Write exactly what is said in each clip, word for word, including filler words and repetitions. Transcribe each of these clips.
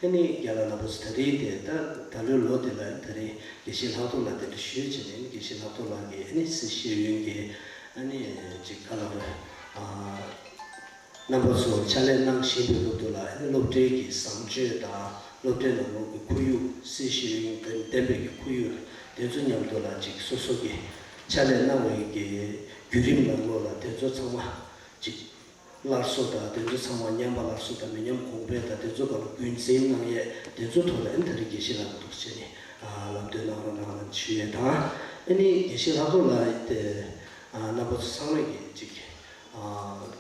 ཨ་ནི་རྒན་ལགས་རྣམ་པ་ཚོ་ད་རེས་དེ་ད་ད་ལོའི་ལོ་དེ་ལ་ད་རེས་དགེ་བཤེས་ལྷག་རྡོར་ལགས་དེ་འདྲ་ཞུས་བྱས་ནས། ཨ་ནི་དགེ་བཤེས་ལྷག་རྡོར་ལགས་ཀྱིས་ཨ་ནི་སི་ཤེས་ཡོན་གྱི་ཨ་ནི་ཅིག་ག་ལ་རེད། ཨ། རྣམ་པ་ཚོར་ཕྱག་ལས་གནང་བཞིན་པའི་སྐབས་དུ་ལ། ཨ་ནི་སློབ་གྲྭའི་གི་བཟང་སྤྱོད་དང་སློབ་གྲྭའི་ནང་ལོགས་ཀྱི་ཁོར་ཡུག་སི་ཤེས་ཡོན་ལྡན་པའི་གི་ཁོར་ཡུག་དེ་ཚོ་མཉམ་དུ་ལ་ཅིག་སོ་སོ་གི་ཕྱག་ལས་གནང་བའི་གི་བརྒྱུད་རིམ་ནང་ལོགས་ལ་དེ་ཚོ་ཚང་མ་ཅིག་སླར་གསོ་དང་། དེ་ཚོ་ཚང་མ་ཉམས་པ་སླར་གསོ་དང་། མི་ཉམས་གོང་འཕེལ་དང་། དེ་ཚོ་སྒང་ལ་རྒྱུན་འཛིན་གནང་ཡས་དེ་ཚོ་ཐོག་ལ། ཨ་ནི་ད་རེས་དགེ་བཤེས་ལགས་ལ་འདུག་བྱས་ནས་ལམ་སྟོན་གནང་རོགས་གནང་ལ་ཞུ་ཡས་དང་། ཨ་ནི་དགེ་བཤེས་ལྷག་རྡོར་ལགས་དེ་རྣམ་པ་ཚོ་ཚང་མས་ཀྱི་ཅིག་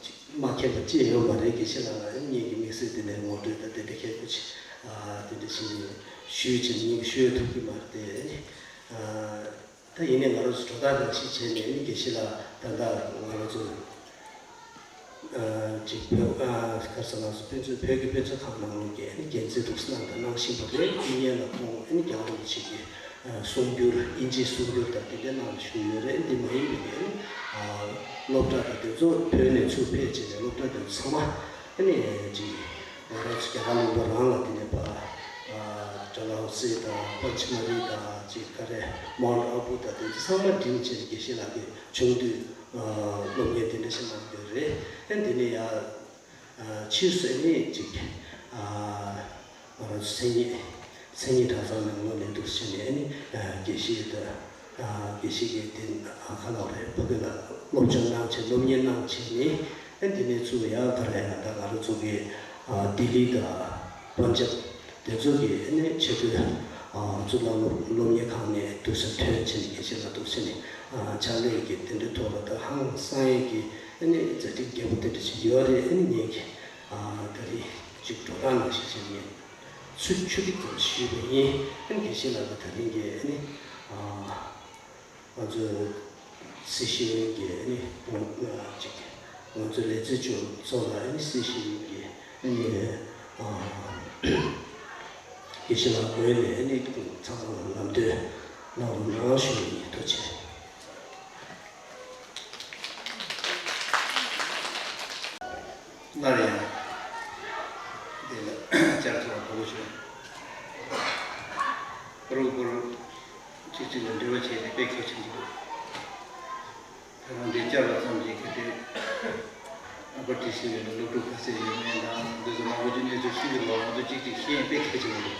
ཅིག་མ་མཁྱེན་པ་ཅི་ཡང་ཡོད་མ་རེད། དགེ་བཤེས་ལགས་ལ་ཨ་ནི་ངེད་ཀྱི་དམིགས་བསལ་དེ་ནས་ངོ་སྤྲོད་དང་དེ་འདྲ་ཁྱད་པར་ཅིག་དེ་འདྲ་བྱས་ནས་ཞུས་བྱས་ནས་ངེད་ཀྱིས་ཞུ་ཡས་ཐུབ་ཀྱི་མ་རེད་དེ། ཨ་ནི། ད་ཡིན་ནའི་ང་རང་ཚོ་དྲོ་བདག་རང་བཞིན་བྱས་ནས་ནི་དགེ་བཤེས་ལགས་ད་ལྟ་ང་རང་ཚོ་ཨ་ཅིག་བོད་ཨ་ག་རེ་ཟེར། ང་ཚོ་དཔེ་མཛོད། བོད་ཀྱི་དཔེ་མཛོད་ཁང་ནང་ལོགས་ཀྱི་ནི་འགན་འཛིན་འདུག་སེ་གནང་དང་གནང་བཞིན་པ་རེད། དེ་སྔོན་ལ་ཁོང་ཨ་ནི་རྒྱལ་བ་རིན་པོ་ཆེ་གི་ཨ་གསུང་སྒྱུར། དབྱིན་ཇིའི་གསུང་སྒྱུར་དང་དེ་འདྲ་གནང་བཞུགས་ཡོད་རེད། འདི་མ་ཡིན་པའི་ནི་ཨ་སློབ་གྲྭ་དང་དེ་ཚོ་བོད་ནས་ཚུར་ཕེབས་བྱས་ནས་སློབ་གྲྭ་དེ་ཚོ་ཚང་མ། ཨ་ནི་ཅིག་ང་རང་ཚོ་རྒྱ་གར་ལུང་པ་རང་ལ་དེ་ནས་ཕར་ཌལ་ཧོ་སི་དང་པན་ཆི་མ་རི་དང་ཅིག་ག་རེ་མའུནཊ་ཨ་བུ་དང་དེ་ཚོ་ཚང་མ་འགྲིམས་བྱས་ནས་དགེ་བཤེས་ལགས་ཀྱིས་ཆུང་དུས་སློབ་གཉེར་དེ་འདྲ་ཞིག་གནང་ཡོད་རེད། ཨ་ནི་དེ་ནས་ཡར་ཕྱིས་སུ་ཨ་ནི་ཅིག་ང་རང་ཚོ་མཚན་ཉིད་མཚན་ཉིད་གྲྭ་ཚང་ནང་ལོགས་ནས་འདུག་སེ་བྱས་ནས་ཨ་ནི་དགེ་བཤེས་དང་། དགེ་བཤེས་ཀྱིས་དེ་ཨ་ག་ལབ་རེད། ཕ་གི་ལ་སློབ་སྦྱོང་གནང་བྱས། སློབ་གཉེར་གནང་བྱས་ནས། ཨ་འདི་ནས་ཚུར་ཡང་ག་རེ་ཡང་ད་ང་རང་ཚོ་གི་ཨ་ལྡི་ལི་དང་པན་ཇབ་དེ་ཚོ་གི་ཨ་ནི་ཆེས་མཐོའི་ཨ་གཙུག་ལག་སློབ་སློབ་གཉེར་ཁང་ནས་འདུག་སེ་ཐོན་བྱས་ནས་དགེ་བཤེས་ལགས་འདུག་སེ་ནས་ཨ་ཕྱག་ལས་ཀྱི་དེ་འདྲའི་ཐོག་ལ་ད་ཧང་སང་ཡས་ཀྱི་ཨ་ནི་མཛད་འཕྲིན་རྒྱས་པོ་དེ་འདྲ་ཞིག་ཡོད་རེད། ཨ་ནི་ངེད་ཀྱི་ཨ་ད་རེས་ཅིག་འགྲོ་སྟངས་ནང་བཞིན་བྱས་ནས། ཚུར་ཆུ་ཐིགས་ཙམ་ཞུས་པ་ཡིན། ཨ་ནི་དགེ་བཤེས་ལགས་ཀྱིས་ད་ཐེངས་ཀྱི་ཨ་ནི་ཨ་ང་ཚོའི་སི་ཤེས་ཡོན་གྱི་ཨ་ནི་ཨ་ཅིག་ང་ཚོའི་ལས་བྱེད་ཚོ་ལ་ཨ་ནི་སི་ཤེས་ཡོན་གྱི་ཨ་ནི་ཨ་དགེ་བཤེས་ལགས་ངོས་ནས་ཨ་ནི་ཚང་མ་ལ་ལམ་སྟོན་གནང་རོགས་གནང་ཞུ་ཡི་ཡིན། ཐུགས་རྗེ་ཆེ། སླར་ཡང་འདི་ལ་བཅར་ཐུབ་པ་དགའ་པོ་བྱུང་། རོགས་པོར་གཅིག་གཅིག་ལ་འབྲེལ་བ་བྱས་ཏེ་དཔེ་གལ་ཆེན་པོ་འདུག་ད་རུང་འདི་བཅར་བ་ཙམ་གྱིས་གལ་ཏེ་ཨ་ཕ་ཏི་སི་ཡོད་ན་སློབ་ཕྲུག་ག་ཚད་ཡོད་མེད་དང་། འདི་ཚོ་མང་པོ་ཅིག་གནས་ཚུལ་ཤེས་ཀྱི་རེད་བ། ང་ཚོ་གཅིག་གཅིག་ཤེས་ཡོན་དཔེ་གལ་ཆེན་པོ་རེད།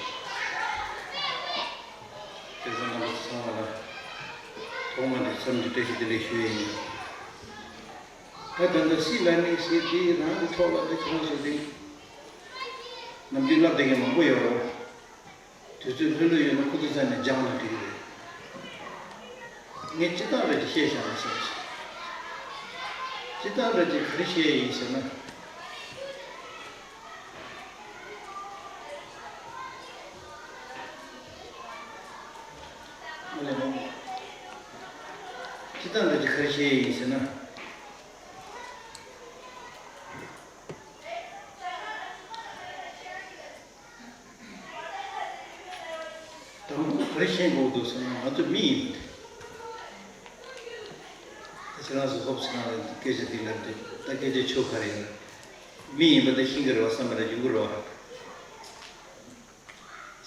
དེ་ཚོ་རྣམ་པ་ཚོ་ཚང་མ་ལ་ཐོག་མ་ནས་འཚམས་འདྲི་བཀྲ་ཤིས་བདེ་ལེགས་ཞུ་ཡས་ཡིན། ད་ད་ལྟ་སྲིད་ལ་གནས་ཟེར་དེ་རང་གི་ཐོག་ལ་ད་ཁྱེད་རང་ཚོ་དེ་ནམ་རྒྱུན་བསླབ་བསྡད་མཁན་མང་པོ་ཡོད་རེད། དུས་ཚོད་ལྷོད་ལྷོད་ཡོད་ན་ཁོ་ཚོ་རྩ་ནས་སྦྱངས་ན་འགྲིག་གི་རེད། ངས་སྤྱིར་བཏང་རེ་ཅིག་བཤད་བཞག་ན་བསམ་སོང་། སྤྱིར་བཏང་རེ་ཅིག་ག་རེ་བཤད་ཡིན་ཟེར་ན། ཨ་ལས་མོ། སྤྱིར་བཏང་རེ་ཅིག་ག་རེ་བཤད་ཡིན་ཟེར་ན། དང་པོ་ག་རེ་ཤེས་དགོས་འདུག་ཟེར་ན། ང་ཚོ་མི་ཡིན་པ་དེ། ད་ཁྱེད་རང་ཚོ་ཧོབ་སེ་ནང་ལ་སྐད་ཆ་འདི་ལབ་དུས། ད་སྐད་ཆ་ཆོ་ག་རེ་ཡིན། མི་ཡིན་པ་དེ་ཤེས་ཀྱི་རེད་བ། བསམ་པ་རེ་ཡོང་གི་རེད་བ།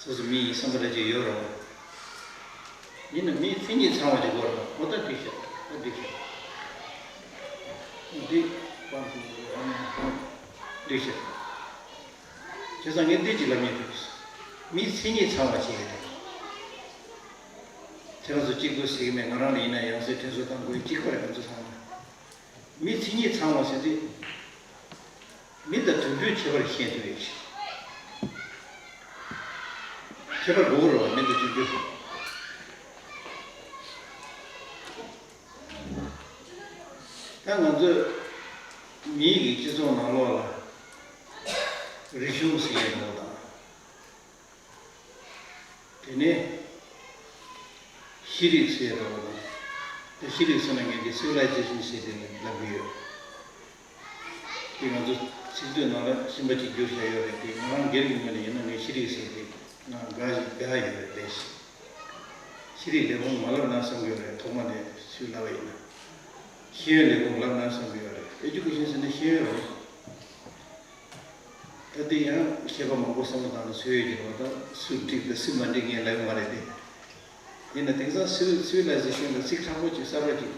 སོ་སོ་མི་ཡིན་བསམ་པ་འདྲ་ཅིག་ཡོད་རེད་བ། ཡིན་ན་མིའི་མཚན་ཉིད་ཚང་བ་ཅིག་དགོས་རེད་བ། འོ་ད་འགྲིག་ཤག་ད་འགྲིག་ཤག་འདི་པང་དུ་ཨ་ནི་འགྲིག་ཤག་བྱས་ཙང་ངས་འདི་ཅིག་ལབ་སྙིང་འདོད། མིའི་མཚན་ཉིད་ཚང་བ་ཅིག་ཡོད་རེད། ཁྱེད་རང་ཚོ་གཅིག་པུ་ཟེར་གི་མེད། ང་རང་ལ་ཡིན་ན་ཡང་སེ་དྲན་གསོ་བཏང་དགོས། གཅིག་པ་རེད། ང་ཚོ་ཚང་མ། མི་མཚན་ཉིད་ཚང་བ་ཟེར་དུས། མི་དང་དུད་འགྲོའི་ཁྱད་པར་ཤེས་ཐུབ་ཡོད་ཀྱི། ཁྱད་པར་དགོས་རེད་བ། མི་དང་དུད་འགྲོའི། ད་ང་ཚོས་མིའི་གི་སྤྱི་ཚོགས་ནང་ལོགས་ལ་རིག་གཞུང་ཟེར་ཡས་འདྲ་བོ་དང་། དེ་ནས་ཤེས་རིག་ཟེར་ཡས་འདྲ་བོ་དང་། དེ་ཤེས་རིག་ཟེར་ན་ངས་འདི་སི་ཝི་ལའི་ཛེ་ཤན་ཟེར་དེ་ལབ་ཀྱི་ཡོད། དེ་ང་ཚོ་ཚིག་མཛོད་ནང་ལ་གསུམ་པ་གཅིག་བསྒྱུར་བཞག་ཡོད་རེད། དེ་ང་རང་སྒེར་གྱི་ངོས་ནས་ཡིན་ན་ངས་ཤེས་རིག་ཟེར་དེ་ང་དགའ་ཞིག་དགའ་ཡོད་རེད་དེ། ཤེས་རིག་ལས་ཁུངས་མ་ལབ་ན་བསམ་གྱི་ཡོད་རེད། ཐོག་མ་ནས་སུས་ལབ་པ་ཡིན་ན། ཤེས་ཡོན་ལས་ཁུངས་ལབ་ན་བསམ་གྱི་ཡོད་རེད། ཨེ་ཌུ་ཀེ་ཤན་ཟེར་ན་ཤེས་ཡོན་རེད། ད་ ད་དེ་ཡང་མཁས་པ་མང་པོ་བསམ་བློ་བཏང་ནས་བཟོས་ཡོད་ཀྱི་རེད་བ། ད་སུས་འགྲིག་དང་སུས་མ་འགྲིག་ངས་ལབ་ཡོད་མ་རེད་དེ། ཡིན་ན་དེང་སང་སི་ཝི་ལི་ཛེ་ཤན་ལ་ཚིག་དྲང་པོ་ཅིག་གསར་པ་ཅིག་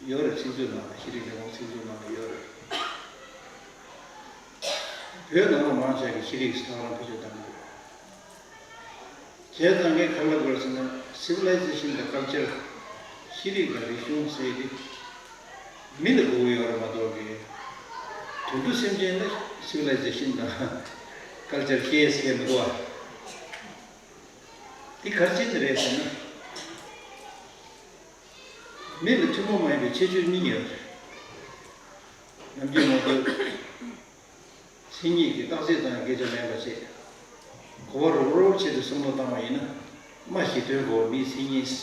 ཡོད་རེད། ཚིག་མཛོད་ནང་ལ། ཤེས་རིག་ལས་ཁུངས་ཚིག་མཛོད་ནང་ལ་ཡོད་རེད། བོད་ནང་ལ་མང་ཆེ་གི་ཤེས་རིག་ཐོག་ལ་བེད་སྤྱོད་བཏང་གི་ཡོད། བྱས་ཙང་ངས་ག་རེ་ལབ་དགོས་ཟེར་ན། སི་ཝི་ལི་ཛེ་ཤན་དང་ཀལ་ཅར། ཤེས་རིག་དང་རིག་གཞུང་ཟེར་དེ་མི་ལ་དགོས་ཀྱི་ཡོད་རེད་མ་གཏོགས་ཀྱི། དུད་འགྲོ་སེམས་ཅན་ལ་སི་ཝི་ལི་ཛེ་ཤན་དང་ཀལ་ཅར་ཤེས་ཟེར་མི་འདུག་བ། དེ་ག་རེ་བྱས་ནས་རེད་ཟེར་ན། མི་ལ་ཐུན་མོང་མ་ཡིན་པའི་ཁྱད་ཆོས་གཉིས་ཡོད་རེད། ནམ་རྒྱུན་ང་ཚོས་མཚན་ཉིད་ཀྱི་རྟགས་གསལ་དང་སྐད་ཆ་མེད་པ་བྱས། གོ་བ་རོབ་རོབ་བྱས་ཏེ་བསམ་བློ་བཏང་བ་ཡིན་ན། སྨྲ་ཤེས་དོན་གོ་བ་མིའི་མཚན་ཉིད།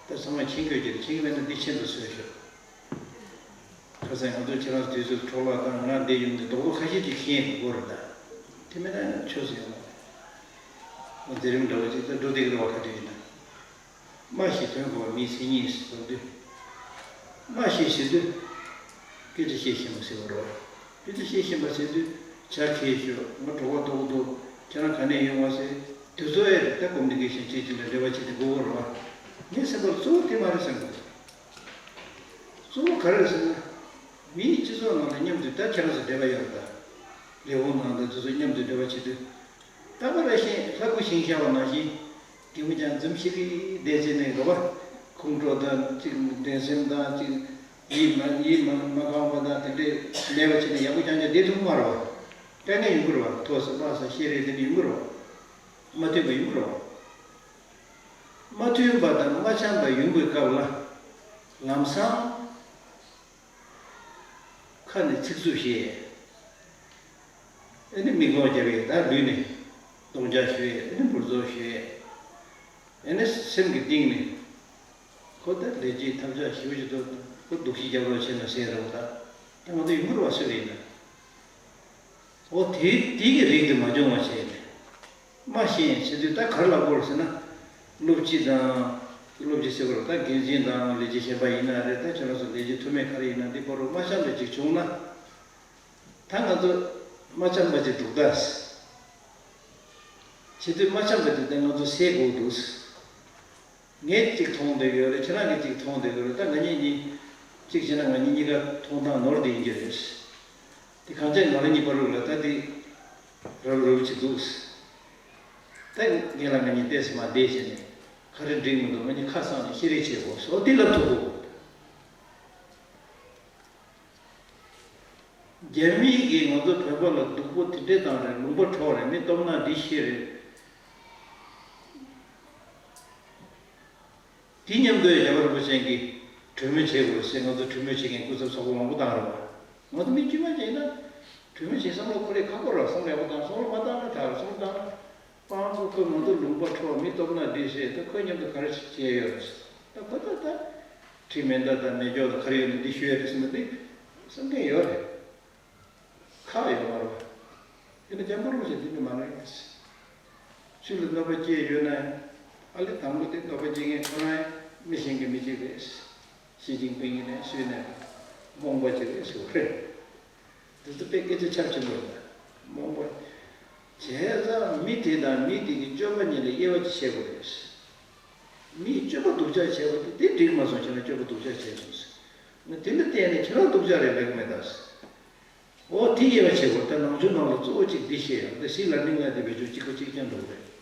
ད་ཚང་མས་མཁྱེན་དགོས་ཀྱི་རེད། མཁྱེན་གྱི་མེད་ན་འདི་ཤེས་འདུག་ཟེར་ཤོག་ཁ་སང་ང་ཚོ་ཁྱེད་རང་དུས་ཚོད་འཕྲོ་བརླག་བཏང་། ང་འདི་ཡོང་དུས་རྡོག་རྡོག་ཁ་ཤས་ཅིག་ཤེས་དགོས་རེད་ད། དེ་མེད་ན་ཆོས་སུ་ཡོང་མ་རེད། འོ་མཛད་རིམ་འདྲ་བོ་ཅིག་ད་འགྲོ་བསྡད་ཀྱི་རེད་བ། ག་དུས་ཡིན་ན། སྨྲ་ཤེས་དོན་གོ་བ་མིའི་མཚན་ཉིད་ཟེར་དུས། སྨྲ་ཤེས་ཟེར་དུས། སྐད་ཆ་བཤད་ཤེས་པ་ཟེར་བ་རེད་བ། སྐད་ཆ་བཤད་ཤེས་པ་ཟེར་དུས། ཇ་གས་ཤོག་ང་གྲོད་ཁོག་ལྟོགས་འདུག་ཁྱེད་རང་ག་ནས་ཡོང་བ་ཟེར་དུས་ཚོད་ཨེ་རེད། ད་ཀོ་མུ་ནི་ཀེ་ཤན་བྱེད་ཀྱི་འདྲ། འབྲེལ་བ་བྱེད་དུས་དགོས་ཀྱི་རེད་བ། ངའི་སེམས་པར་གཙོ་བོ་དེ་མ་རེད་བསམ་གྱི་འདུག་གཙོ་བོ་ག་རེ་རེད་ཟེར་ན། མིའི་སྤྱི་ཚོགས་ནང་ལ་མཉམ་དུ་ད་ཁྱེད་རང་ཚོ་འབྲེལ་བ་ཡོད་རེད་ད། ལས་ཁུངས་ནང་དང་དེ་ཚོ་མཉམ་དུ་འབྲེལ་བ་བྱེད་དུས། རྟག་པར་ཤིང་ལྷ་སྐུ་ཤིང་ཤར་བ་ནང་བཞིན། གད་མོ་རྒྱག་འཛུམ་ཤིག་ཤིག་བསྡད་བྱས་ནས་རེད་བ། ཁོང་ཁྲོ་དང་གཅིག་འགྲན་སེམས་དང་གཅིག་ཡིད་མ་ཡིད་མ་མ་ཁོམ་པ་དང་དེ་འདྲས་མེད་པ་བྱས་ནས་ཡག་པོ་རྐྱང་རྐྱང་བསྡད་ཐུབ་མ་རེད་བ། དཀའ་ངལ་ཡོང་གི་རེད་བ། མཐོ་ས་དམའ་ས་ཤེས་རེས་དེ་འདྲ་ཡོང་གི་རེད་བ། མ་མཐུན་པ་ཡོང་གི་རེད་བ། མ་མཐུན་པ་དང་མ་འཆམ་པ་ཡོང་བའི་སྐབས་ལ། ལམ་སང་ཁ་ནས་ཚིག་རྩུབ་བཤད། ཨ་ནི་མིག་ལོག་རྒྱབ་ཡས། ད་ལུས་ནས་རྡོག་རྒྱག་ཞུ་ཡས། ཨ་ནི་འབུར་རྫོག་ཞུ་ཡས། ཨ་ནི་སེམས་ཀྱི་གཏིང་ནས་ཁོ་ད་ལས་བྱེད་ཐབས་ཆག་ཞེ་པོ་ཞིག་འདུག་ཁོ་སྡུག་ཤི་རྒྱབ་རོགས་བྱས་ན་ཟེར་རོགས། ད་ད་ང་ཚོ་ཡོང་གི་རེད་བ། སུ་རེད་ཡིན་ན། འོ་དེ་དེ་གི་རིགས་དེ་མ་བྱུང་བ་བྱས་ནས། སྨྲ་ཤེས་ཟེར་དུས་ད་ག་རེ་ལབ་དགོས་རེད་ཟེར་ན། སློབ་སྤྱི་དང་། སློབ་སྤྱི་ཟེར་དགོས་རེད། ད་འགན་འཛིན་དང་ལས་བྱེད་གཞན་པ་ཡིན་ན་རེད། ད་ཁྱོད་རང་ཚོ་ལས་བྱེད་མཐོ་དམན་ག་རེ་ཡིན་ན། འདི་བར་དུ་མ་འཆམ་པ་ཅིག་བྱུང་ན། ད་ང་ཚོ་མ་འཆམ་པ་ཅིག་འདུག་ད། བྱེད་དུས་མ་འཆམ་པ་དེ་ད་ང་ཚོ་སེལ་དགོས་འདུག་ངས་གཅིག་མཐོང་བསྡད་ཡོད་རེད། ཁྱེད་རང་གིས་གཅིག་མཐོང་བསྡད་ཡོད་རེད། ད་ང་གཉིས་གཉིས་གཅིག་བྱས་ན་ང་གཉིས་གཉིས་ཀ་མཐོང་སྟངས་ནོར་བསྡད་ཡིན་གྱི་རེད། དེ་གང་ཅི་ང་རང་གཉིས་བར་དུ་ལ་ད་དེ་རབ་རུབ་ཅིག་འདུག་ད་ངས་ལ་ང་གཉིས་ཏོག་ཙམ་མར་བསྡད་བྱས་ནས། ག་རེ་འགྲིག་མི་འདུག་ང་གཉིས་ཁ་གསང་ནས་བཤད་རེས་བྱེད་དགོས་སོ། འདི་ལབ་ཐུབ་དགོས། རྒྱ་མི་གིས་ང་ཚོ་བོད་པ་ལ་སྡུག་པོ་དེ་འདྲས་བཏང་རེད། ལུང་པ་འཕྲོག་རེད། མི་སྟོབས་ན་འདི་ཤི་རེད། དེ་མཉམ་དུ་རྒྱལ་བ་རིན་པོ་ཆེ་གིས་གྲོས་མོལ་བྱེད་དགོས་ཟེར། ང་ཚོ་གྲོས་མོལ་བྱེད་མཁན་སྐུ་ཚབ་ཚོགས་པ་མང་པོ་བཏང་རེད་བ། ང་ཚོ་མི་དཀྱུས་མ་བྱས་ན་གྲོས་མོལ་བྱེད་བསམ་བློ་འཁོར་ཡས་ཁག་པོ་རེད་བ། བསམ་བློ་ཡག་པོ་བཏང་། བསམ་བློ་མ་བཏང་ན་ད་བསམ་བློ་བཏང་ན། པང་གོ་ཁོས་ང་ཚོ་ལུང་པ་འཕྲོག་མི་སྟོབས་ན་འདི་ཟེར། ད་ཁོས་མཉམ་དུ་ག་རེ་བྱས་ཡོད་རེད། ད་ཁོ་ད་ད་ཁྲིམས་མེ་མདའ་དང་མེ་སྒྱོགས་དང་ག་རེ་ཡོད་ན་འདི་ཞུ་ཡ་རེད་ཟེར་ན། འདི་བསམ་མཁན་ཡོད་རེད། ཁག་ཡོད་མ་རེད་བ། ཡིན་ན་རྒྱ་མཚོ་རིན་པོ་ཆེ་འདི་འདྲ་མ་རེད། ཆོས་ལ་གནོད་པ་སྐྱེལ་ཡོད་ན་ཡང་། ཨ་ལེ་དང་པོ་དེ་གནོད་པ་སྐྱེལ་མཁན་ཁོ་རང་ཡང་མི་གཞན་གྱི་མི་གཅིག་རེད། ཞི་ཅིན་ཕིང་ཡིན་ནའི་སུ་ཡིན་ནའི་རྨོངས་པ་ཅིག་རེད་ཟེར་བ་རེད། དེ་ཚོ་དཔེ་སྐད་ཆ་ཚབས་ཆེན་པོ་རེད། རྨོངས་པ། བྱས་ཙང་མི་དེ་དང་མི་དེ་གི་སྤྱོད་པ་གཉིས་ལ་དབྱེ་བ་ཅིག་ཕྱེ་དགོས་རེད། མིའི་སྤྱོད་པ་སྡུག་ཅག་བྱས་པ་དེ་དེ་འགྲིག་མ་སོང་། ཁྱེད་རང་སྤྱོད་པ་སྡུག་ཅག་བྱས་སོང་ཟེར། ང་དེ་འདྲ་བལྟས་ནས་ཁྱེད་རང་སྡུག་ཅག་རེད་ལབ་ཀྱི་མེད་ད་ཟེར། འོ་དེ་དབྱེ་བ་ཕྱེ་དགོས། ད་ནང་ཆོས་ནང་ལ་གཙོ་བོ་གཅིག་འདི་བཤད་ཡོང་། ད་ཟིག་ལ་ནི་ང་འདི་བེད་སྤྱོད་གཅིག་པ་གཅིག་རྐྱང་འགྲོ་གི་རེད།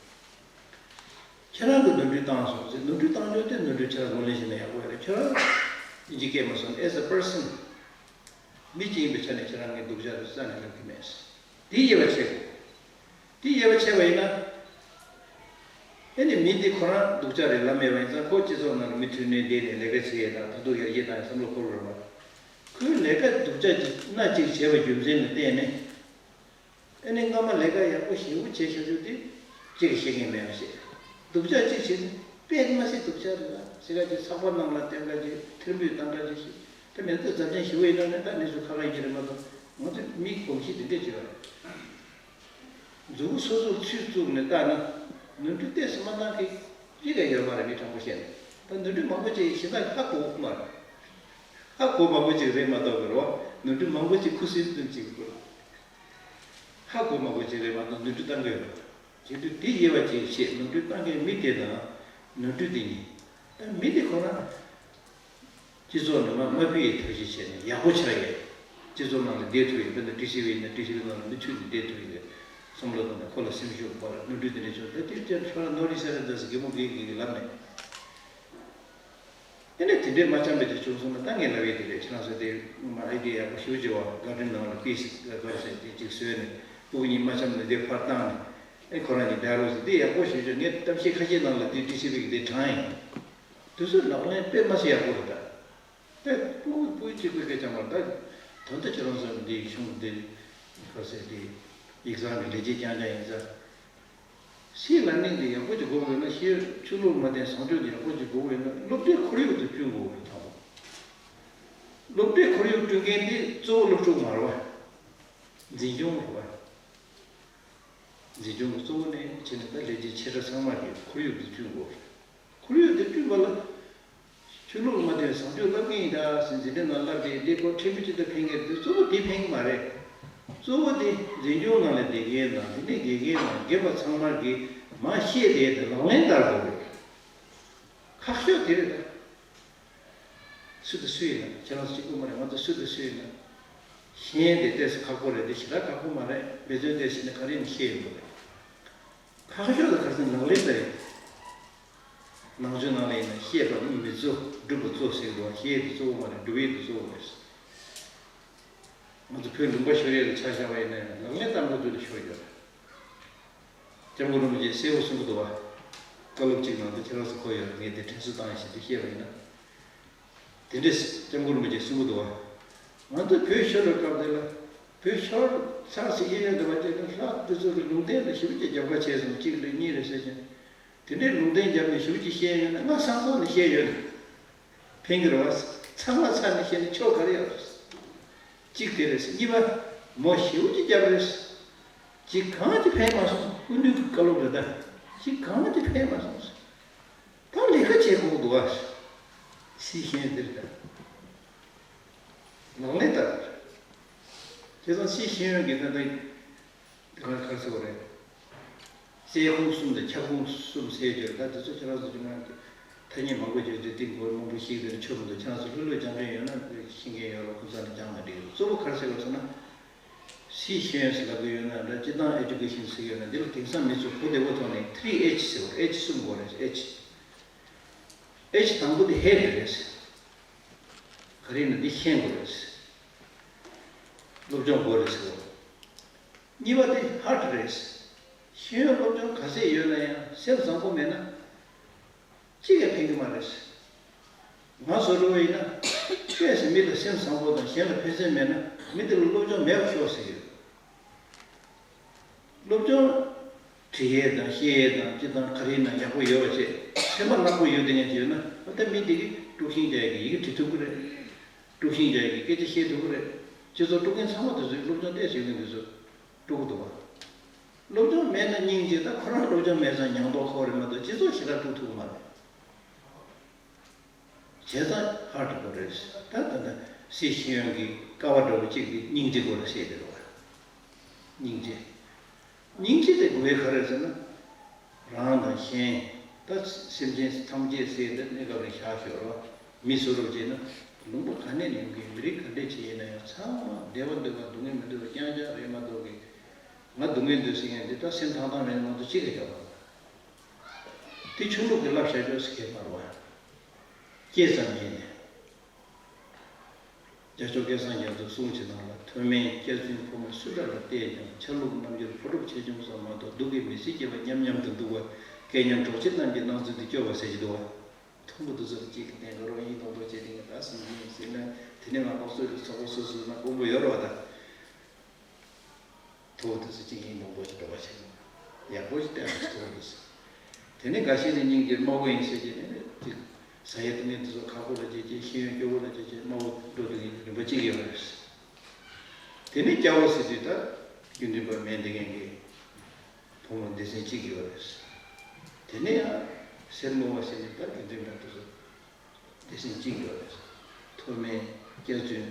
ཁྱེད་རང་གིས་ནོར་འཁྲུལ་བཏང་སོང་ཟེར། ནོར་འཁྲུལ་བཏང་ཆོག་དེ་ནོར་འཁྲུལ་ཁྱེད་རང་ངོས་ལེན་བྱས་ན་ཡག་པོ་རེད། ཁྱེད་རང་ཡིན་གཅིག་སྐྱེས་མ་སོང་། As a person། མི་གཅིག་ཡིན་པའི་ཆ་ནས་ཁྱེད་རང་ངས་སྡུག་ཅག་རེད་རྩ་ནས་ལབ་ཀྱི་མེད། དེ་དབྱེ་བ་ཕྱེ་དགོས། དེ་དབྱེ་བ་ཕྱེ་བ་ཡིན་ན། ཨེ་ནི་མི་འདི་ཁོ་རང་སྡུག་ཅག་རེད་ལབ་མེད་པ་ཡིན་ཙང་། ཁོ་སྤྱི་ཚོགས་ནང་ལ་མི་མཐུན་སྒྲིལ་བསྡད་ནས་ལས་ཀ་བྱེད་ཡས་དང་། ད་དུང་ཡར་རྒྱས་བཏང་ཡས་བསམ་བློ་འཁོར་དགོས་རེད་བ། ཁོའི་ལས་ཀ་སྡུག་ཅག་ཅིག་སྣ་གཅིག་བྱས་པ་རྒྱུ་མཚན་ལ་བརྟེན་ནས། ཨེ་ནི་སྔ་མ་ལས་ཀ་ཡག་པོ་ཞེ་པོ་བྱས་བཞག་རྒྱུ་དེ་གཅིག་གིས་ཤེས་མཁན་མེད་པ་བྱས། སྡུག་ཅག་གཅིག་བྱས་ཚེ་དཔེ་མ་སྲིད་སྡུག་ཅག་རེད་ལ་ཟེར། ག་ཅིག་ཚགས་པར་ནང་ལ་བཏོན། ག་ཅིག་ཐེར་འབུད་བཏང་། ག་ཅིག་ཞིག་དེ་མེད་ཚེ་རྫབ་ཆེན་ཞེ་པོ་ཡིན་ན་ནི་ད་གནས་ཚུལ་ཁག་ཁག་ཡིན་གྱི་རེད་མ་གཏོགས། ང་ཚོས་མིའི་གོམས་གཤིས་དེ་འདྲས་བྱེད་པ་རེད། མཛུབ་གུ་སོ་སོར་ཚུར་བཙུགས་ནས་བལྟས་ན། ནོར་འཁྲུལ་ཏོག་ཙམ་མ་བཏང་མཁན་གཅིག་ཀྱང་ཡོད་མ་རེད། མི་དྲང་པོ་བཤད་ན། ད་ནོར་འཁྲུལ་མང་པོ་ཅིག་གཞན་དག་ཧ་གོ་གི་མ་རེད། ཧ་གོ་མང་པོ་ཅིག་རེད་མ་གཏོགས་གི་རེད་བ། ནོར་འཁྲུལ་མང་པོ་ཅིག་ཁུ་སིམ་སིམ་ཅིག་གི་རེད། ཁ་གོ་མ་གོ་བྱས་པའི་མ་གཏོགས་ནོར་འཁྲུལ་བཏང་གི་ཡོད་རེད། བྱེད་དུས་དེ་དབྱེ་བ་ཅིག་ཕྱེ། ནོར་འཁྲུལ་བཏང་མཁན་མི་དེ་དང་ནོར་འཁྲུལ་དེ་གཉིས། ད་མི་དེ་ཁོ་རང་སྤྱི་ཚོགས་ནང་མ་དམའ་ཕུད་ཡི་ཐབས་ཤེས་བྱས་ནས་ཡག་པོ་ཆགས་ཡས། སྤྱི་ཚོགས་ནང་ལ་བསྡད་ཐུབ་ཡས། དཔེར་ན་ཀྲི་ཤི་བི་ཡིན་ན་ཀྲི་ཤི་བི་ནང་ལ་མི་ཚུད་ནས་བསྡད་ཐུབ་ཡས་བསམ་བློ་བཏང་ནས་ཁོ་ལ་སེམས་ཤུགས་སྤར། ནོར་འཁྲུལ་དེ་འདྲ་བྱུང་། ད་དེ་ལྟར་ཁྱོད་རང་ནོར་རི་ས་ར་འདྲ་ཟེར་གད་མོ་བགད་གི་གི་ལབ་མེད། དེ་ནས་དེ་འདྲའི་མ་འཆམ་པའི་དེ་བྱུང་སོང་ན། ད་ངས་ལབ་ཡས་དེ་རེད། ཁྱེད་རང་ཚོ་དེ་མ་ཨའི་ཌི་ཡ་ཡག་པོ་ཞེ་པོ་ཅིག་ཡོད་པ། གར་ཌེན་ནང་ལ་པིས་གར་ཌེན་ཟེར་དེ་ཅིག་བཟོས་ནས་སྤུ་གུ་གཉིས་མ་འཆམ་ནས་དེ་ཕར་བཏང་ནས། ཨེ་ཁོ་རང་གཉིས་ཌའི་ལོག་ཟེར་དེ་ཡག་པོ་ཞེ་པོ་ཅིག་ངས་གཏམ་བཤད་ཁ་ཤས་ནང་ལ་དེ་ཀྲི་ཤི་བི་གི་དེ་དྲངས་ཡིན། དེ་ཚོ་ལག་ལེན་དཔེ་མ་སྲིད་ཡག་པོ་རེད་ད། དཔེ་སྤུ་གུ་སྤུ་གུ་གཅིག་པུའི་སྐད་ཆ་མ་རེད་ད། ད་ལྟ་ཁྱེད་རང་ཚོ་འདི་གཞུང་འདི་ཁ་ཟེར་དེ་ཡིག་ཚང་གི་ལས་བྱེད་རྐྱང་རྐྱང་ཡིན་ཙང་། སྲིད་ལ་གནས་འདི་ཡག་པོ་ཅིག་དགོས་ཡོད་ན། ཤེས་ཡོན་ཆོས་ལུགས་མ་བརྟེན་བཟང་སྤྱོད་འདི་ཡག་པོ་ཅིག་དགོས་ཡོད་ན། སློབ་གྲྭའི་ཁོར་ཡུག་དེ་བསྐྲུན་དགོས་ཡོད་དང་། སློབ་གྲྭའི་ཁོར་ཡུག་བསྐྲུན་མཁན་དེ་གཙོ་བོ་སློབ་ཕྲུག་མ་རེད་བ། འཛིན་སྐྱོང་རེད་བ། འཛིན་སྐྱོང་གི་གཙོ་བོ་ནས་བྱས་ནས་ད་ལས་བྱེད་ཆེ་ཕྲ་ཚང་མ་གིས་ཁོར་ཡུག་དེ་བསྐྲུན་དགོས། ཁོར་ཡུག་དེ་བསྐྲུན་པ་ལ། ཆོས་ལུགས་མ་བརྟེན་བཟང་སྤྱོད་བསླབ་མཁན་ཡིན་ད་ཟེར་འཛིན་གྲྭ་ནང་བསླབ་བསྡད་དེ། ཁོ་ཕྲན་བུ་ཅིག་ད་ཕན་གྱི་རེད་དེ། གཙོ་བོ་དེ་ཕན་གྱི་མ་རེད། གཙོ་བོ་དེ་འཛིན་སྐྱོང་ནང་ལ་བསྡད་མཁན་དང་དེ་ནས་དགེ་རྒན་དང་རྒན་པ་ཚང་མ་གིས་མར་བཤད་བསྡད་དེ་ལག་ལེན་བསྟར་དགོས་རེད། ཁག་ཤོས་དེ་རེད་ད། སུ་དང་སུ་ཡིན་ན། ཁྱེད་རང་ཚོ་གཅིག་པུ་མ་རེད། ང་ཚོ་སུ་དང་སུ་ཡིན་ན། ཤེས་ཡོན་དེ་ཏོག་ཙམ་ཁག་པོ་རེད་དེ། ཞེ་དྲག་ཁག་པོ་མ་རེད། འབད་བརྩོན་ཏོག་ཙམ་བྱས་ན་ག་རེ་ཡིན་ན་ཤེས་ཡོང་གི་རེད། ཁག་ཤོས་ལ་ག་རེ་ཟེར་ན་ལག་ལེན་བསྟར་ཡས། ནང་ཆོས་ནང་ལ་ཡིན་ན་བཤད་པ་མི་གཙོ་སྒྲུབ་པ་གཙོ་ཟེར་གི་འདུག་བ། བཤད་ཡས་དེ་གཙོ་བོ་མ་རེད། སྒྲུབ་ཡས་དེ་གཙོ་བོ་རེད། ང་ཚོ་བོད་ལུང་པ་ཤོར་ཡས་ལ་ཆ་བཞག་པ་ཡིན་ན་ཡང་ལག་ལེན་བསྟར་མཁན་ཚོ་ལ་ཤོར་ཡོད་རེད། སྐྱབས་མགོན་རིན་པོ་ཆེས་གསལ་པོ་གསུང་གི་འདུག་བ། བཀའ་སློབ་གཅིག་ནང་དུ་ཁྱེད་རང་ཚོ་གོ་ཡོད་རེད། ངས་དེ་དྲན་གསོ་བཏང་ཡིན་ཞེས་དེ་བཤད་པ་ཡིན་ན། དེ་འདྲས་སྐྱབས་མགོན་རིན་པོ་ཆེས་གསུང་གི་འདུག་བ། ང་ཚོ་བོད་ཤོར་བའི་སྐབས་དེ་ལ། བོད་ཤོར་ཚར་ཟེར་གྱི་ཡོད་འདུག་བ། ཅེས་ནས་ལྷག་དེ་ཚོ་གི་ལུང་བསྟན་ལ་ཞེ་པོ་ཅིག་རྒྱབ་ཁ་བྱས་སོང་། གཅིག་རེད་གཉིས་རེད་ཟེར་ཀྱང་། དེ་འདྲའི་ལུང་བསྟན་བརྒྱབ་ནས་ཞེ་པོ་ཅིག་བཤད་ཡོད་ན། ང་ཚང་ཚང་ནས་བཤད་ཡོད་ན་ཕན་གྱི་རེད་བ། ཚང་མ་ཚར་ནས་བཤད་ན་ཆོ་ག་རེ་ཡོད་རེད། གཅིག་དེ་རེད། གཉིས་པ། མོ་ཞེ་པོ་ཅིག་བརྒྱབ་རེད། གཅིག་གང་ཅི་ཕན་མ་སོང་། སྐུ་མདུན་གྱི་བཀའ་སློབ་རེད་ད། གཅིག་གང་ཅི་ཕན་མ་སོང་། ད་ལས་ཀ་བྱེད་དགོས་འདུག་བ། སྲིད་ཤེས་ཡོན་འདིར་ད་ལག་ལེན་བསྟར། བྱས་ཙང་སྲིད་ཤེས་ཡོན་གྱི་ད་ལྟ་དེ་ག་ག་རེ་ཟེར་བ་རེད། རྩལ་ཁུངས་གསུམ་དང་ཁྱབ་ཁུངས་གསུམ་ཟེར་རྒྱུ་རེད། ད་དེ་ཚོ་ཁྱེད་རང་ཚོ་ཀྱི་ནང་གི་ཐ་སྙད་མང་པོ་བརྗོད་དུས་གཏིང་སྐོར་མང་པོ་ཞིག་དེར་ཆོད་མི་འདུག་ཁྱེད་རང་ཚོ་ལྷོད་ལྷོད་སྦྱང་མཁན་ཡོད་ན་ཤེས་མཁན་ཡོད་རེད། ཁོ་ཚོ་ནས་སྦྱངས་ན་འགྲིག་གི་རེད། གཙོ་བོ་ག་རེ་ཟེར་བ་ཟེར་ན། སྲིད་ཤེས་ཡོན་ཟེར་ལབ་ཀྱི་ཡོད་ན་འདྲ། སྤྱིར་བཏང་ཨེ་ཌུ་ཀེ་ཤན་ཟེར་གྱི་ཡོད་ན། འདི་ལ་དེང་སང་མི་ཚོས་གོ་བདེ་པོ་ཐོག་ནས་ཐི་རི་ཨེཆ་ཟེར་བ་རེད། ཨེཆ་གསུམ་དགོས་རེད། ཨེཆ། ཨེཆ་དང་པོ་དེ་ཧེཌ་རེད། ག་རེ་ཡིན་ན་འདི་ཤེས་དགོས་རེད། སློབ་སྦྱོང་དགོས་རེད་ཟེར་བ། གཉིས་པ་དེ་ཧར་ཊི་རེད། ཤེས་ཡོན་སློབ་སྦྱོང་ག་ཚད་ཡོད་ན་ཡང་སེམས་བཟང་པོ་མེད་ན་གཅིག་ཀྱང་ཕན་གྱི་མ་རེད། ང་བཟོ་འདྲ་བོ་ཡིན་ན་དཔེ་སྲིད་མི་ལ་སེམས་བཟང་པོ་དང་གཞན་ལ་ཕན་སེམས་མེད་ན་མི་དེ་ལ་སློབ་སྦྱོང་མེད་པ་ཤོག་ཟེར་གྱི་ཡོད། སློབ་སྦྱོང་འབྲི་ཡས་དང་ཤེས་ཡས་དང་སྤྱིར་བཏང་ག་རེ་ཡིན་ན་ཡག་པོ་ཡོད་པ་བྱས། སེམས་པ་ནག་པོ་ཡོད་དེ་ངས་བྱས་ན། ད་མི་དེ་གིས་དཀྲུག་ཤིང་རྒྱག་ཡས་ཀྱི་ཡི་གེ་འབྲི་ཐུབ་ཀྱི་རེད། དཀྲུག་ཤིང་རྒྱག་ཡས་ཀྱི་སྐད་ཆ་བཤད་ཐུབ་ཀྱི་རེད། སྤྱི་ཚོགས་དཀྲུག་མཁན་ཚང་མ་དེ་ཚོས་སློབ་སྦྱོང་ཏོག་ཙམ་ཡོད་མཁན་དེ་ཚོས་དཀྲུག་གི་འདུག་བ། སློབ་སྦྱོང་མེད་ན་སྙིང་རྗེ། ད་ཁོ་རང་སློབ་སྦྱོང་མེད་ཙང་ཉམས་རྟོགས་ཁོ་རེ་མ་གཏོགས་སྤྱི་ཚོགས་ཞེ་དྲག་དཀྲུག་ཐུབ་ཀྱི་མ་རེད། བྱས་ཙང་ཧར་ཊི་དགོས་རེད། ད་ད་ལྟ་སྲིད་ཤེས་ཡོན་གྱི་ཀ་བ་འདྲ་བོ་གཅིག་དེ་སྙིང་རྗེ་དགོས་རེད་ཟེར་གྱི་རེད་བ། སྙིང་རྗེ། སྙིང་རྗེ་དེ་དགོས་ཡས་ག་རེ་ཟེར་ན། རང་དང་གཞན། ད་སེམས་ཅན་ཐམས་ཅད་ཟེར་ཏེ་གནས་སྐབས་རེ་བཞག་ཞོར་བ། མི་བཟོ་འདྲ་བྱས་ན་ལུང་པ་ག་ནས་ནས་ཡོང་མཁན་མི་རིགས་ག་འདྲས་ཅིག་ཡིན་ན་ཡང་ཚང་མ་བདེ་བ་འདོད་པ་སྡུག་བསྔལ་མི་འདོད་པ་རྐྱང་རྐྱང་རེད་མ་གཏོགས་ཀྱི། ང་སྡུག་བསྔལ་འདོད་ཟེར་མཁན་འདི་ད་སེམས་ཐང་ཐང་མེད་ན་མ་གཏོགས་ཅི་ག་ཡོད་མ་རེད། དེ་ཆོས་ལུགས་ཀྱི་བསླབ་བྱ་ཅོག་ཟེར་མཁན་མ་རེད་བ། སྐྱེས་ཙམ་ཡིན་ནས། རྒྱལ་མཆོག་སྐལ་བཟང་རྒྱ་མཚོའི་གསུང་གི་ནང་ལ། མཐོ་དམན་སྐྱ་བཙུན་ཕོ་མོ་སུ་འདྲ་ལ་བལྟས་ཀྱང་། ཆ་ལུགས་རྣམ་འགྱུར་ཕོ་གྲུབ་ཆེ་ཆུང་ཙམ་མ་གཏོགས། སྡུག་གི་མི་ཚེ་སྐྱེལ་བ་མཉམ་མཉམ་དུ་འདུག་པ། སྐལ་མཉམ་གྲོགས་མཆེད་རྣམས་ཀྱིས་སྣང་ཚུལ་འདི་སྐྱོ་བ་ཟེར་གྱི་འདུག་བ། མཐོན་པོ་འདི་ཚོ་ལ་གཅིག་གིས་བསྟན་དགོས་རོགས་ཡིན་མདོག་མདོག་བྱས་ཏེ་ངས་ད་སེམས་ཅན་ཟེར་ན། དེ་ནས་ང་སློབ་གསོ་ལ་ཚོགས་པ་སོ་སོ་ན་དཔོན་པོ་ཡོད་རེད་བ་ད། ཐོག་དེ་ཚོ་གཅིག་ཡིན་མདོག་མདོག་ཅིག་འགྲོ་བ་ཞིག་ཡག་པོ་ཞིག་བསྟན་པ་ཞིག་ཐོག་དེ་ཚོ། དེ་ནས་འགའ་ཤས་ནས་སྙིང་རྗེ་དམའ་བོ་ཡིན་ཟེར་གྱི་ནས་ཅིག་ཟ་ཡས་འཐུང་ཡས་དེ་ཚོ་ཁག་པོ་ལ་བྱེད་ཀྱི། ཤེས་ཡོན་སྐྱོ་བོ་ལ་བྱེད་ཀྱི། དམའ་བོ་འགྲོ་དུས་རིམ་པ་གཅིག་ཡོད་རེད། དེ་ནས་སྐྱ་བོ་ཟེར་དུས་ད་དགེ་འདུན་པ་མན་དེ་ངན་གྱི་བུ་མོ་སྡེ་ཚན་གཅིག་ཡོད་རེད། དེ་ནས་ཡང་སེར་མོ་བ་ཟེར་ནས་ད་དགེ་འདུན་པ་དེ་ཚོ། སྡེ་ཚན་གཅིག་ཡོད་རེད། མཐོ་དམན་སྐྱ་བཙུན།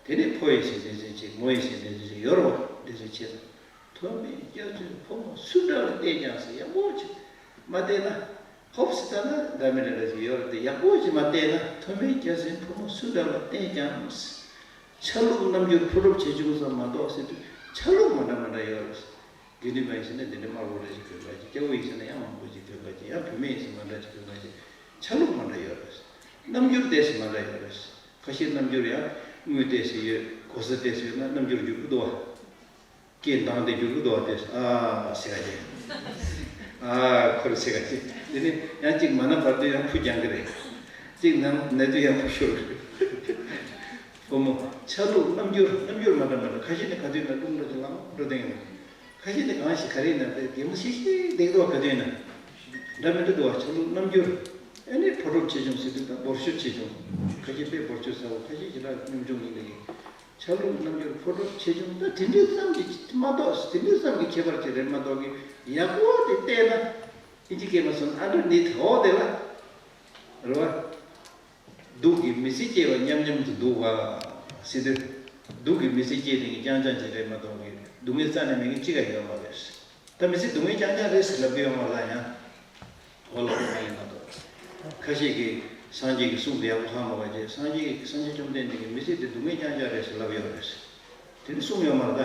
དེ་ནས་ཕོ་ཡིན་ཟེར་སྡེ་ཚན་གཅིག་མོ་ཡིན་ཟེར་སྡེ་ཚན་གཅིག་ཡོད་རེད་བ། སྡེ་ཚན་ཕྱེད་དང་ མཐོ་དམན་སྐྱག་རྫུན་ཕོ་མོ་སུ་འདྲ་ལ་བལྟས་ཀྱང་ཟེར། ཡག་པོ་ཅིག་མ་བལྟས་ན། ཧོབ་སི་ལྟ་ན་འདྲ་མི་འདྲ་འདྲ་ཞིག་ཡོད་རེད་དེ། ཡག་པོ་ཅིག་མ་བལྟས་ན། མཐོ་དམན་སྐྱག་རྫུན་ཕོ་མོ་སུ་འདྲ་ལ་བལྟས་ཀྱང་། ཆ་ལུགས་རྣམ་འགྱུར་ཕོ་སྒྲུབ་ཆེ་ཆུང་ཙམ་མ་གཏོགས་ཟེར་དུས། ཆ་ལུགས་མ་འདྲ་མ་འདྲ་ཡོད་རེད། དགེ་འདུན་པ་ཡིན་ཟེར་ན་འདི་འདྲ་དམར་པོ་འདྲ་ཞིག་གྱོན་དགོས་ཀྱི། སྐྱ་བོ་ཡིན་ཟེར་ན་ཡང་མང་པོ་ཞིག་གྱོན་དགོས་ཀྱི། ཡང་བུད་མེད་ཡིན་ཟེར་ན་མ་འདྲ་ཞིག་གྱོན་དགོས་ཀྱི། ཆ་ལུགས་མ་འདྲ་ཡོད་རེད། རྣམ་འགྱུར་ཏོག་ཙམ་མ་འདྲ་ཡོད་རེད། ཁ་ཤས་རྣམ་འགྱུར་ཡང་དངུལ་ཏོག་ཙམ་ཡོད། གོ་ས་ཏོག་ཙམ་ཡོད་ན་རྣམ་འགྱུར་འགྱུར་གྱི་འདུག་བ། སྐད་གདངས་དེ་འགྱུར་གྱི་འདུག་བ། དེ་ཨ་ཟེར་ག་ཅིག་ཨ་ཁོ་རེ་ཟེར་ག་ཅིག་དེ་ནི་ཡང་གཅིག་མ་ན་བར་དུ་ཡང་ཕུ་རྒྱང་གི་རེད། གཅིག་ནང་ན་དུས་ཡང་ཕུ་ཤོར་གི་རེད། བུ་མོ་ཆ་ལུགས་རྣམ་འགྱུར། རྣམ་འགྱུར་མ་འདྲ་མ་འདྲ། ཁ་ཤས་ནི་ག་དུས་ན་རླུང་འགྲོ་དེ་ལངས་འགྲོ་དེ་ཡིན། ཁ་ཤས་ནི་གང་ཞིག་ག་རེ་ཡིན་ན་དེ་གད་མོ་ཤིག་ཤིག་བསྡད་འདུག་བ། ག་དུས་ན་འདྲ་མི་འདྲ་འདུག་བ། ཆ་ལུགས་རྣམ་འགྱུར། ཨ་ནི་ཕོ་སྒྲུབ་ཆེ་ཆུང་ཟེར་དུས་ད་འབོར་ཤོག་ཆེ་ཆུང་། ཁ་ཤས་དཔེ་འབོར་ཤོག་ཟེར་བ། ཁ་ཤས་ཞེ་དྲག་ཉུང་ཆུང་ཡིན་ལ་ཡིན། ཆ་ལུགས་རྣམ་འགྱུར་ཕོ་སྒྲུབ་ཆེ་ཆུང་ད་དེ་འདྲའི་ཙམ་གྱིས་མ་གཏོགས། དེ་འདྲའི་ཙམ་གྱི་ཁྱད་པར་ཅིག་རེད་མ་གཏོགས་ཀྱི། ཡག་པོ་དེ་བལྟས་ན་ཨིན་ཇི་སྐད་མ་སོང་ཨན་ཌར་ནི་ཐི་འོ་དེ་ལ་རེད་བ། སྡུག་གིས་མི་ཚེ་སྐྱེལ་བ་མཉམ་མཉམ་དུ་འདུག་བ་ཟེར་དུས། སྡུག་གིས་མི་ཚེ་སྐྱེལ་དེ་གི་རྐྱང་རྐྱང་ཅིག་རེད་མ་གཏོགས་ཀྱི། སྡུག་བསྔལ་རྩ་ནས་མེད་མཁན་གཅིག་ཀ་ཡོད་མ་རེད། ད་མི་ཚེ་སྡུག་བསྔལ་རྐྱང་རྐྱང་རེད་ཟེར་ལབ་ཀྱི་ཡོད་མ་རེད་ཡང་། འོ་ལ་འོ་མ་ཡིན་མ་གཏོགས། ཁ་ཤས་ཀྱིས་སངས་རྒྱས་ཀྱི་གསུང་དེ་ཡག་པོ་ཧ་མ་གོ་བྱས། སངས་རྒྱས་ཀྱིས། སངས་རྒྱས་བཅོམ་ལྡན་འདས་ཀྱིས་མི་ཚེ་འདི་སྡུག་བསྔལ་རྐྱང་རྐྱང་རེད་ཟེར་ལབ་ཡོད་རེད། དེ་ནི་གསུངས་ཡོད་མ་རེད་ད།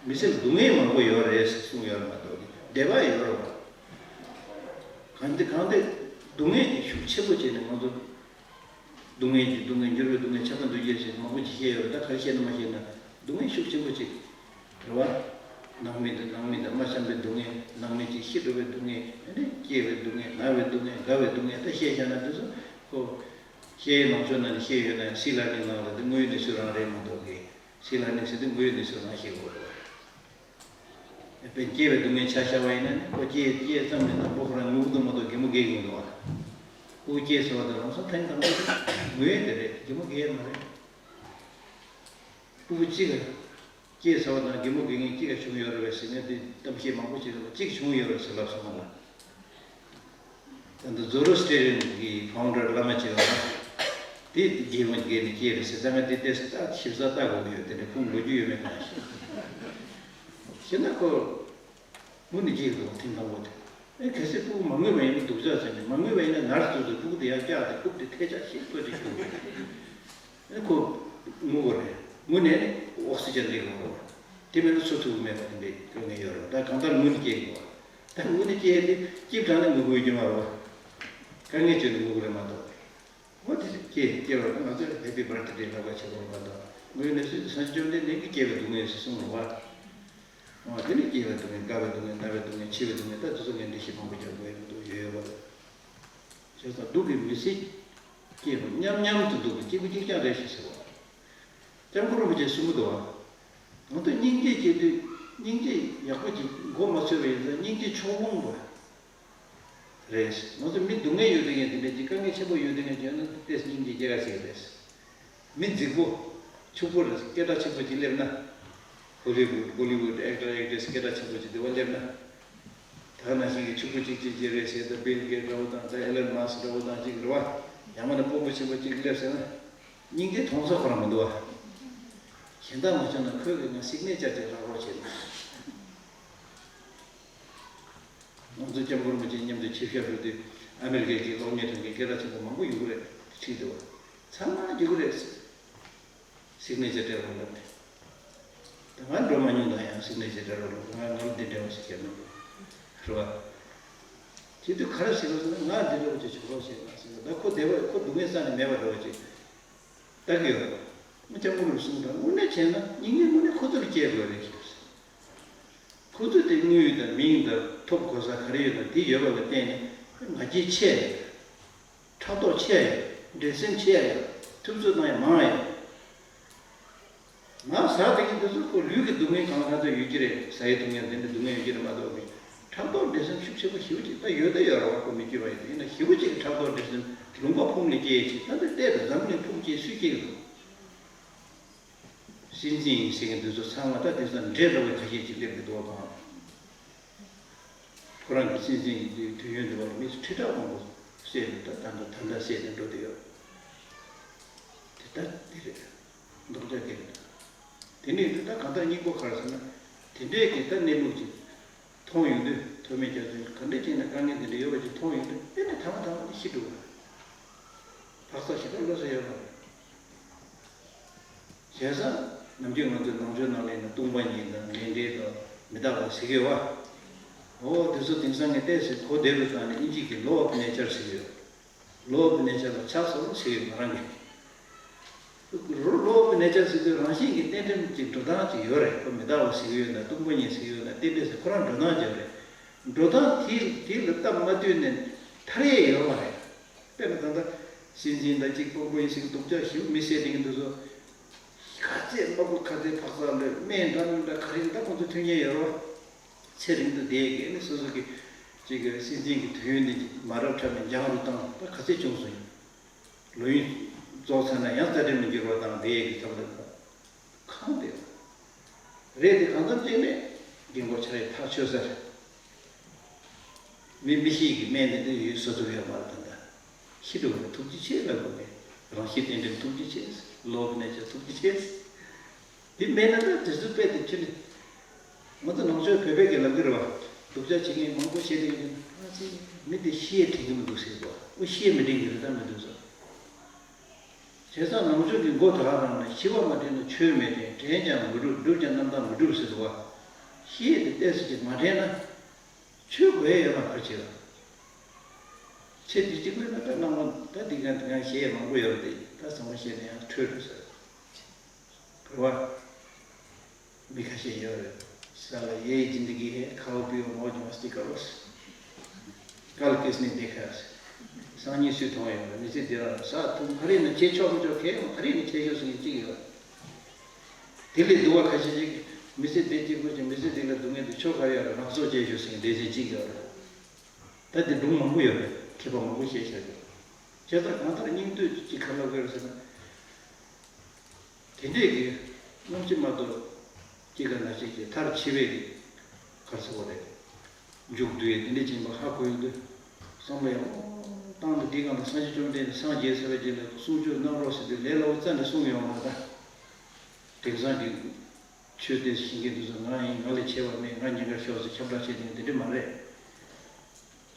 མི་ཚེ་ལ་སྡུག་བསྔལ་མང་པོ་ཡོད་རེད་ཟེར་གསུངས་ཡོད་རེད་མ་གཏོགས་ཀྱི། བདེ་བ་ཡོད་རེད་བ། གང་དེ་གང་དེ་སྡུག་བསྔལ་གྱི་ཤུགས་ཆེན་པོ་བྱས་ནས་ང་ཚོ། སྡུག་བསྔལ་གྱི་སྡུག་བསྔལ། འགྱུར་བའི་སྡུག་བསྔལ། ཁྱབ་པ་འདུ་བྱེད་ཟེར་མང་པོ་ཅིག་བཤད་ཡོད་རེད། ད་ག་རེ་བཤད་ན་མ་བཤད་ན་སྡུག་བསྔལ་ཤུགས་ཆེན་པོ་ཅིག་རེད་བ། ནང་མི་དང་ནང་མི་དང་མ་འཆམ་པའི་སྡུག་བསྔལ། ནང་མི་གཅིག་ཤི་འགྲོ་བའི་སྡུག་བསྔལ། ཨ་ནི་སྐྱེ་བའི་སྡུག་བསྔལ། ན་བའི་སྡུག་བསྔལ། རྒ་བའི་སྡུག་བསྔལ། ད་བཤད་བཞག་ན་འདི་ཚོ་ཁོ། བཤད་ཡས་ནང་ཆོས་ནང་ནས་བཤད་ཡོད་ན་ཡང་སྲིད་ལ་གནས་ནང་ལ་དེ་དངོས་ཡོད་གནས་ཚུལ་རང་རེད་མ་གཏོགས་ཀྱི། སྲིད་ལ་གནས་ཟེར་དུས་དངོས་ཡོད་གནས་ཚུལ་རང་བཤད་དགོས་རེད་བ། དཔེར་སྐྱེ་བའི་སྡུག་བསྔལ་ཆ་བཞག་པ་ཡིན་ན་ནི། ཁོ་སྐྱེས་སྐྱེས་ཙམ་ནས་དང་པོ་ཁོ་རང་ངུ་གི་འདུག་མ་གཏོགས་གད་མོ་བགད་ཀྱི་མི་འདུག་བ། སྤུ་གུ་སྐྱེས་ཟེར་བ་དང་ལམ་སང་ཐེངས་དང་པོ་ངུ་ཡས་དེ་རེད། གད་མོ་བགད་ཡས་མ་རེད། སྤུ་གུ་གཅིག་ག་སྐྱེས་ཟེར་བ་དང་གད་མོ་བགད་མཁན་གཅིག་ག་བྱུང་ཡོད་རེད་པས་ཟེར་ནས་དེ་གཏམ་བཤད་མང་པོ་བྱས་རེད་པ། གཅིག་བྱུང་ཡོད་རེད་ཟེར་ལབ་སོང་ང་ལ། ད་ལྟ་ཛོ་རོ་སི་ཊེ་རི་ཡན་གྱི་ཕའུན་ཌར་བླ་མ་བྱས་པ་ན། དེ་གད་མོ་བགད་ནས་སྐྱེས་རེད་ཟེར། ད་ང་དེ་ལྟས་ཞིབ་ཚགས་ལྟ་དགོས་ཀྱི་ཡོད། དེ་འདྲ་ཁུངས་ལོ་རྒྱུས་ཡོད་མེད་གང་ཤེས། ཤེས་ན་ཁོ་ངུ་ནས་སྐྱེས་འདུག་ཐེངས་དང་པོ་དེ། ཨེ་གལ་སྲིད་སྤུ་གུ་མ་ངུས་པ་ཡིན་ན་སྡུག་ཅག་བྱས་ནས། མ་ངུས་པ་ཡིན་ན་ནར་སི་བཙུགས་ཏེ་སྤུ་གུ་དེ་ཡར་བཀྱགས་ཏེ་རྐུབ་དེ་ཐལ་ཆ་ཞིག་གཏོར་ཅིག་བྱུང་། ཨེ་ཁོ་ངུ་དགོས་རེད། ངུ་ནས་ནི་ཨོག་སི་ཇན་སླེབས་དགོས་རེད། དེ་མིན་ན་འཚོ་ཐུབ་ཀྱི་མེད་པ་དེ་འདྲའི་དཀའ་ངལ་ཡོད་རེད། ད་གང་ལྟར་ངུ་ནས་སྐྱེས་དགོས། ད་ངུ་ནས་སྐྱེས་ཏེ་སྐྱིབས་དྲགས་ན་ངུ་དགོས་ཀྱི་མ་རེད་བ། དཀའ་ངལ་བྱུང་ནས་ངུ་དགོས་རེད་མ་གཏོགས། འོ་དེ་སྐྱེས་སྐྱེས་པ་ང་ཚོས་ཧེ་པི་བར་ཐི་ཌེ་ལབ་པ་བྱེད་དགོས་རེད་མ་གཏོགས། ངུ་ནས་སུས་སངས་རྒྱས་བཅོམ་ལྡན་འདས་ཀྱིས་སྐྱེས་པའི་སྡུག་བསྔལ་ཞེས་གསུངས་རེད་བ། འོ་དེ་ནི་སྐྱེ་བའི་སྡུག་བསྔལ། རྒ་བའི་སྡུག་བསྔལ། ན་བའི་སྡུག་བསྔལ། འཆི་བའི་སྡུག་བསྔལ། ད་དེ་ཚོ་ངས་འགྲེལ་བཤད་མང་པོ་རྒྱག་དགོས་ཡ་མི་འདུག་ཡོད་ཡོད་པ་རེད། བྱས་ཙང་སྡུག་གིས་མི་ཚེ་སྐྱེལ་བ་མཉམ་མཉམ་དུ་འདུག་པ། གཅིག་པུ་གཅིག་རྐྱང་རེད་ཞེས་ཟེར་བ། སྐྱབས་མགོན་རིན་པོ་ཆེས་གསུང་གི་འདུག་བ། ང་ཚོ་སྙིང་རྗེ་སྐྱེ་དུས་སྙིང་རྗེ་ཡག་པོ་ཅིག་མགོ་མ་ཚོས་པ་ཡིན་ཙང་སྙིང་རྗེ་ཕྱོགས་ལྷུང་བ་རེད། ང་ཚོ་མི་སྡུག་བསྔལ་ཡོད་དུས་ངས་དེ་འདྲ་ཅིག་དཀའ་ངལ་ཆེན་པོ་ཡོད་དུས་ངས་བརྗོད་ན་ཏོག་ཙམ་སྙིང་རྗེ་སྐྱེ་ག་ཟེར་གི་རེད། མི་རྫིག་པོ། ཕྱུག་པོ་རེད། སྐད་གྲགས་ཆེན་པོ་ཅིག་སླེབས་ན། ཧོ་ལི་ཝུད། བྷོ་ལི་ཝུད། ཨེག་ཊར་ཨེག་ཊྲེ་སི་སྐད་གྲགས་ཆེན་པོ་ཅིག་དེ་བ་སླེབས་ན། ད་ནང་བཞིན་གྱི་ཕྱུག་པོ་ཅིག་ཅིག་ཅིག་རེད་ཟེར། ད་བིལ་གེ་ཊི་འདྲ་བོ་དང་། ད་ཨེ་ལོན་མཱ་སི་ཀི་འདྲ་བོ་དང་ཅིག་རེད་བ། ཡང་མིན་ན་དཔོན་པོ་ཆེན་པོ་ཅིག་སླེབས་ཟེར་ན། སྙིང་རྗེ་མཐོང་ས་ཁོ་རང་མི་འདུག་བ། གཞན་དག་མ་བྱུང་ན་ཁོས་ཀྱིས་ང་སིག་ནེ་ཅར་ཅིག་རག་རོགས་བྱེད་ན། ང་ཚོ་སྐྱབས་མགོན་རིན་པོ་ཆེ་མཉམ་དུ་ཆིབས་ཞབས་ཞུ་དུས། ཨ་མེ་རི་ཀའི་གི་གློག་བརྙན་ཁང་གི་སྐད་གྲགས་ཆེན་པོ་མང་པོ་ཡོད་རེད། ཁྲིད་འདུག་བ། ཚང་མ་རྒྱུག་རེད། སིག་ནེ་ཅར་སྤྲད་རོགས་ལབ་ནས། ད་ང་འགྲོ་མ་མྱོང་། ད་ཡང་སིག་ནེ་ཅར་སྤྲད་རོགས་ལབ། ང་ངམ་འདི་འདྲ་བ་ཞིག་བྱས་མི་འདུག་རེད་བ། དེ་དུས་ག་རེ་ཟེར་རོགས་ཟེར་ན། ང་འདི་འདྲ་བ་ཅིག་བྱེད་རོགས་བྱེད་ང་ཟེར་ན། ད་ཁོ་བདེ་བ། ཁོ་སྡུག་བསྔལ་རྩ་ནས་མེད་པ་འདྲ་བ་ཅིག་ལྟ་གི་ཡོད་རེད་བ། ང་སྐྱབས་མགོན་རིན་པོ་ཆེ་གསུངས་དང་། དངོས་གནས་བྱས་ན་སྙིང་རྗེ་དངོས་གནས་ཁོ་ཚོ་ལ་སྐྱེ་དགོས་རེད་ཟེར། ཁོ་ཚོས་དེ་དངུལ་དང་མིང་དང་ཐོབ་གོ་ས་ག་རེ་ཡོད་ན་དེ་ཡོད་པ་ལ་བརྟེན་ནས་ང་རྒྱལ་ཆེ་ཡ། ཕྲག་དོག་ཆེ་ཡ། འགྲན་སེམས་ཆེ་ཡ། ཐུབ་ཚོད་གནང་ཡ་མང་ཡ། ང་ཟ་བསྡད་མཁན་དེ་ཚོ་ཁོ་ལུས་ཀྱི་སྡུག་བསྔལ་གང་ག་ཚོད་ཡོད་ཀྱི་རེད། ཟ་ཡའི་སྡུག་བསྔལ་དེ་འདྲ་སྡུག་བསྔལ་ཡོད་ཀྱི་རེད་མ་གཏོགས་ཀྱི། ཕྲག་དོག་འགྲན་སེམས་ཤུགས་ཆེ་པོ་ཞེ་པོ་ཅིག་ད་ཡོད་ད་ཡོད་རེད་བ། ཁོ་མི་སྐྱོ་བ་ཡིན་ད། ཡིན་ན་ཞེ་པོ་ཅིག་ཕྲག་དོག་འགྲན་སེམས་ལུང་པ་ཕུང་ནས་སྐྱེ་ཡ་ཅིག་ད་འདི་བལྟས་ད་འཛམ་གླིང་ཕུང་སྐྱེ་སུས་སྐྱེ་གི་འདུག་སྲིད་འཛིན་ཡིན་ཟེར་མཁན་དེ་ཚོ་ཚང་མ་ད་དེང་སང་འདྲེ་འདྲ་བའི་ཁ་ཤས་ཅིག་སླེབས་ཀྱི་འདུག་བ། གང་ཁོ་རང་གི་སྲིད་འཛིན་ཡིན་དུས་དུས་ཡུན་འདྲ་བ་ལ་མི་ཁྲི་ཕྲག་མང་པོ་བསད་ནས། ད་ད་ད་ད་ད་བསད་ནས་འགྲོ་བསྡད་ཡོད། དེ་ད་འདི་རེད། མདོག་ཅག་གི་རེད། དེ་ནས་ད་གང་ལྟར་སྙིང་པོ་ག་རེ་ཟེར་ན། དེ་ དེ་འདྲའི་གི་ད་གནས་ལུགས་ཅིག་མཐོང་ཡོང་དུས། ཐོགས་མེད་རྒྱ་མཚོས་ག་འདྲ་བྱས་ན་དཀའ་ངལ་དེ་འདྲ་ཡོད་པ་ཅིག་མཐོང་ཡོང་དུས། དེ་ནས་ཐ་མ་ཐ་མ་དེ་ཤི་འགྲོ་བ་རེད། བག་ཚ་ཞེ་དྲག་ལོས་ས་ཡོད་མ་རེད། བྱས་ཙང་ནམ་རྒྱུན་ང་ཚོའི་ནང་ཆོས་ནང་ལ་ཡིན་ན་སྟོང་པ་ཉིད་དང་ལས་འབྲས་དང་མི་རྟག་པ་ཟེར་གི་ཡོད་པ། འོ་དེ་ཚོ་དེང་སང་ངས་བལྟས་ཚེ་གོ་བདེ་པོའི་སྒང་ནས་དབྱིན་ཇི་གི་law of nature ཟེར་གི་ཡོད། law of nature ལ་ཆགས་སོང་ཟེར་གི་ཡོད། ང་རང་གིས། law of nature ཟེར་དུས་རང་བཞིན་གྱི་རྟེན་འབྲེལ་གྱི་འགྲོ་སྟངས་ཅིག་ཡོད་རེད། ཁོ་མི་རྟག་པ་ཟེར་གི་ཡོད་ན། སྟོང་པ་ཉིད་ཟེར་གི་ཡོད་ན། རྟེན་འབྲེལ་ཟེར། ཁོ་རང་འགྲོ་སྟངས་ཅིག་ཡོད་རེད། འགྲོ་སྟངས་དེ་དེ་ལ་སྟབས་མ་བསྟུན་ནས་ཐར་ཡས་ཡོད་མ་རེད། དཔེར་ན་ད་ལྟ་སྲིད་འཛིན་དང་གཅིག་དཔོན་པོ་ཡིན་ཟེར་གི་སྡུག་ཅག་ཞེ་པོ་མི་བསད་དེ་གི་འདུག་སོ། ག་ཚད་དམག་དཔུང་ག་ཚད་བག་ཚ་ལོས། སྨན་འདྲ་མི་འདྲ་ག་རེ་ཡིན་ད་ཁོང་ཚོ་མཐུན་རྐྱེན་ཡོད་རེད་བ། ཚེ་རིང་དུ་བསྡད་ཀྱི་ནི་སོ་སོ་གི་ཅིག་གི་སྲིད་འཛིན་གྱི་དུས་ཡུན་དེ་མ་རབས་འཁྲབ་ནས་འགྱངས་རུ་བཏང་། ད་ག་ཚད་བྱུང་སོང་ཡིན། ལོ་ཡུན་རྫོགས་ཚར་ན་ཡང་རྩ་ཁྲིམས་ལ་འགྱུར་བ་བཏང་བསྡད་ཀྱི་ཐབས་ལ་ད་གང་བསྡད་རེད། དེ་གང་འཚམ་ཅིག་ནས་རྒན་གོག་ཆ་རེ་ཐག་ཆོད་ས་རེད། མི་མི་ཤི་གི་སྨན་དེ་འདྲ་ཡོད་བཟོ་ཐུབ་ཡོད་མ་རེད། ད་ལྟ་ཤི་འགྲོ་བའི་ཐུགས་རྗེ་ཆེ་ལབ་དགོས་ཀྱི། རང་ཤི་རྟེན་འབྲེལ་ཐུགས་རྗེ་ཆེ། law of nature ཐུགས་རྗེ་ཆེ། འདི་མེད་ན་ད་དེ་ཚོ་དཔེ་དེ་ཁྱོད་ནི། ང་ཚོ་ནང་ཆོས་བོད་པའི་གི་ལབ་ཀྱི་རེད་བ། སྡུག་ཅག་བྱེད་མཁན་མང་པོ་བྱེད་དེ་ཡོད་ན། ཨ་ཙི། མི་དེ་ཤི་ཡས་དྲན་གྱི་མི་འདུག་ཟེར་བ། ཨོ་ཤི་ཡས་མི་དྲན་གྱི་རེད་ད་མི་འདུག་ཟེར། བྱས་ཙང་ནང་ཆོས་ཀྱི་མགོ་དག་རང་ནས་ཤི་བ་མ་དྲན་ན་ཆོས་མེད་དྲན། དྲན་ཀྱང་མི་འགྲུབ། སྒྲུབ་ཀྱང་རྣམ་དག་མི་འགྲུབ་ཟེར་བ། ཤི་ཡས་དེ་ཏོག་ཙམ་ཅིག་མ་དྲན་ན། ཆོས་དགོས་ཡས་ཡོད་མ་རེད་ཁ་ཆེ་བ། ཆེ་དེ་གཅིག་པུ་ཡིན་ན་ད་གནང་བ་ད་འདི་ག་འདི་ག་བཤད་ཡས་མང་པོ་ཡོད་རེད་དེ། ད་ཚང་མ་བཤད་ན་ཡང་འཕྲོས་རེད་ཟེར། བོད་པ་མི་ཁ་ཤས་ཡོད་རེད། साला यही जिंदगी है, खाओ पियो मौज मस्ती करो। कल किसने देखा है? སང་ཉིན་སུས་མཐོང་ཡོད་རེད། མི་ཚེ་འདི་རང་ས་ཐུང་ག་རེ་ནས་བྱེད་ཆོག་མི་ཆོག་གས་ཡང་ག་རེ་ནས་བྱེད་ཆོག་ཟེར་མཁན་གཅིག་ཡོད་རེད། དེ་ལས་སྡུག་པ་ཁ་ཤས་ཤིག་མི་ཚེ་འདི་གཅིག་པུ་ཅིག་མི་ཚེ་འདི་ལ་སྡུག་བསྔལ་འདི་ཆོ་ག་ཡོད་རེད། རང་སྲོག་བཅད་ཤོག་ཟེར་མཁན་སྡེ་ཚན་གཅིག་ཡོད་རེད། ད་དེ་སྒྲུང་མང་པོ་ཡོད་རེད། མཁས་པ་མང་པོ་བཤད་བཞག་ཡོད། བྱས་ཙང་གང་ལྟར་སྙིང་བསྡུས་ཅིག་ག་ལབ་དགོས་རེད་ཟེར་ན། དེ་འདྲས་ཀྱི་སྣང་ཆེན་མ་གཏོགས་སྐྱེ་རྒ་ན་འཆི་གི་མཐར་འཆི་བའི་གི་ག་རེ་ཟེར་དགོས་རེད། མཇུག་བསྡུ་ཡས་དེ་འདྲས་ཅིག་ཡིན་པ་ཧ་གོ་ཡོང་དུས། བསམ་བློ་ཡང་བཏང་དུས། དེའི་སྒང་ལ་སངས་རྒྱས་བཅོམ་ལྡན་འདས་སངས་རྒྱས་ཟེར་བའི་རྗེས་ལ་གསུང་ཆོས་གནང་རོགས་ཟེར་དུས་ལས་སླ་བོ་རྩ་ནས་གསུང་ཡོང་མ་རེད་ད། དེང་སང་གི་ཆོས་དེ་ཤེས་མཁན་དེ་ཚོ་ང་ཡིན། ང་ལས་ཆེ་བ་མེད། ང་ཉེན་ཁར་ཤོར་ཟེར་ཁྱབ་བསྒྲགས་བྱེད་མཁན་དེ་འདྲས་མ་རེད།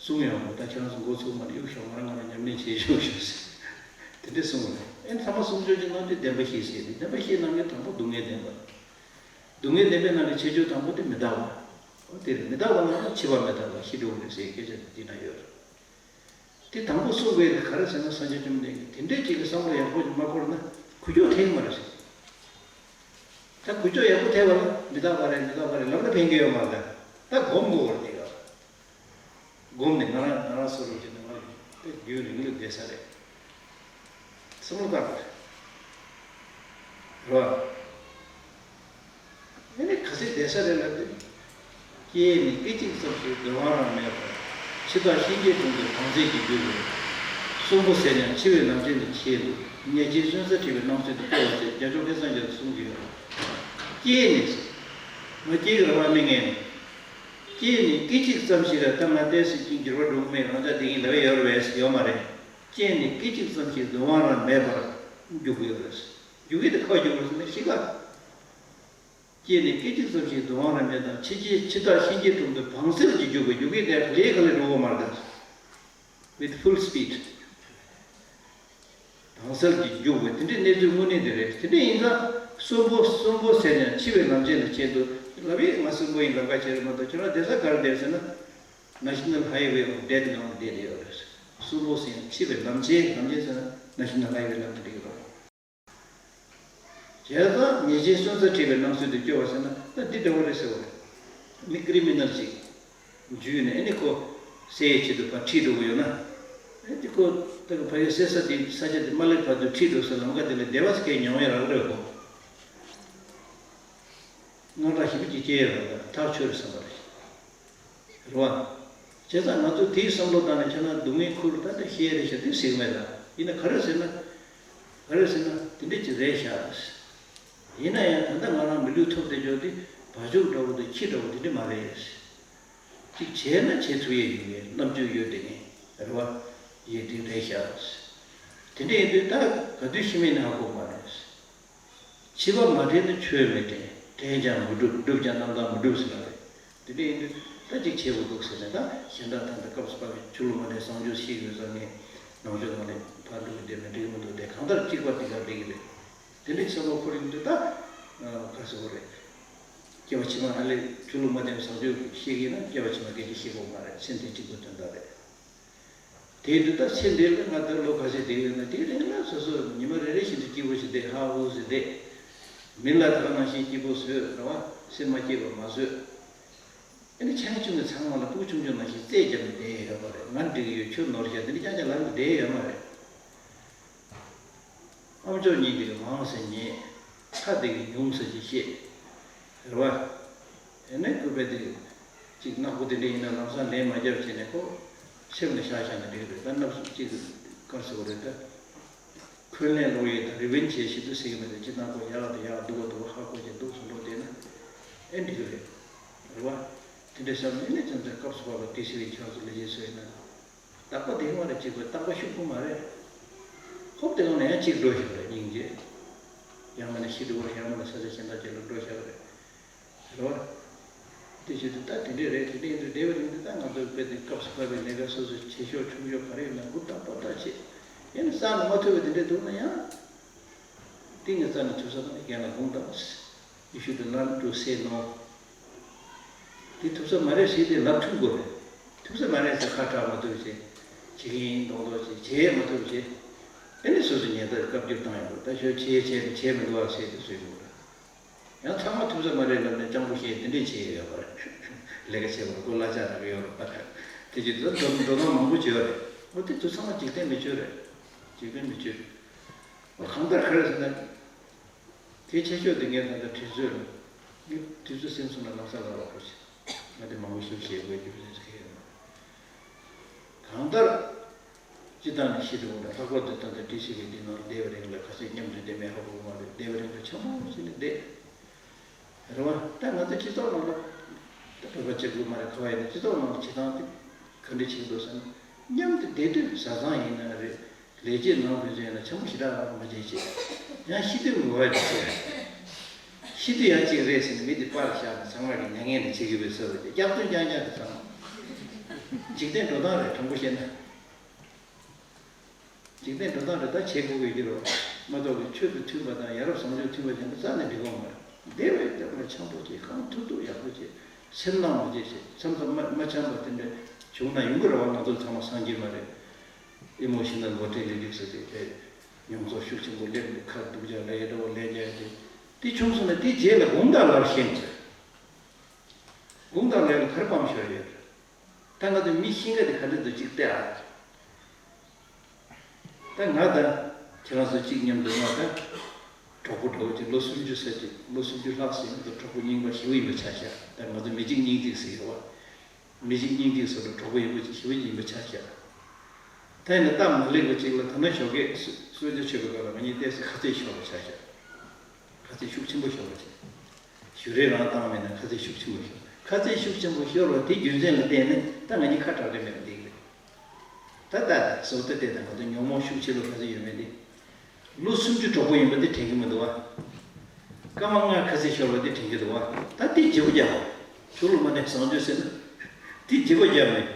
གསུང་ཡོང་། ད་ཁྱེད་རང་ཚོ་འགོ་ཚུགས་མ་གཡུག་ཤོག་ང་རང་ང་རང་ཉམས་ལེན་བྱེད་ཤོག་ཤོག་ཟེར། དེ་འདྲས་གསུངས་རེད། ཨེ་ཐ་མ་གསུང་ཆོས་ཀྱི་རྣམ་དཔྱོད་བདེན་པ་བཞི་ཟེར་ཏེ། བདེན་པ་བཞིའི་ནང་གི་དང་པོ་སྡུག་བསྔལ་བདེན་པ། སྡུག་བསྔལ་བདེན་པའི་ནང་གི་ཆེ་ཆུང་དང་པོ་དེ་མི་རྟག་པ། འོ་དེ་རེད། མི་རྟག་པ་ནང་ལ་འཆི་བ་མི་རྟག་པ། ཤི་འགྲོ་གི་རེད་ཟེར་སྐད་ཆ་དེ་འདི་ན་ཡོད་རེད། དེ་དང་པོ་གསུངས་པའི་ག་རེ་ཟེར་ན། སངས་རྒྱས་བཅོམ་ལྡན་འདས་ཀྱིས་དེ་འདྲས་ཅིག་གི་བསམ་བློ་ཡག་པོ་ཅིག་མ་འཁོར་ན་འགུལ་སྐྱོད་ཐེབས་མ་རེད་ཟེར། ད་འགུལ་སྐྱོད་ཡག་པོ་ཐེབས་པ་ལ་མི་རྟག་པ་རེད། མི་རྟག་པ་རེད་ལབ་ན་ཕན་གྱི་ཡོད་མ་རེད། ད་སྒོམ་དགོས་པ་རེད་དེ་ག་སྒོམ་ནས་ང་རང་ང་རང་བཟོ་རུ་བྱས་ནས་ང་རྒྱུན་རིང་ལ་བསྡད་ས་རེད། བསམ་བློ་བཏང་དགོས་རེད་བ། ཨ་ནི་ག་ཚོད་བསྡད་ས་རེད་ལབ་དུས། སྐྱེས་ནས་སྐད་ཅིག་ཙམ་ཞིག་འདོད་དབང་རང་མེད་པར། འཆི་བདག་གཤིན་རྗེའི་དྲུང་དུ་བང་རྩལ་གྱིས་རྒྱུག་པས། གསོན་པོ་ཟེར་ཡང་འཆི་བའི་ལམ་ཆེན་དུ་ཁྱེད་འདུག་ཉེས་ཅན་གསོན་ས་ཁྲིད་པའི་སྣང་ཚུལ་དུ་སྐྱེ་བ་ཟེར་རྒྱ་མཚོ་སྐལ་བཟང་རྒྱ་མཚོས་གསུང་གི་ཡོད། སྐྱེས་ནས། ང་སྐྱེས་ཀྱི་རེད་བ། མི་ངན། སྐྱེས་ནས་སྐད་ཅིག་ཙམ་ཞིག་ལ་ད་ང་ཏོག་ཙམ་ཅིག་འགྱུར་བ་འགྲོ་གི་མེད། རང་ཅག་བསྡད་ཀྱི་ཡིན་ལབ་ཡ་ཡོད་རེད་པས། ཡོད་མ་རེད། སྐྱེས་ནས་སྐད་ཅིག་ཙམ་ཞིག་འདོད་དབང་རང་མེད་པར་རྒྱུག་གི་ཡོད་རེད། རྒྱུག་གི་དེ་ག་པར་རྒྱུག་རེད་ཟེར་ན་ཤི་ཁ། སྐྱེས་ནས་སྐད་ཅིག་ཙམ་ཞིག་འདོད་དབང་རང་མེད་དང་། འཆི་ཆེ་འཆི་བདག་གཤིན་རྗེའི་དྲུང་དུ་བང་རྩལ་གྱིས་རྒྱུག་པའི། རྒྱུག་གི་དེ་ལས་ག་ལས་འགྲོ་གི་མ་རེད་ད། with full speed། བང་རྩལ་གྱིས་རྒྱུག་པའི་དེ་འདྲའི་གནས་ཚུལ་དངོས་གནས་དེ་རེད། དེ་འདྲ་ཡིན་ཙང་གསོན་པོ་གསོན་པོ་ཟེར་ཡང་འཆི་བའི་ལམ་ཆེན་དུ་ཁྱེད་འདུག་ལབ་ཡས། ང་གསོན་པོ་ཡིན་ལབ་ཁ་བྱེད་རེད་མ་གཏོགས། ཁྱེད་རང་བསྡད་ས་ག་རེ་བསྡད་ཟེར་ན། National Highway of Death ནང་ལ་བསྡད་ཡོད་རེད། གསོན་པོ་ཟེར་ཡང་འཆི་བའི་ལམ་ཆེན། ལམ་ཆེན་ཟེར་ན་National Highway ལམ་དེ་འགྲིག་གི་རེད། བྱས་ཙང་ཉེས་ཅན་གསོན་ས་ཁྲིད་པའི་སྣང་ཚུལ་དུ་སྐྱེ་བ་ཟེར་ན། ད་འདི་འདྲ་བོ་རེད་ཟེར་བ་རེད། མི་ཀི་རི་མི་ནལ་ཅིག་འཇུས་ནས་ཨ་ནི་ཁོ་བསད་ཡའི་ཆེད་དུ་ཕར་ཁྲིད་འགྲོ་གི་ཡོད་ན། ཨ་ནི་ཁོ་ད་གི་ཕ་གི་བསད་ས་དེ་ས་ཆ་དེ་མ་སླེབས་བར་དུ་ཁྲིད་འགྲོ་ས་ལམ་ཁ་དེ་ལ་བདེ་བ་སྐད་མྱོང་ཡ་རག་རེད་ཁོ། དངངས་སྐྲག་ཞེ་པོ་ཅིག་སྐྱེ་ཡོད་རེད། ད་ཐག་ཆོད་རེད་བསམ་པ་རེད། རེད་བ། བྱས་ཙང་ང་ཚོས་དེའི་བསམ་བློ་བཏང་ནས་ཁྱེད་རང་སྡུག་བསྔལ་ཁུར་ད་ལྟ་ཤེས་རེད་ཤག་དེ་ཟེར་གི་མེད་ད། ཡིན་ན་ག་རེ་ཟེར་ན། ག་རེ་ཟེར་ན་དེ་འདྲ་ཅིག་རེད་ཤག་ཡིན་ན་ཡང་ད་ལྟ་ང་རང་མི་ལུས་ཐོབ་བསྡད་ཆོག་དེ་བ་ཕྱུགས་འདྲ་བོ་དང་ཁྱི་འདྲ་བོ་དེ་འདྲ་མ་རེད། ཅིག་བྱས་ན་བྱེད་ཐུབ་ཡས་ཡོད་ངེས། རྣམ་དཔྱོད་ཡོད་བསྡད་ངེས་རེད་བ། ཡིན་དེ་རེད་ཤག་དེ་འདྲ་ཡིན་དུས་ད་ག་དུས་ཤི་མིན་ཧ་གོ་མ་རེད། འཆི་བ་མ་དྲན་ན་ཆོས་མི་དྲན། དྲན་ཀྱང་མི་འགྲུབ། བསྒྲུབས་ཀྱང་རྣམ་དག་མི་འགྲུབ་ཟེར་བ་རེད། དེ་འདྲ་ཡིན་དུས་ད་ཅིག་བྱེད་དགོས་འདུག་ཟེར་ནས། ད་གཞན་དག་ད་ལྟ་སྐབས་སུ་བབས་པའི་ཆོས་ལུགས་མ་འདྲེས་བཟང་སྤྱོད་ཤེས་དགོས་ཟེར་ནས་ནང་ཆོས་ནང་ནས་ཕར་འགྲོ་གི་བསྡད་ན་འགྲིག་གི་མི་འདུག་སྟེ། གང་ལྟར་གཅིག་པ་འདི་ག་འགྲིག་གི་རེད། དེ་འདྲའི་བསམ་བློ་འཁོར་ཡོང་དུས་ད་ག་ཟེར་དགོས་རེད། སྐྱེ་བ་ཕྱི་མ་ཧ་ལས་ཆོས་ལུགས་མ་འདྲེས་བཟང་སྤྱོད་ཤེས་ཀྱི་ན། སྐྱེ་བ་ཕྱི་མ་སྐད་ཆ་བཤད་དགོས་མ་རེད། སེམས་དེ་གཅིག་པུ་དོན་དག་རེད། དེ་དུས་ད་ཚེ་འདི་ལ་ང་ད་ལོ་ག་ཚོད་བསྡད་ཡོད་ན། དེའི་རིང་ལ་སོ་སོ་ཉི་མ་རེ་རེ་བཞིན་དུ་སྐྱིད་པོ་ཞིག་བསྡད། ཧ་ཧུ་ཟེར་བསྡད། མི་ལ་ད་ག་ནང་བཞིན་སྐྱིད་པོ་བཟོས་རེད་བ། སེམས་མ་སྐྱིད་པ་མ་བཟོས། ཨ་ནི་ཆུང་ཆུང་གི་ཚང་མ་ལ་སྤུ་གུ་ཆུང་ཆུང་ནང་བཞིན་རྩེད་རྒྱབ་ནས་བསྡད་ཡོད་མ་རེད། ང་འགྲིག་གི་ཡོད། ཁྱོད་ནོར་བཞག་དེ་འདྲ་རྐྱང་རྐྱང་ལབ་ནས་བསྡད་ཡོད་མ་རེད། ཨ་མཆོག་གཉིས་དེ་གི་མང་ཟེར་ཉན། ཁ་དེ་གི་ཉུང་ཟེར་གྱི་བཤད། རེད་བ། ཨེ་ནས་སྐུད་པ་དེ་གཅིག་ནག་པོ་དེ་འདྲ་ཡིན་ན་ལམ་སང་ལན་མ་རྒྱབ་བྱས་ནས་ཁོ་སེམས་ལ་བཞག་བཞག་ན་འགྲིག་རེད། ད་སྣབས་སུ་གཅིག་གི་ག་རེ་ཟེར་དགོས་རེད། ད་འཁོན་ལན་སློག་ཡས་དང་རི་ཝེན་བྱས་ཤིག་ཏུ་ཟེར་གི་མེད་དེ། སྤྱིར་བཏང་ཁོ་ཡག་དང་ཡག་སྡུག་པ་སྡུག་པ་ཧ་གོ་བྱས་འདུག་སེ་འགྲོ་བསྡད་ན་ཨེ་འགྲིག་གི་རེད། རེད་བ། དེ་འདྲ་བསམ་ནས་ཨེ་ནས་ཙམ་ཙམ་སྐབས་སུ་བབས་པ་དེ་ཟེར་བའི་ཆ་ཚུལ་ལ་བྱས་སོ་ཡིན་ན། རྟག་པ་དེ་མ་རེད། གཅིག་པ་རྟག་པ་ཤུགས་པོ་མ་རེད། ཧོབ་དེ་གང་ལ་ཡང་གཅིག་འགྲོ་བཞག་རེད། སྙིང་རྗེ། ཡང་མིན་ན་ཤི་དུས་ཡང་མིན་ན་ས་ཆ་གཞན་དག་ཅིག་ལ་འགྲོ་བཞག་རེད། རེད་བ། དེ་བྱེད་དུས་ད་དེ་འདྲས་རེད། དེ་འདྲས་ཡིན་དུས་བསྡད་པའི་རིང་དུ་ད་ང་ཚོའི་དཔེ་དེ་སྐབས་སུ་བབས་པའི་ལས་ཀ་སོ་སོ་ཆེ་ཤོས་ཆུང་ཤོས་ག་རེ་ཡིན་ན་འུར་ཐག་པ་ཐག་བྱེད། ཡིན་ན་རྩ་ནས་མ་ཐུབ་པ་དེ་འདྲས་འདུག་ན་ཡང་། ཏིང་ངེ་རྩ་ནས་ཐུབ་ས་དང་རྒན་ལ་དགོངས་དག You should learn to say no. དེ་ཐུབ་ས་མ་རེད་ཟེར་དེ་ལབ་ཐུབ་དགོས་རེད། ཐུབ་ས་མ་རེད་ཟེར་ཁ་གྲག་མ་ཐུབ་བྱས། བྱེད་ཀྱི་ཡིན་མདོག་མདོག་བྱས། བྱེད་མ་ཐུབ་བྱས། ཨེ་ནི་སོ་སོ་ཉེས་དག་བཀའ་བཀྱོན་བཏང་ཡོང་བ། ད་ཞོ་བྱེད་བྱེད་བྱེད་མི་འདུག་ཨ་ཟེར་དེ་བཟོས་ཡོང་བ། ཡང་ཚང་མ་ཐུབ་ས་མ་རེད་ལབ་ནས་སྤྱང་པོ་བཤད་དེ་འདྲས་བྱས་ཡོད་པ་རེད། ལས་ཀ་བྱེད་པར་མགོ་གླ་ཆ་རག་གི་ཡོད་རེད་པ། དེ་བྱས་ད་འགྲོ་འགྲོ་སྟངས་མང་པོ་བྱས་ཡོད་རེད། འོ་དེ་ཚོ་ཚང་མ་འཇིག་རྟེན་མི་ཆོས་རེད། འཇིག་རྟེན་མི་ཆོས། འོ་གང་ལྟར་ག་རེ་ཟེར་ན། གལ་ཆེ་ཤོས་དེ་ངས་ད་ལྟ་དྲི་ཚོད་ལ། ངས་དུས་ཚོད་ཟིན་སོང་ན་ལམ་སང་ལབ་པ་ཁོ་ཆེ། ང་དེ་མང་པོ་ཞིག་བཤད་དགོས་རྒྱུ་རེད་ཟེར་གྱི་ཡོད། གང་ལྟར། སྤྱི་བཏང་ནས་ཤི་དུས་འོ་ན་ལྷག་པར་དུ་ད་ལྟ་ཊི་སི་ཝི་འདི་ནང་བསྡད་པའི་རིང་ལ་ག་ཚོད་མཉམ་དུ་བསྡད་མེད་ཧ་གོ་གི་མ་རེད། བསྡད་པའི་རིང་ལ་འཆམ་པོ་བྱས་ནས་བསྡད། རེད་བ། ད་ང་ཚོ་སྤྱི་ཚོགས་ནང་ལ། ད་བོད་པ་གཅིག་པུ་མ་རེད། ག་བ་ཡིན་ན་སྤྱི་ཚོགས་ནང་ལ་བྱེད་སྟངས་དེ་ག་འདྲ་བྱེད་ཀྱི་འདུག་ཟེར་ན། མཉམ་དུ་བསྡད་དུས་བཟའ་ཚང་ཡིན་ན་རེད། ལས་བྱེད་ནང་ཕན་ཚུན་ཡིན་ན་འཆམ་པོ་ཞེ་དྲག་མ་བྱེད་ཅེས། ཡང་ཤི་དུས་ངུ་བ་ཅིག་བྱེད། ཤི་དུས་ཡང་གཅིག་རེད་ཟེར་ནས་མི་དེ་པར་བཞག་ནས་ཚང་མ་གི་མྱ་ངན་དེ་བྱེད་ཀྱི་བས་ཟེར་བ་དེ་སྐྱག་རྫུན་རྐྱང་རྐྱང་དེ་ཚང་མ། འཇིག་རྟེན་འགྲོ་སྟངས་རེད། དྲང་པོ་བཤད་ན། འཇིག་རྟེན་འགྲོ་སྟངས་རེད། ད་བྱེད་དགོས་ཀྱི་རེད་མ་གཏོགས་ཀྱི་ཆོས་དང་མཐུན་པ་དང་ཡ་རབས་བཟང་སྤྱོད་མཐུན་པ་ཅན་དུ་རྩ་ནས་འགྲིག་གི་མ་རེད། བདེ་བའི་སྟེང་ལ་འཆམ་པོ་བྱེད། གང་ཐུབ་ཐུབ་ཡག་པོ་བྱེད། སེམས་ནག་མ་བྱེད་ཅེས། མཚམས་མཚམས་མ་མ་འཆམ་པ་དེ་འདྲ་བྱུང་ན་ཡོང་གི་རེད་བ། ང་ཚོ་ཚང་མ་སངས་རྒྱས་མ་རེད། ཨེ་མོ་ཤི་ནལ་ལོ་ཊ་རི་ལི་ལིག་ཟེར་ཏེ་དེ་མྱོང་ཚོར་ཤུགས་ཆེན་པོ་སླེབས་ནས་ཁ་སྡུག་ཅག་ལ་ཡ་འདྲ་བོ་ལས་རྒྱག་ཡ་དེ། དེ་བྱུང་སོང་ན་དེ་རྗེས་ལ་དགོངས་དག་ལབ་ཤེས་ན། དགོངས་དག་ལབ་ཡ་ལ་ག་རེ་སྤང་ཤོར་ཡོད་རེད། ད་ང་ཚོ་མི་ཤི་ཁ་དེ་ག་འདྲ་འདུག་ཅིག་བལྟས་ཨ། ད་ང་དང་ཁྱེད་རང་ཚོ་གཅིག་མཉམ་དུ་ང་དང་གྲོགས་པོ་འདྲ་བོ་ཅིག་ལོ་སུམ་ཅུ་ཟེར་ཅིག་ལོ་སུམ་ཅུ་ལྷག་ཟིན་ང་ཚོ་གྲོགས་པོ་རྙིང་པ་ཞེ་པོ་ཡིན་པ་ཆ་བཞག་ད་ང་ཚོ་མི་གཅིག་སྙིང་ཐིག་ཟེར་ཡོད་བ། མི་གཅིག་སྙིང་ཐིག་ཟེར་ལ་གྲོགས་པོ་ཡིན་པ་ཅིག་ཞེ་པོ་ཡིན་པ་ཆ་བཞག་ད་ཡིན་ན་སྟབས་མ་ལེགས་པ་ཅིག་ལ་ད་ནང་ཞོགས་ཀས་གསོལ་ཇ་མཆོད་པའི་སྐབས་ལ་ང་གཉིས་ཏོག་ཙམ་ཁ་རྩོད་ཤོར་བ་ཆ་བཞག་ཁ་རྩོད་ཤུགས་ཆེན་པོ་ཤོར་བ་ཅིག་ཞུ་རེ་རང་བཏང་མེད་ན་ཁ་རྩོད་ཤུགས་ཆེན་པོ་ཤོར། ཁ་རྩོད་ཤུགས་ཆེན་པོ་ཤོར་བ་དེ་རྒྱུ་མཚན་ལ་བརྟེན་ནས་ད་ང་གཉིས་ཁ་གྲག་རེ་མེད་པ་འདི་རེད། ད་ལྟ་བཟོ་ལྟ་དེ་དང་ང་ཚོ་ཉོན་མོངས་ཤུགས་ཆེ་ལོ་ག་ཚོད་ཡོད་མེད་དེ། ལོ་སུམ་ཅུ་གྲོགས་པོ་ཡིན་པ་དེ་དྲན་གྱི་མི་འདུག་བ། སྐར་མ་ལྔ་ཁ་རྩོད་ཤོར་བ་དེ་དྲན་གྱི་འདུག་བ། ད་དེ་བརྗེ་པོ་རྒྱག་པ། ཆོས་ལུགས་མ་ནས་བཟང་སྤྱོད་ཟེར་ན། དེ་བརྗེ་པོ་རྒྱག་མེད།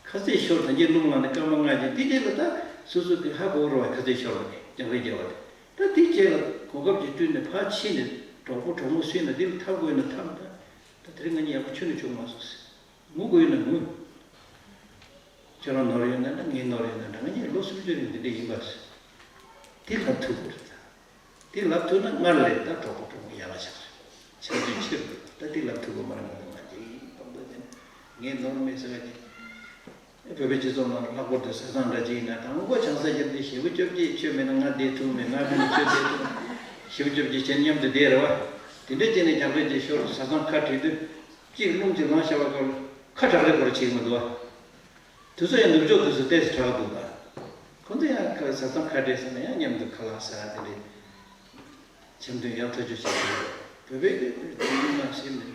ཁ་རྩོད་ཤོར་ད་གྱེན་ལུང་ལངས་ནས་སྐར་མ་ལྔ་རྗེས་དེ་རྗེས་ལ་ད་སོ་སོ་དེ་ཧ་གོ་རུ་བ་ཁ་རྩོད་ཤོར་བ་དེ་རྒྱག་རེས་རྒྱག་བ་དེ། ད་དེ་རྗེས་ལ་གོ་སྐབས་ཅིག་བསྐྲུན་ནས་ཕར་ཕྱིན་ནས་གྲོགས་པོ་གྲོགས་མོ་སུས་ན་དེ་ལ་འཐམ་དགོས་ན་འཐམ། ད་ད་དེ་རིང་ང་གཉིས་ཡག་པོ་ཆུང་ནས་བྱུང་མ་སོང་ཟེར། ངུ་དགོས་ན་ངུ། ཁྱོད་རང་ནོར་ཡོད་ན་འདྲ། ངའི་ནོར་ཡོད་ན་འདྲ། ང་གཉིས་ལོ་སུམ་ཅུ་རིང་འདི་འདྲ་ཡིན་པ། དེ་ལབ་ཐུབ་དགོས་རེད་ད། དེ་ལབ་ཐུབ་ན་སྔར་ལས་ད་གྲོགས་པོ་གྲོགས་མོ་ཡག་པ་ཆགས་རེད། ཆགས་རྒྱུ་ཆེ་རུ་འགྲོ། ད་དེ་ལབ་ཐུབ་དགོས་མ་རེད། ང་ཚོ་ང་རྒྱལ་ཡིན་སྟོང་པ་དེ་ནི་ངའི་ནོར་མེད་ཟེར་བ་དེ། བོད་པའི་སྤྱི་ཚོགས་ནང་ལྷག་པར་དུ་བཟའ་ཚང་འདྲ་ཅིག་ཡིན་ན་དང་པོ་ཆང་ས་བརྒྱབ་སྟེ་ཞེ་པོ་སྐྱོབ་ཀྱིས་ཁྱོད་མེད་ན་ང་བསྡད་ཐུབ་མེད། ང་མེད་ན་ཁྱོད་བསྡད་ཐུབ། ཞེ་པོ་སྐྱོབ་ཀྱིས་ཁྱེད་མཉམ་དུ་བསྡད་རེད་བ། དེ་འདྲ་བྱས་ནས་རྒྱག་རེས་ཀྱི་ཞོར་བཟའ་ཚང་ཁ་བྲལ་དུས། གཅིག་རླུང་གཅིག་ལངས་བྱ་བ་སྐོར་ཁ་གྲག་རེ་སྐོར་བྱེད་ཀྱི་མི་འདུག་བ། དུས་ཚོད་ཡང་ནུབ་ཕྱོགས་དུས་སུ་ཏོག་ཙམ་དྲག་འདུག་ད། ཁོ་ཚོ་ཡང་ཁ་བཟའ་ཚང་ཁ་བྲལ་ཟེར་ན་ཡང་མཉམ་དུ་ཁ་ལག་ཟ་དེ་འདྲའི་འཆམ་མཐུན་ཡག་ཐག་ཆོད་བྱེད་ཀྱི་ཡོད། བོད་པའི་དེ་དུས་རྒྱུན་ནང་ཞིག་ནས་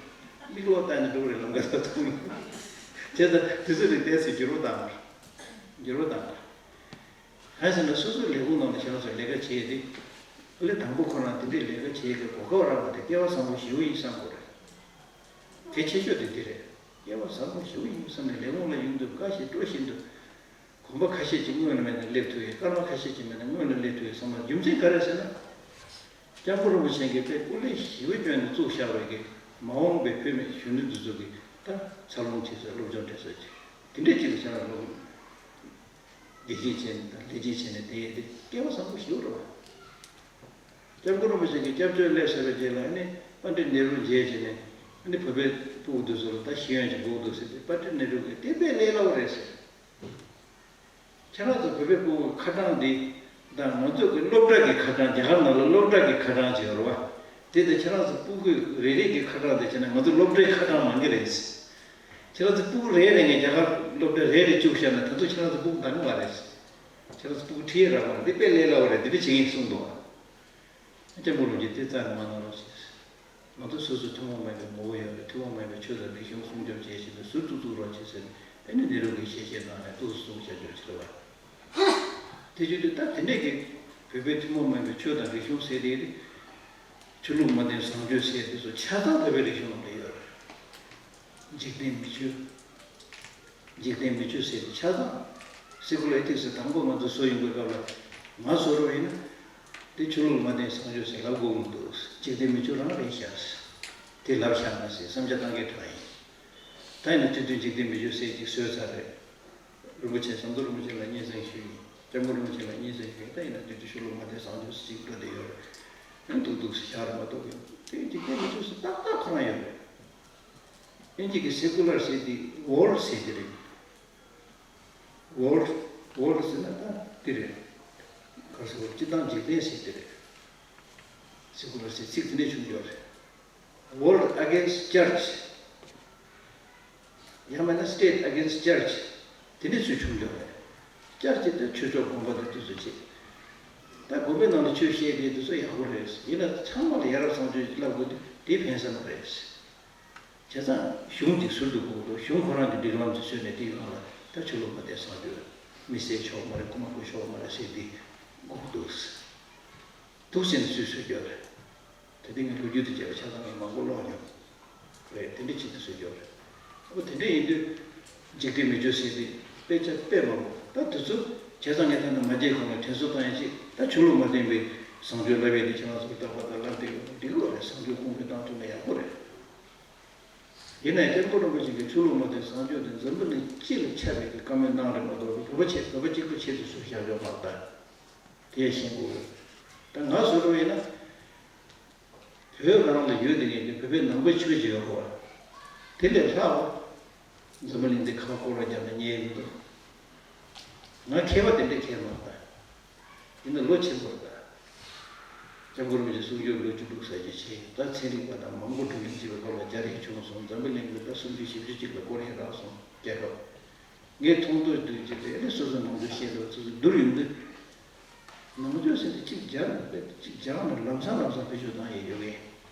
མིག་ལོག་བལྟས་ནས་འགྲོ་གི་རེད། ལམ་ཁ་ལ་མཐོང་། བྱས་ཙང་དུས་ཚོད་དེ་ཏོག་ཙམ་འགྱུར་བ་བཏང་བ་རེད། འགྱུར་བ་བཏང་བ་རེད། གང་ཟེར་ན་སོ་སོའི་ལས་ཁུངས་ནང་ལ་ཁྱེད་རང་ཚོས་ལས་ཀ་བྱེད་དེ། ལས་དང་པོ་ཁོ་རང་དེ་འདྲའི་ལས་ཀ་བྱེད་ཀྱི་གོ་སྐབས་རག་པ་དེ་སྐལ་བ་བཟང་པོ་ཞེ་པོ་ཡིན་བསམ་དགོས་རེད། གལ་ཆེ་ཤོས་དེ་འདི་རེད། སྐལ་བ་བཟང་པོ་ཞེ་པོ་ཡིན་བསམ་ནས་ལས་ཁུངས་ལ་ཡོང་དུས་དགའ་ཞིང་སྤྲོ་བཞིན་དུ། གོམ་པ་ཁ་ཤས་ཅིག་སྔོན་ལ་མེད་ན་སླེབས་ཐུབ་ཡོད། སྐར་མ་ཁ་ཤས་ཅིག་མེད་ན་སྔོན་ལ་སླེབས་ཐུབ་ཡོད་བསམ་པ། རྒྱུ་མཚན་ག་རེ་ཟེར་ན། སྐྱབས་མགོན་རིན་པོ་ཆེ་གིས་དཔེ་སྐུ་ལས་ཞེ་པོ་བསྐྱོན་ནས་བཙུགས་བཞག་པའི་གི་མ་འོངས་པའི་བུད་མེད་གཞོན་ནུ་འདི་ཚོ་གི་ད་འཚར་ལོངས་བྱེད་ས་སློབ་སྦྱོང་སྤྲད་ས་ཅིག་དེ་འདྲས་ཅིག་ལ་ཁྱེད་རང་ལོ་དགེ་རྒན་བྱས་ནས་དང་ལས་བྱེད་བྱས་ནས་བསྡད་ཡས་དེ་སྐལ་བ་བཟང་པོ་ཞེ་པོ་རེད་བ། སྐྱབས་མགོན་རིན་པོ་ཆེ་གིས་སྐྱབས་བཅོལ་སླེབས་ཚར་བའི་རྗེས་ལ་ཨ་ནི་པཎྜི་ཏ་ནེ་རུ་མཇལ་བྱས་ནས་ཨ་ནི་བོད་པའི་སྤུ་གུ་འདི་ཚོ་ལ་ད་ཤེས་ཡོན་ཅིག་དགོས་འདུག་ཟེར་ཏེ། པཎྜི་ཏ་ནེ་རུ་གིས་དེ་དཔེ་ལས་སླ་པོ་རེད་ཟེར། ཁྱེད་རང་ཚོ་བོད་པའི་སྤུ་གུའི་ཁ་གྲངས་འདི་དང་ང་ཚོ་གི་སློབ་གྲྭ་གི་ཁ་གྲངས། རྒྱ་གར་ནང་ལ་སློབ་གྲྭ་གི་ཁ་གྲངས་ཅིག་ཡོད་རེད་བ། དེ་དང་ཁྱེད་རང་ཚོ་སྤུ་གུ་རེ་རེ་གི་ཁ་གྲངས་དེ་བྱས་ན་ང་ཚོ་སློབ་གྲྭའི་ཁ་གྲངས་མང་གི་རེད། ཁྱེད་རང་ཚོ་སྤུ་གུ་རེ་རེ་ནས་རྒྱ་གར་སློབ་གྲྭ་རེ་རེ་བཅུག་བཞག་ན་ད་དུང་ཁྱེད་རང་ཚོ་སྤུ་གུ་འདང་གི་མ་རེད། ཁྱེད་རང་ཚོ་སྤུ་གུ་ཁྲིད་ཡས་རག་མ་རེད། འདི་དཔེ་ལས་སླ་པོ་རེད། འདི་འདྲ་བྱེད་ཀྱིན་གསུངས་འདུག་བ། སྐྱབས་མགོན་རིན་པོ་ཆེས་དེ་རྩ་ནས་མ་གནང་རོགས་བྱས། ང་ཚོ་སོ་སོ་ཐུན་མོང་མ་ཡིན་པའི་ངོ་བོ་ཡོད་རེད། ཐུན་མོང་མ་ཡིན་པའི་ཆོས་དང་རིག་གཞུང་སྲུང་སྐྱོབ་བྱེད་བཞིན་པའི་ཟུར་དུ་བཙུགས་རོགས་བྱེད་ཟེར་ནས། ཨ་ནི་ནེ་རུ་གིས་ཞལ་བཞེས་གནང་ནས་འདུག་སེ་གསུངས་བྱས་བྱས་ཟེར་བ། དེ་བརྗོད་དུས་ད་དེ་འདྲས་ཀྱི་བོད་པའི་ཐུན་མོང་མ་ཡིན་པའི་ཆོས་དང་རིག་གཞུང་ཟེར་དེ་རེད། ཆོས་ལུགས་མ་བརྟེན་བཟང་སྤྱོད་ཟེར་དེ་ཚོ་ཆ་ཚང་བོད་པའི་རིག་གཞུང་ནང་ལ་ཡོད་རེད། འཇིག་རྟེན་མི་ཆོས། འཇིག་རྟེན་མི་ཆོས་ཟེར་དེ་ཆ་ཚང་སེ་ཀུ་ལར་ཨེ་ཐིག་སི་དང་པོ་ང་ཚོ་བཟོ་ཡོང་བའི་སྐབས་ལ་ང་བཟོ་རོགས་ཡིན་ན། དེ་ཆོས་ལུགས་མ་བརྟེན་བཟང་སྤྱོད་ཟེར་ལབ་དགོས་མི་འདུག་འཇིག་རྟེན་མི་ཆོས་རང་རེད་ཤག་དེ་ལབ་ཤག་ན་ཟེར་བསམ་འཆར་བཏང་གི་དྲག་ཡིན། ད་ཡིན་ན་དེ་དུས་འཇིག་རྟེན་མི་ཆོས་ཟེར་ཅིག་བཟོས་ཚར་རེད། རིན་པོ་ཆེ་ཟམ་གདོང་རིན་པོ་ཆེ་ལ་སྙན་སེང་ཞུས་ཡིན། སྐྱབས་མགོན་རིན་པོ་ཆེ་ལ་སྙན་སེང་ཞུས་ཡིན། ད་ཡིན་ན་དེ་དུས་ཆོས་ལུགས་མ་བརྟེན་བཟང་སྤྱོད་ཟེར་ཅིག་འགྲོ་བསྡད་ཡོད་རེད། ཡང་སྡུག་སྡུག་ཟེར་ཤག་རེད་མ་གཏོགས་ཡོད། དེ་འཇིག་རྟེན་མི་ཆོས་ཟེར་ཏག་ཏག་ཁོ་རང་ཡོད་རེད། ཨིན་ཇི་གི་སེ་ཀུ་ལར་ཟེར་དེ་ཝོརལ་ཌི་ཟེར་དེ་རེད། ཝོརལ་ཌི། ཝོརལ་ཌི་ཟེར་ན་ད་དེ་རེད། ག་རེ་ཟེར་དགོས། སྤྱིར་བཏང་འཇིག་རྟེན་ཟེར་དེ་རེད། སེ་ཀུ་ལར་ཟེར་ཚིག་དེ་ནས་བྱུང་ཡོད་རེད། World against church། ཡང་མིན་ན་State against church། དེ་འདྲ་ཚོས་བྱུང་ཡོད་རེད། ཅར་ཅི་དེ་ཆོས་ཕྱོགས་དགོན་པ་དེ་དུས་སུ་བྱེད། ད་དགོན་པའི་ནང་ལ་ཆོས་བཤད་དེ་དུས་སུ་ཡག་པོ་རེད། ཡིན་ན་ཚང་མ་ལ་ཡ་རབས་བཟང་སྤྱོད་ཅིག་བསླབ་དགོས་དུས་དེ་ཕན་ས་མ་རེད། བྱས་ཙང་གཞུང་གཅིག་ཟུར་དུ་དགོས་འདུག་གཞུང་ཁོ་རང་གི་སྒྲིག་ལམ་ཅིག་བཟོས་ནས་དེའི་ནང་ལ་ད་ཆོས་ལུགས་མ་བརྟེན་བཟང་སྤྱོད། མི་བསད་ཆོག་མ་རེད། རྐུ་མ་རྐུ་ཆོག་མ་རེད་ཟེར་དེ་དགོས་འདུག་འདུག་ཟེར་ནས་སུས་བཟོས་ཡོད་རེད། དེ་དེ་ངས་ལོ་རྒྱུས་དང་བཅས་པ་ཆ་ཚང་ངས་མང་པོ་ཀློག་མྱོང་། རེད། དེ་འདྲ་བྱེད་དུ་བཟོས་ཡོད་རེད། ཨོ་དེ་འདྲ་ཡིན་དུས། འཇིག་རྟེན་མི་ཆོས་ཟེར་དེ་དཔེ་ཆ་དཔེ་མང་པོ་ད་དེ་ཚོ་བྱས་ཙང་ངས་ད་ནི་མ་བརྗེད་གོང་ལ་དྲན་གསོ་བཏང་ཡ་ཅིག་ད་ཆོས་ལུགས་མ་བརྟེན་པའི་བཟང་སྤྱོད་ལབ་ཡས་དེ་ཁྱེད་རང་ཚོ་གི་རྟག་པར་ད་ལབ་བསྡད་ཡོད་པ་འགྲིག་གི་རེད། བཟང་སྤྱོད་གོང་འཕེལ་བཏང་ཐུབ་ན་ཡག་པོ་རེད། ཡིན་ནའི་སྐྱབས་མགོན་རིན་པོ་ཆེ་གིས་ཆོས་ལུགས་མ་བརྟེན་བཟང་སྤྱོད་དེ་འཛམ་བུ་གླིང་སྤྱི་ལ་ཁྱབ་པའི་གི་བཀའ་མོལ་གནང་རེད་མ་གཏོགས་བོད་པ་ཆེད་བོད་པ་གཅིག་པུ་ཆེད་དུ་བཟོས་བཞག་ཡོད་མ་རེད་ད། དེ་ཤེས་དགོས། ད་ང་བཟོ་འདྲ་ཡིན་ན། བོད་རང་ལ་ཡོད་དེ་ངས་ཀྱི་བོད་པའི་ནང་པའི་ཆོས་ཅིག་ཡོད་རེད་བ། དེ་ལས་ལྷག་པ། འཛམ་བུ་གླིང་འདི་ཁ་བ་སྐོར་ར་རྒྱབ་ན་རྙེད་མི་འདུག་ང་མཁས་པ་དེ་འདྲས་མཁས་མ་རེད་ད། ཡིན་ན་ལོ་ཆེན་པོ་རེད་ད། སྐྱབས་མགོན་རིན་པོ་ཆེ་གསུང་སྒྱུར་ལོ་བཅུ་དྲུག་ཙམ་ཅིག་བྱས། ད་ཚན་རིག་པ་དང་མང་པོ་བགྲོ་གླེང་བྱས་པའི་སྐོར་ལ་རྒྱ་རིགས་བྱུང་སོང་། འཛམ་བུ་གླིང་གི་ད་སུམ་ཅུ་བཞི་བཅུ་ཅིག་ལ་སྐོར་ར་རག་སོང་རྒྱལ་ཁབ། ངས་མཐོང་ཐོས་དུས་ཀྱི་རེད་ལས་སོ་སོའི་ནང་ཆོས་བཤད་འདུག་སོ་སོ་བསྡུར་ཡོང་དུས། ནང་ཆོས་ཟེར་དེ་གཅིག་སྦྱར་ནས་གཅིག་སྦྱར་ནས་ལམ་སང་ལམ་སང་བེད་སྤྱོད་བཏང་ཡས་ཡོད་མཁན།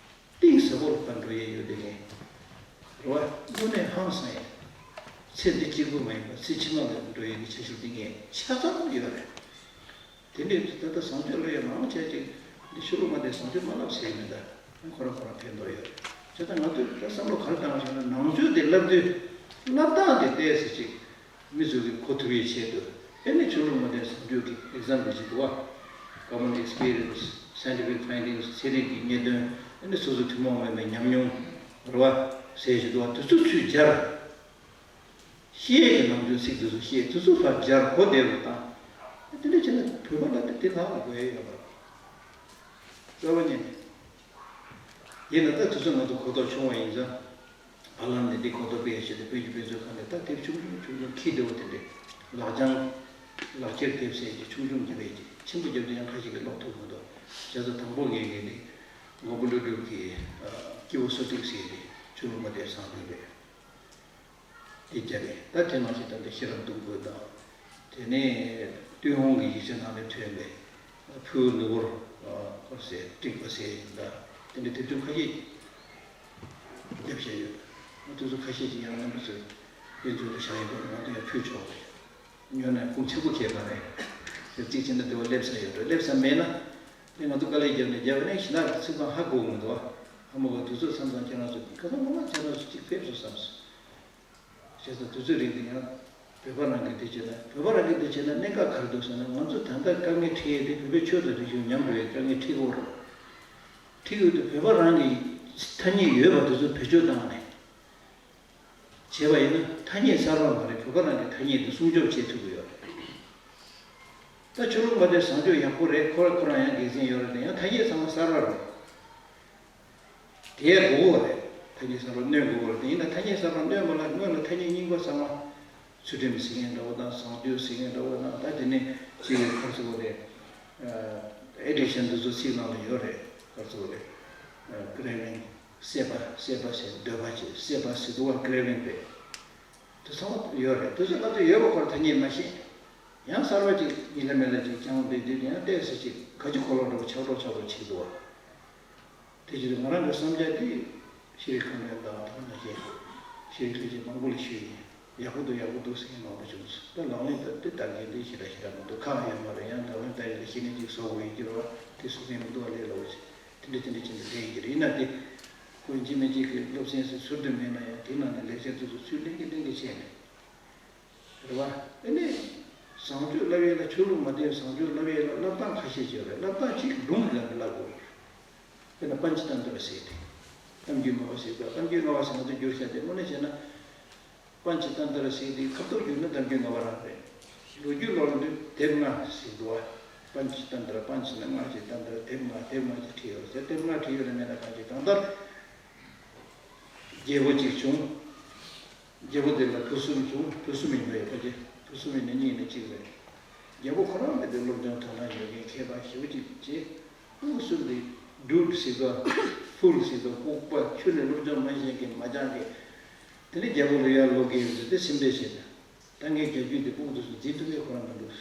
གཏིང་ཟབ་པོ་ལ་ཕར་འགྲོ་ཡས་ཡོད་དེ་མཁན། རེད་བ། དངོས་གནས་ཧང་སང་ཡས། ཚེ་འདི་གཅིག་པུ་མ་ཡིན་པར་ཚེ་ཕྱི་མ་ལ་འགྲོ་ཡས་ཀྱི་འཆར་གཞི་འདི་ངས་ཆ་ཚང་ཡོད་རེད། དེ་འདྲའི་ད་ལྟ་བཟང་སྤྱོད་ལ་ཡང་མང་ཆེ་ཅིག་འདི་ཆོས་ལུགས་མ་དེ་བཟང་སྤྱོད་མ་ལབ་ཟེར་གྱི་མེད་ད། ཁོ་རང་ཁོ་རང་ཕན་ཐོགས་ཡོད་རེད། བྱས་ཙང་ང་ཚོས་ད་བསམ་བློ་ག་རེ་བཏང་ཞེ་ན་ནང་ཆོས་དེ་བསླབ་དུས་བསླབ་སྟངས་དེ་ཏོག་ཙམ་ཅིག་མི་ཚོ་གིས་གོ་ཐུབ་པའི་ཆེད་དུ་ཨེ་ནི་ཆོས་ལུགས་མ་དེ་བཟང་སྤྱོད་ཀྱི་ཨེག་ཛམ་པལ་ཅིག་འདུག་བ། Common experience, scientific findings, ཚན་རིག་གི་རྙེད་དོན། ཨེ་ནི་སོ་སོ་ཐུན་མོང་མ་ཡིན་པའི་ཉམས་མྱོང་རེད་བ། ཟེར་ཞིག་འདུག་བ། དེ་ཚོ་ཚུར་སྦྱར། ཤེས་ཡས་ཀྱི་ནང་ཆོས་ཚིག་དེ་ཚོ་ཤེས། དེ་ཚོ་ཕར་སྦྱར་གོ་བདེ་རུ་བཏང་། དེ་འདྲ་བྱས་ན་བོད་པ་ལ་དེ་དེ་ལྷག་ལ་དགོས་ཡས་ཡོད་པ་རེད། རྩ་བ་ཉིད་ནས། ཡིན་ན་ད་དེ་ཚོ་ང་ཚོ་གོ་རྟོགས་ཆུང་བ་ཡིན་ཙང་། བར་ལམ་ནས་འདི་གོ་རྟོགས་སྤེལ་ཡས་ཆེད་དུ་བོད་ཀྱི་དཔེ་མཛོད་ཁང་ནས་ད་དེབ་ཆུང་ཆུང་ཆུང་ཆུང་ཁྱི་བདེ་བོ་དེ་འདྲས་ལག་བཅངས། ལག་ཁྱེར་དེབ་ཟེར་གྱི་ཆུང་ཆུང་གྱི་རེད་ཀྱི་ཆེན་པོ་རྒྱབ་དུས་ཡང་ཁ་ཤས་ཀྱིས་ཀློག་ཐུབ་མི་འདུག་བྱས་ཙང་དང་པོ་ངས་ངས་ནི་མགོན་པོ་ཀླུ་སྒྲུབ་ཀྱི་སྐྱེས་བུ་སུ་ཏིག་ཟེར་གྱི་ཆོས་ལུགས་མ་དེ་བཟང་པོ་རེད། དེ་རྒྱབ་པས་ད་དེ་ནང་བཞིན་ད་ལྟ་ཤེས་རབ་སྡོང་པོ་དང་། དེ་ནས་ཏུན་ཧོང་གི་ཡིག་ཆ་ནང་ནས་ཐོན་པའི་ཕུའུ་ནུ་བོར་སྐོར་ཟེར་ཀྲིག་པ་ཟེར་ཡིན་ད། དེ་འདྲའི་དེབ་ཆུང་ཁ་ཤས་རྒྱབ་བཞག་ཡོད། ང་དེ་ཚོ་ཁ་ཤས་ཀྱིས་ཡང་རྣམ་པ་ཚོས་དཔེ་མཛོད་དུ་བཞག་ཡོད་པ་ང་ཚོ་ཡང་ཕུལ་ཆོག་རེད། ཉོས་ན་གོང་ཆེན་པོ་ཁེལ་ག་རེད། དེ་གཅིག་བྱས་ན་དེ་བ་སླེབས་ས་ཡོད་རེད། སླེབས་ས་མེད་ན། དེ་ང་ཚོ་དཀའ་ལས་བརྒྱབ་ནས་བརྒྱབ་ནས་ཤི་ནག་གི་ཚིག་མ་ཧ་གོ་གི་མི་འདུག་བ། ཧ་མ་གོ་དུས་ཚོད་མཚམས་མཚམས་ཁྱེད་རང་ཚོ་ཁ་སང་མ་མ་ཁྱེད་རང་ཚོ་གཅིག་ཕེབས་སོང་བསམ་སོང་། བྱས་ཙང་དུས་ཚོད་རིང་དུ་ཡང་བོད་པ་རང་གིས་འདི་བྱས་ན་བོད་པ་རང་གིས་འདི་བྱས་ན་གནད་འགག་ག་རེ་འདུག་ཟེར་ན། ང་ཚོ་ད་ལྟ་དཀའ་ངལ་འཕྲད་ཡས་དེ་བོད་པའི་ཆོས་དང་རིག་གཞུང་ཉམས་འགྲོ་ཡས་དཀའ་ངལ་འཕྲད་ཀྱི་ཡོད་རེད། འཕྲད་ཀྱི་ཡོད་དུས་བོད་པ་རང་གི་ཐ་སྙད་ཡོད་པ་དེ་ཚོ་བེད་སྤྱོད་བཏང་ནས་བྱས་པ་ཡིན་ན། ཐ་སྙད་གསར་པ་མ་རེད། བོད་པ་རང་གི་ཐ་སྙད་དེ་སྲུང་སྐྱོབ་བྱེད་ཐུབ་ཀྱི་ཡོད་རེད། ད་ཆོས་ལུགས་མ་དེ་བཟང་སྤྱོད་ཡག་པོ་རེད། ཁོ་ར་ཁོ་རང་ཡང་དགེ་མཚན་ཡོད་རེད་དེ། ཡང་ཐ་སྙད་ཚང་མ་གསར་པ་རེད། དེ་ཡང་དགོས་པ་རེད། ཐ་སྙད་གསར་པ་སྣོན་དགོས་པ་རེད། དེ་ཡིན་ན་ཐ་སྙད་གསར་པ་སྣོན་པ་ལ་སྔོན་ལ་ཐ་སྙད་རྙིང་པ་ཚང་མ་ཚུལ་ཁྲིམས་ཟེར་མཁན་འདྲ་བོ་དང་། བཟང་སྤྱོད་ཟེར་མཁན་འདྲ་བོ་དང་། ད་དེ་ནས་ཅིག་ག་རེ་ཟེར་དགོས་རེད། ཨེ་ཌིག་ཤན་དེ་ཚོ་ཚིག་ནང་ལ་ཡོད་རེད། ག་རེ་ཟེར་དགོས་རེད། ཀེ་རེ་ཝིང་། སྲེད་པ། སྲེད་པ་ཟེར། འདོད་པ་བྱེད། སྲེད་པ་ཟེར་འདུག་བ། ཀེ་རེ་ཝིང་རེད། དེ་ཚང་མ་ཡོད་རེད། དེ་ཚོ་ང་ཚོ་ཡོད་པ་ཁོ་རང་ཐ་སྙད་མ་ཤེས། ཡང་གསར་པ་ཅིག་ཡིན་ན་མིན་ན་ཅིག་རྐྱང་བསྡད་དུས། ཡང་ཏོག་ཙམ་ཅིག་ག་ཅི་གོ་ལོག་འདྲ་བོ་ཆགས་འགྲོ་ཆགས་འགྲོ་བྱེད་འདུག་བ། དེ་བྱེད་དུས་ང་རང་གི་བསམ་འཆར་དེ་ཤེས་རིག་ཁང་ནས་དང་ཐོག་ནས་བྱས། ཤེས་རིག་སློབ་ཆེན་མང་པོ་ལ་ཞུས་ཡིན། ཡག་པོ་འདུག་ཡག་པོ་འདུག་ཟེར་མཁན་མང་པོ་བྱུང་སོང་། ད་ལག་ལེན་དུ་དེ་ལྟ་མཁན་དེ་ཞེ་དྲག་ཞེ་དྲག་མི་འདུག་ཁག་ཡོད་མ་རེད། ཡང་ལག་ལེན་བསྟར་ཡས་ལ་གཞི་ནས་ཅིག་བཟོ་དགོས་ཡོད་ཀྱི་རེད་བ། དེ་བཟོ་མཁན་མི་འདུག་བ། ལས་སླ་པོ་ཅིག་དེ་འདྲ་དེ་འདྲ་བྱས་ནས་བསྡད་ཡོད་ཀྱི་རེད། ཡིན་ན་དེ་ཁོ་འཇིགས་མེད་ཅིག་གི་སློབ་ཚན་ཟེར་ཚུལ་དུ་མེད་ན་ཡང་། དེ་ནང་ནས་ལེགས་སྦྱར་དེ་ཚོ་ཚུར་ལེན་གྱི་ལེན་གྱི་བྱས་ནས། རེད་བ། ཨ་ནི་བཟང་སྤྱོད་བསླབ་ཡས་ལ། ཆོས་ལུགས་མ་བསྟེན་བཟང་སྤྱོད་བསླབ་ཡས་ལ་བསླབ་སྟངས་ཁ་ཤས་ཅིག་ཡོད་རེད། བསླབ་སྟངས་གཅིག་ལུང་གི་སྒང་ནས་བསླབ་དགོས་ཀྱི་རེད། དཔེར་ན་པཉྩ་ཏནྟྲ་ཟེར་དེ། གཏམ་རྒྱུད་ལྔ་པ་ཟེར་དུས། གཏམ་རྒྱུད་ལྔ་པ་ཟེར་ང་ཚོ་བསྒྱུར་བཞག་དེ་དངོས་གནས་བྱས་ན། པཉྩ་ཏནྟྲ་ཟེར་དེ་ཁ་ཐོག་བསྒྱུར་ན་གཏམ་རྒྱུད་ལྔ་པ་རང་རེད། ལོ་རྒྱུས་ཀློག་དུས་དེབ་ལྔ་ཟེར་འདུག་བ། པཉྩ་ཏནྟྲ། པཉྩ་ནི་ལྔ་ཅིག་ཏནྟྲ་དེབ་ལྔ། དེབ་ལྔ་ཅིག་བྲིས་ཡོད་རེད་ཟེར། དེབ་ལྔ་བྲིས་ཡོད་རེད་མེད་ན་གང་ཅི། གང་ལྟར་རྒྱལ་པོ་གཅིག་བྱུང་། རྒྱལ་པོ་དེ་ལ་བུ་གསུམ་བྱུང་། བུ་གསུམ་ཡིན་པ་ཡོད་པ་ཅིག་བུ་གསུམ་ཡིན་ན་གཉིས་ནས་གཅིག་རེད། རྒྱལ་པོ་ཁོ་རང་དེ་དུས་སློབ་སྦྱོང་དོ་སྣང་ཡོད་མཁན་མཁས་པ་ཞེ་པོ་ཅིག་བྱས། བུ་གསུམ་དེ་ཌུཌ་ཟེར་དང་ཕུལ་ཟེར་དང་ལྐུགས་པ། ཆུང་ནས་སློབ་སྦྱོང་མ་བྱས་མཁན་མ་སྦྱངས་མཁན། དེ་ནས་རྒྱལ་པོ་ལ་ཡར་ལོག་གི་ཡོད་ཚུལ་དེ་སེམས་ཁྲལ་བྱས་ནས། ད་ངའི་རྒྱལ་རྒྱུད་འདི་དཔུང་དུ་འཛིན་ཐུབ་མཁན་ཁོ་རང་མི་འདུག་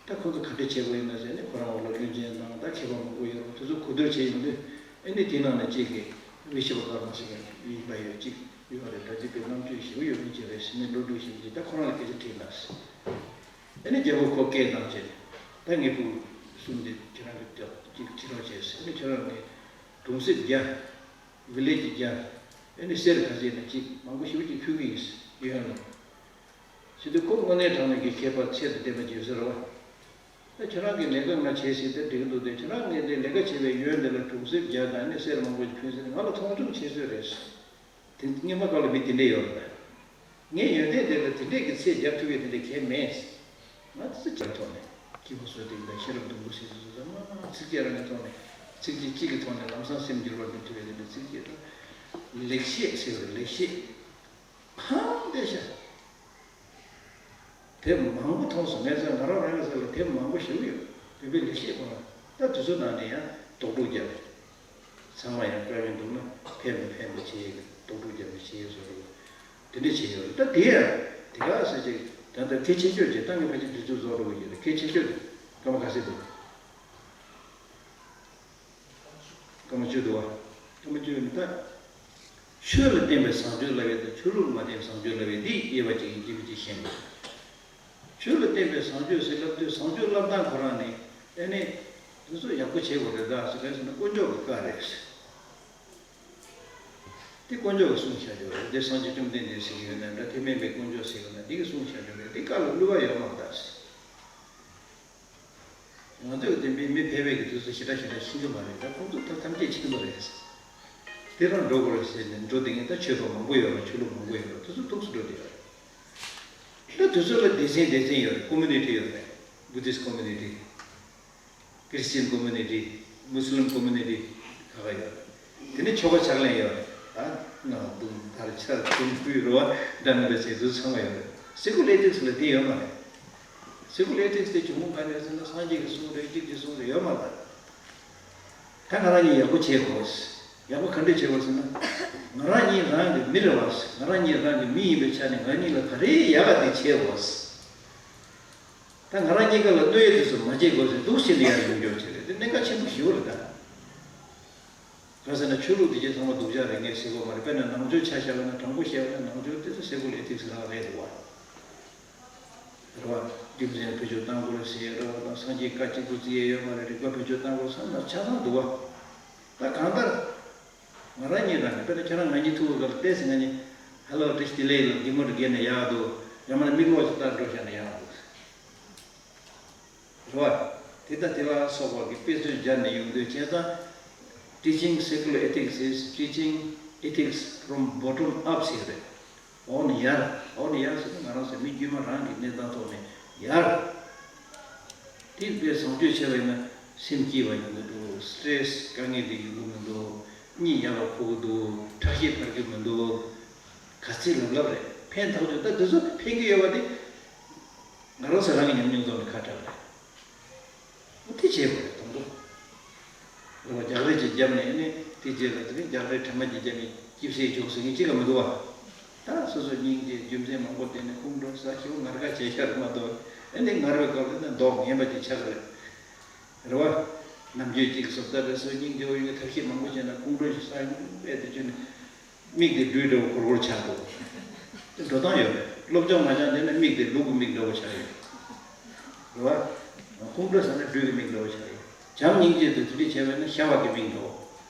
ད་ཁོ་ཚོ་ག་འདྲ་བྱེད་དགོས་ཡིན་ན་ཟེར་ནས། ཁོ་རང་འོག་ལ་བློན་ཆེན་དང་ད་མཁས་པ་མང་པོ་ཡོད་རེད། དེ་ཚོ་གོ་བསྡུར་བྱས་ཡོང་དུས། ཨ་ནི་དེ་ནང་ནས་གཅིག་གིས་བི་ཤ་བ་ཀརྨ་ཟེར་མཁན་ཡིན་པ་ཡོད། གཅིག་ཡོད་རེད། ད་འདི་དཔེ་རྣམ་དཔྱོད་ཞེ་པོ་ཡོད་མཁན་ཅིག་རེད་ཟེར་ནས་བློ་གྲོས་ཞེ་པོ་ཅིག་ད་ཁོ་རང་ལ་སྐད་ཆ་དྲིས་ན། ཨ་ནི་རྒྱལ་པོ་ཁོ་སྐད་བཏང་བྱས། ད་ངའི་བུ་གསུམ་འདི་ཁྱེད་རང་གིས་ཅིག་ཁྲིད་རོགས་བྱས་ཟེར། ཨ་ནི་ཁྱེད་རང་གིས་གྲོང་གསེབ་བརྒྱ། བི་ལེ་ཇི་བརྒྱ། ཨ་ནི་གསེར་ག་ཚད་ནས་ཅིག་མང་པོ་ཞེ་པོ་ཅིག་ཕུལ་གྱི་ཡིན་ཟེར། ཡོན་ལ། བྱས་དུས་ཁོ་དངོས་གནས་དྲང་གནས་ཀྱི་མཁས་པ་ཚད་དང་ལྡན་པ་ཅིག་ཡོད་ས་རེད་བ། ད་ཁྱེད་རང་གིས་ལས་ཀ་ང་བྱས་ཟིན་དེ་འགྲིག་གི་འདུག་སྟེ། ཁྱེད་རང་ངས་འདི་ལས་ཀ་བྱས་པའི་ཡོན་འདི་ལ་གྲོང་གསེབ་བརྒྱ་དང་ནི་གསེར་མང་པོ་ཞིག་ཕུལ་ཟིན། ང་ལ་མཐོང་ཆུང་བྱེད་སྲོལ་རེད། དེ་སྔོན་མ་སྐབས་ལ་མི་དེ་འདྲས་ཡོད་རེད། ངས་ཡོན་ཏན་དེ་ལ་དེ་འདྲས་ཀྱི་ཚད་རྒྱབ་ཐུབ་ཡས་དེ་འདྲས་གང་ཡང་མེད། ང་ཚོ་ཅག་ཐོག་ནས་སྐྱིད་པོ་བཟོ་སྟེ། ད་ཤེས་རབ་སྡོང་པོ་ཟེར་དུས་ཚོད་མ་ཚིགས་བཅད་རང་གི་ཐོག་ནས། ཚིགས་བཅད་གཅིག་གི་ཐོག་ནས་ལམ་སང་སེམས་འགྱུར་བ་འགྲོ་ཐུབ་ཡས་དེ་འདྲས་ཚིགས་བཅད་དང་། ལེགས་བཤད་ཟེར་བ་རེད། ལེགས་བཤད། གང་བལྟས་ཤག་དེབ་མང་པོ་མཐོང་སོང་། ངས་ཟེར་ང་རང་རང་གི་ཟེར་ལ་དེབ་མང་པོ་ཞིག་ཡོད། བོད་པའི་ལེགས་བཤད་ཁོ་ན། ད་དེ་ཚོ་ནང་ནས་ཡང་དོགས་སྒྲུག་བརྒྱབ། ཚང་མ་ཡང་དཀའ་ངལ་འདུག་ན་ཕན་པ་ཕན་པ་བྱེད་ཡས་ཀྱི་དོགས་སྒྲུག་བརྒྱབ་ནས་བྱེད་ཡས་བཟོ་འདྲ་བོ་དེ་འདྲ་བྱས་ཡོད་རེད། ད་དེ་ཡང་དེ་ག་ཟེར་ཅིག་ད་ལྟ་གལ་ཆེ་ཤོས་ཅིག་ད་ངས་ཕལ་ཆེར་དུས་ཚོད་རྫོགས་འགྲོ་གི་ཡོད་རེད། གལ་ཆེ་ཤོས་དེ་སྐར་མ་ག་ཚོད་འདུག་སྐར་མ་བཅུ་འདུག་བ། སྐར་མ་བཅུ་ནི་ད། ཆོས་ལ་བརྟེན་པའི་བཟང་སྤྱོད་བསླབ་ཡས་དང་ཆོས་ལུགས་ལ་མ་བརྟེན་བཟང་སྤྱོད་བསླབ་ཡས་འདི་དབྱེ་བ་གཅིག་གཅིག་པུ་གཅིག་ཤེས་དགོས། ཆོས་ལ་བརྟེན་པའི་བཟང་སྤྱོད་ཟེར་ལབ་དུས་བཟང་སྤྱོད་བསླབ་སྟངས་ཁོ་རང་ནི་ཨ་ནི་འདི་ཚོ་ཡག་པོ་བྱེད་དགོས་རེད། ད་ཟེར་ག་ཟེར་ན་དཀོན་མཆོག་གི་བཀའ་རེད། འདི་དཀོན་མཆོག་གིས་གསུངས་བཞག་ཡོད་རེད། འདི་སངས་རྒྱས་བཅོམ་ལྡན་འདས་ཟེར་གྱི་ཡོད་ན་འདྲ། དེ་མིན་པའི་དཀོན་མཆོག་ཟེར་གྱི་ཡོད་ན་འདི་གིས་གསུངས་བཞག་ཡོད་རེད། འདི་བཀའ་ལ་བསླུ་བ་ཡོད་མ་རེད་ད། ང་ཚོས་དེ་མི་མི་ཕལ་པའི་གི་དུས་སུ་ཞེ་དྲག་ཞེ་དྲག་ཤེས་ཀྱི་མ་རེད། ད་ཁོང་ཚོ་ད་ཐམས་ཅད་མཁྱེན་པ་རེད། དེ་རང་འགྲོ་དགོས་རེད་ཟེར་ནས་འགྲོ་བསྡད་མཁན་ད་ཆོས་པ་མང་པོ་ཡོད་རེད། ཆོས་ལུགས་མང་པོ་ཡོད་རེད། དེ་ཚོ་ཐུགས་སུ་འགྲོ་བསྡད་ཡོད་རེད། ད་དེ་ཚོ་ལ་སྡེ་ཚན་སྡེ་ཚན་ཡོད་རེད། ཀོ་མུ་ནི་ཊི་ཡོད་རེད། བུ་དིསྚ་ཀོ་མུ་ནི་ཊི། ཁྲི་སི་ཅན་ཀོ་མུ་ནི་ཊི། མུ་སི་ལིམ་ཀོ་མུ་ནི་ཊི། ཁག་ཁག་ཡོད་རེད། དེ་ནས་ཆོ་ག་ཕྱག་ལེན་ཡོད་རེད། ད་སྔགས་བརྡུང་དར་ཕྱར་བརྡུང་ཕུད་རེད་བ། འདྲ་མི་འདྲ་བྱེད་ཚུལ་ཚང་མ་ཡོད་རེད། སེ་ཀུ་ལར་ཨེ་ཐིག་སི་ལ་དེ་ཡོད་མ་རེད། སེ་ཀུ་ལར་ཨེ་ཐིག་སི་དེ་ཇོ་མོ་ག་རེ་ཟེར་ན་སངས་རྒྱས་ཀྱི་གསུང་རེད། གཅིག་གི་གསུང་རེད། ཡོད་མ་རེད། ད་ང་རང་གཉིས་ཡག་པོ་བྱེད་དགོས། ཡག་པོ་ག་འདྲས་བྱེད་དགོས་ཟེར་ན། ང་རང་གཉིས་རང་གི་མི་རེད་བ། ང་རང་གཉིས་རང་གི་མི་ཡིན་པའི་ཆ་ནས་ང་གཉིས་ལ་ག་རེ་ཡག་ག་དེ་བྱེད་དགོས། ད་ང་རང་གཉིས་ཀ་ལ་གནོད་ཡས་དེ་ཚོ་མ་བྱེད་དགོས་ཟེར་འདུག་སེ་ལ་ཡར་ཡོང་རྒྱུ་བྱེད་རེད། དེ་གནད་འགག་ཆེན་པོ་ཞིག་རེད་ད། ག་ཟེར་ན་ཆོས་ལུགས་དེ་ཚོ་ཚང་མ་སྡུག་ཅག་རེད་ངས་ཟེར་གོ་མ་རེད། དཔེར་ན་ནང་ཆོས་ཆ་བཞག་པ་ན། དྲང་པོ་བཤད་པ་ན་ནང་ཆོས་དེ་ཚོ་སེ་ཀུ་ལར་ཨེ་ཐིག་སི་ལག་རེད་འདུག་བ། རེད་བ། རྒྱུ་མཚན་བེད་སྤྱོད་བཏང་དགོས་རེད་ཟེར་ཡ་འདྲ་བ་དང་། སངས་རྒྱས་བཀའ་གཅིག་པུ་བརྩི་ཡས་ཡོད་མ་རེད། རིགས་པ་བེད་སྤྱོད་བཏང་དགོས་བསམ་ན་ཆ་ཚང་འདུག་བ། ད་གང་ལྟར་ང་རང་ཉིད་རང་གི། དཔེར་ན་ཁྱེད་རང་ང་གཉིས་ཐུག་པའི་སྐབས་ལ་ཏོག་ཙམ་ང་གཉིས་ཧ་ལོ་བཀྲ་ཤིས་བདེ་ལེགས་ལ་གད་མོ་རེ་བགད་ན་ཡག་འདུག། ཡང་མིན་ན་མིག་ལོག་ཅིག་ལྟ་འགྲོ་བཞག་ན་ཡག་འདུག། རེད་བ། དེ་ལྟ་དེ་ལ་སོགས་པ་གི་དཔེ་མཚོན་སྦྱར་ནས་ཡོང་དུས་བྱས་ཙང་། Teaching secular ethics is teaching ethics from bottom up ཟེར་རེད། འོག་ནས་ཡར། འོག་ནས་ཡར་ཟེར་ན་ང་རང་ཚོ་མི་དཀྱུས་མ་རང་གི་གནས་སྟངས་ཐོག་ནས་ཡར། དེ་དཔེ་བཟང་སྤྱོད་བྱས་པ་ཡིན་ན་སེམས་སྐྱིད་པ་ཡོང་གི་འདུག། སི་ཊེ་རེ་སི་དཀའ་ངལ་དེ་ཡོང་གི་མི་འདུག། གཉིད་ཡག་པ་ཁུག་གི་འདུག། ཁྲག་ཤེད་འཕར་གྱི་མི་འདུག། ག་ཚད་ལབ་ལབ་རེད། ཕན་ཐོགས་ཆོག། ད་དེ་ཚོ་ཕན་གྱི་ཡོད་པ་དེ་ང་རང་ཚོ་རང་གི་ཉམས་མྱོང་ཐོག་ནས་ཁ་གྲགས་རེད། འོ་དེ་བྱེད་དགོས་རེད་དང་པོ། རེད་བ། རྒྱག་རེས་ཅིག་བརྒྱབ་ནས་ནི་དེ་རྗེས་ལ་དེ་རིང་རྒྱག་རེས་གྲ་མ་ཅིག་བརྒྱབ་ནས་སྐྱིད་སེ་བྱུང་ཟེར་མཁན་གཅིག་ཀྱང་མི་འདུག་བ། ད་སོ་སོ་སྙིང་རྗེ་རྒྱུ་མཚན་མང་པོ་བསྟན་ནས་ཁོང་ཁྲོ་ཟ། ཞེ་པོ་ངར་དགའ་བྱས་ཤར་མ་གཏོགས། ཨེ་ནི་ངར་བའི་སྐབས་ལ་ནི་མདོག་ངན་པ་ཅིག་ཆགས་རེད། རེད་བ། ནམ་རྒྱུན་གཅིག་བཟོ་ལྟ་རེད། སོ་སྙིང་རྗེ་བོ་ཡིན་ན་ཐབས་ཤེས་མང་པོ་བྱས་ན་ཁོང་ཁྲོ་ཞིག་ཟ་ཡོང་། ཨེ་དེ་བྱས་ནས། མིག་དེ་སྦྲུལ་འདྲ་བོ་གོར་གོར་ཆགས་འདུག། འགྲོ་སྟངས་ཡོད་རེད། སློབ་སྦྱོང་མ་སྦྱངས་བསྡད་ན་མིག་དེ་ལུག་གི་མིག་འདྲ་བོ་ཆགས་ཡོད་རེད། རེད་བ། ཁོང་ཁྲོ་ཟ་ན་སྦྲུལ་གྱི་མིག་འདྲ་བོ་ཆགས་ཡོད། བྱམས་སྙིང་རྗེ་དེ་དེ་འདྲ་བྱས་པ་ན་ཤ་བག་གི་མིག་འདྲ་བོ།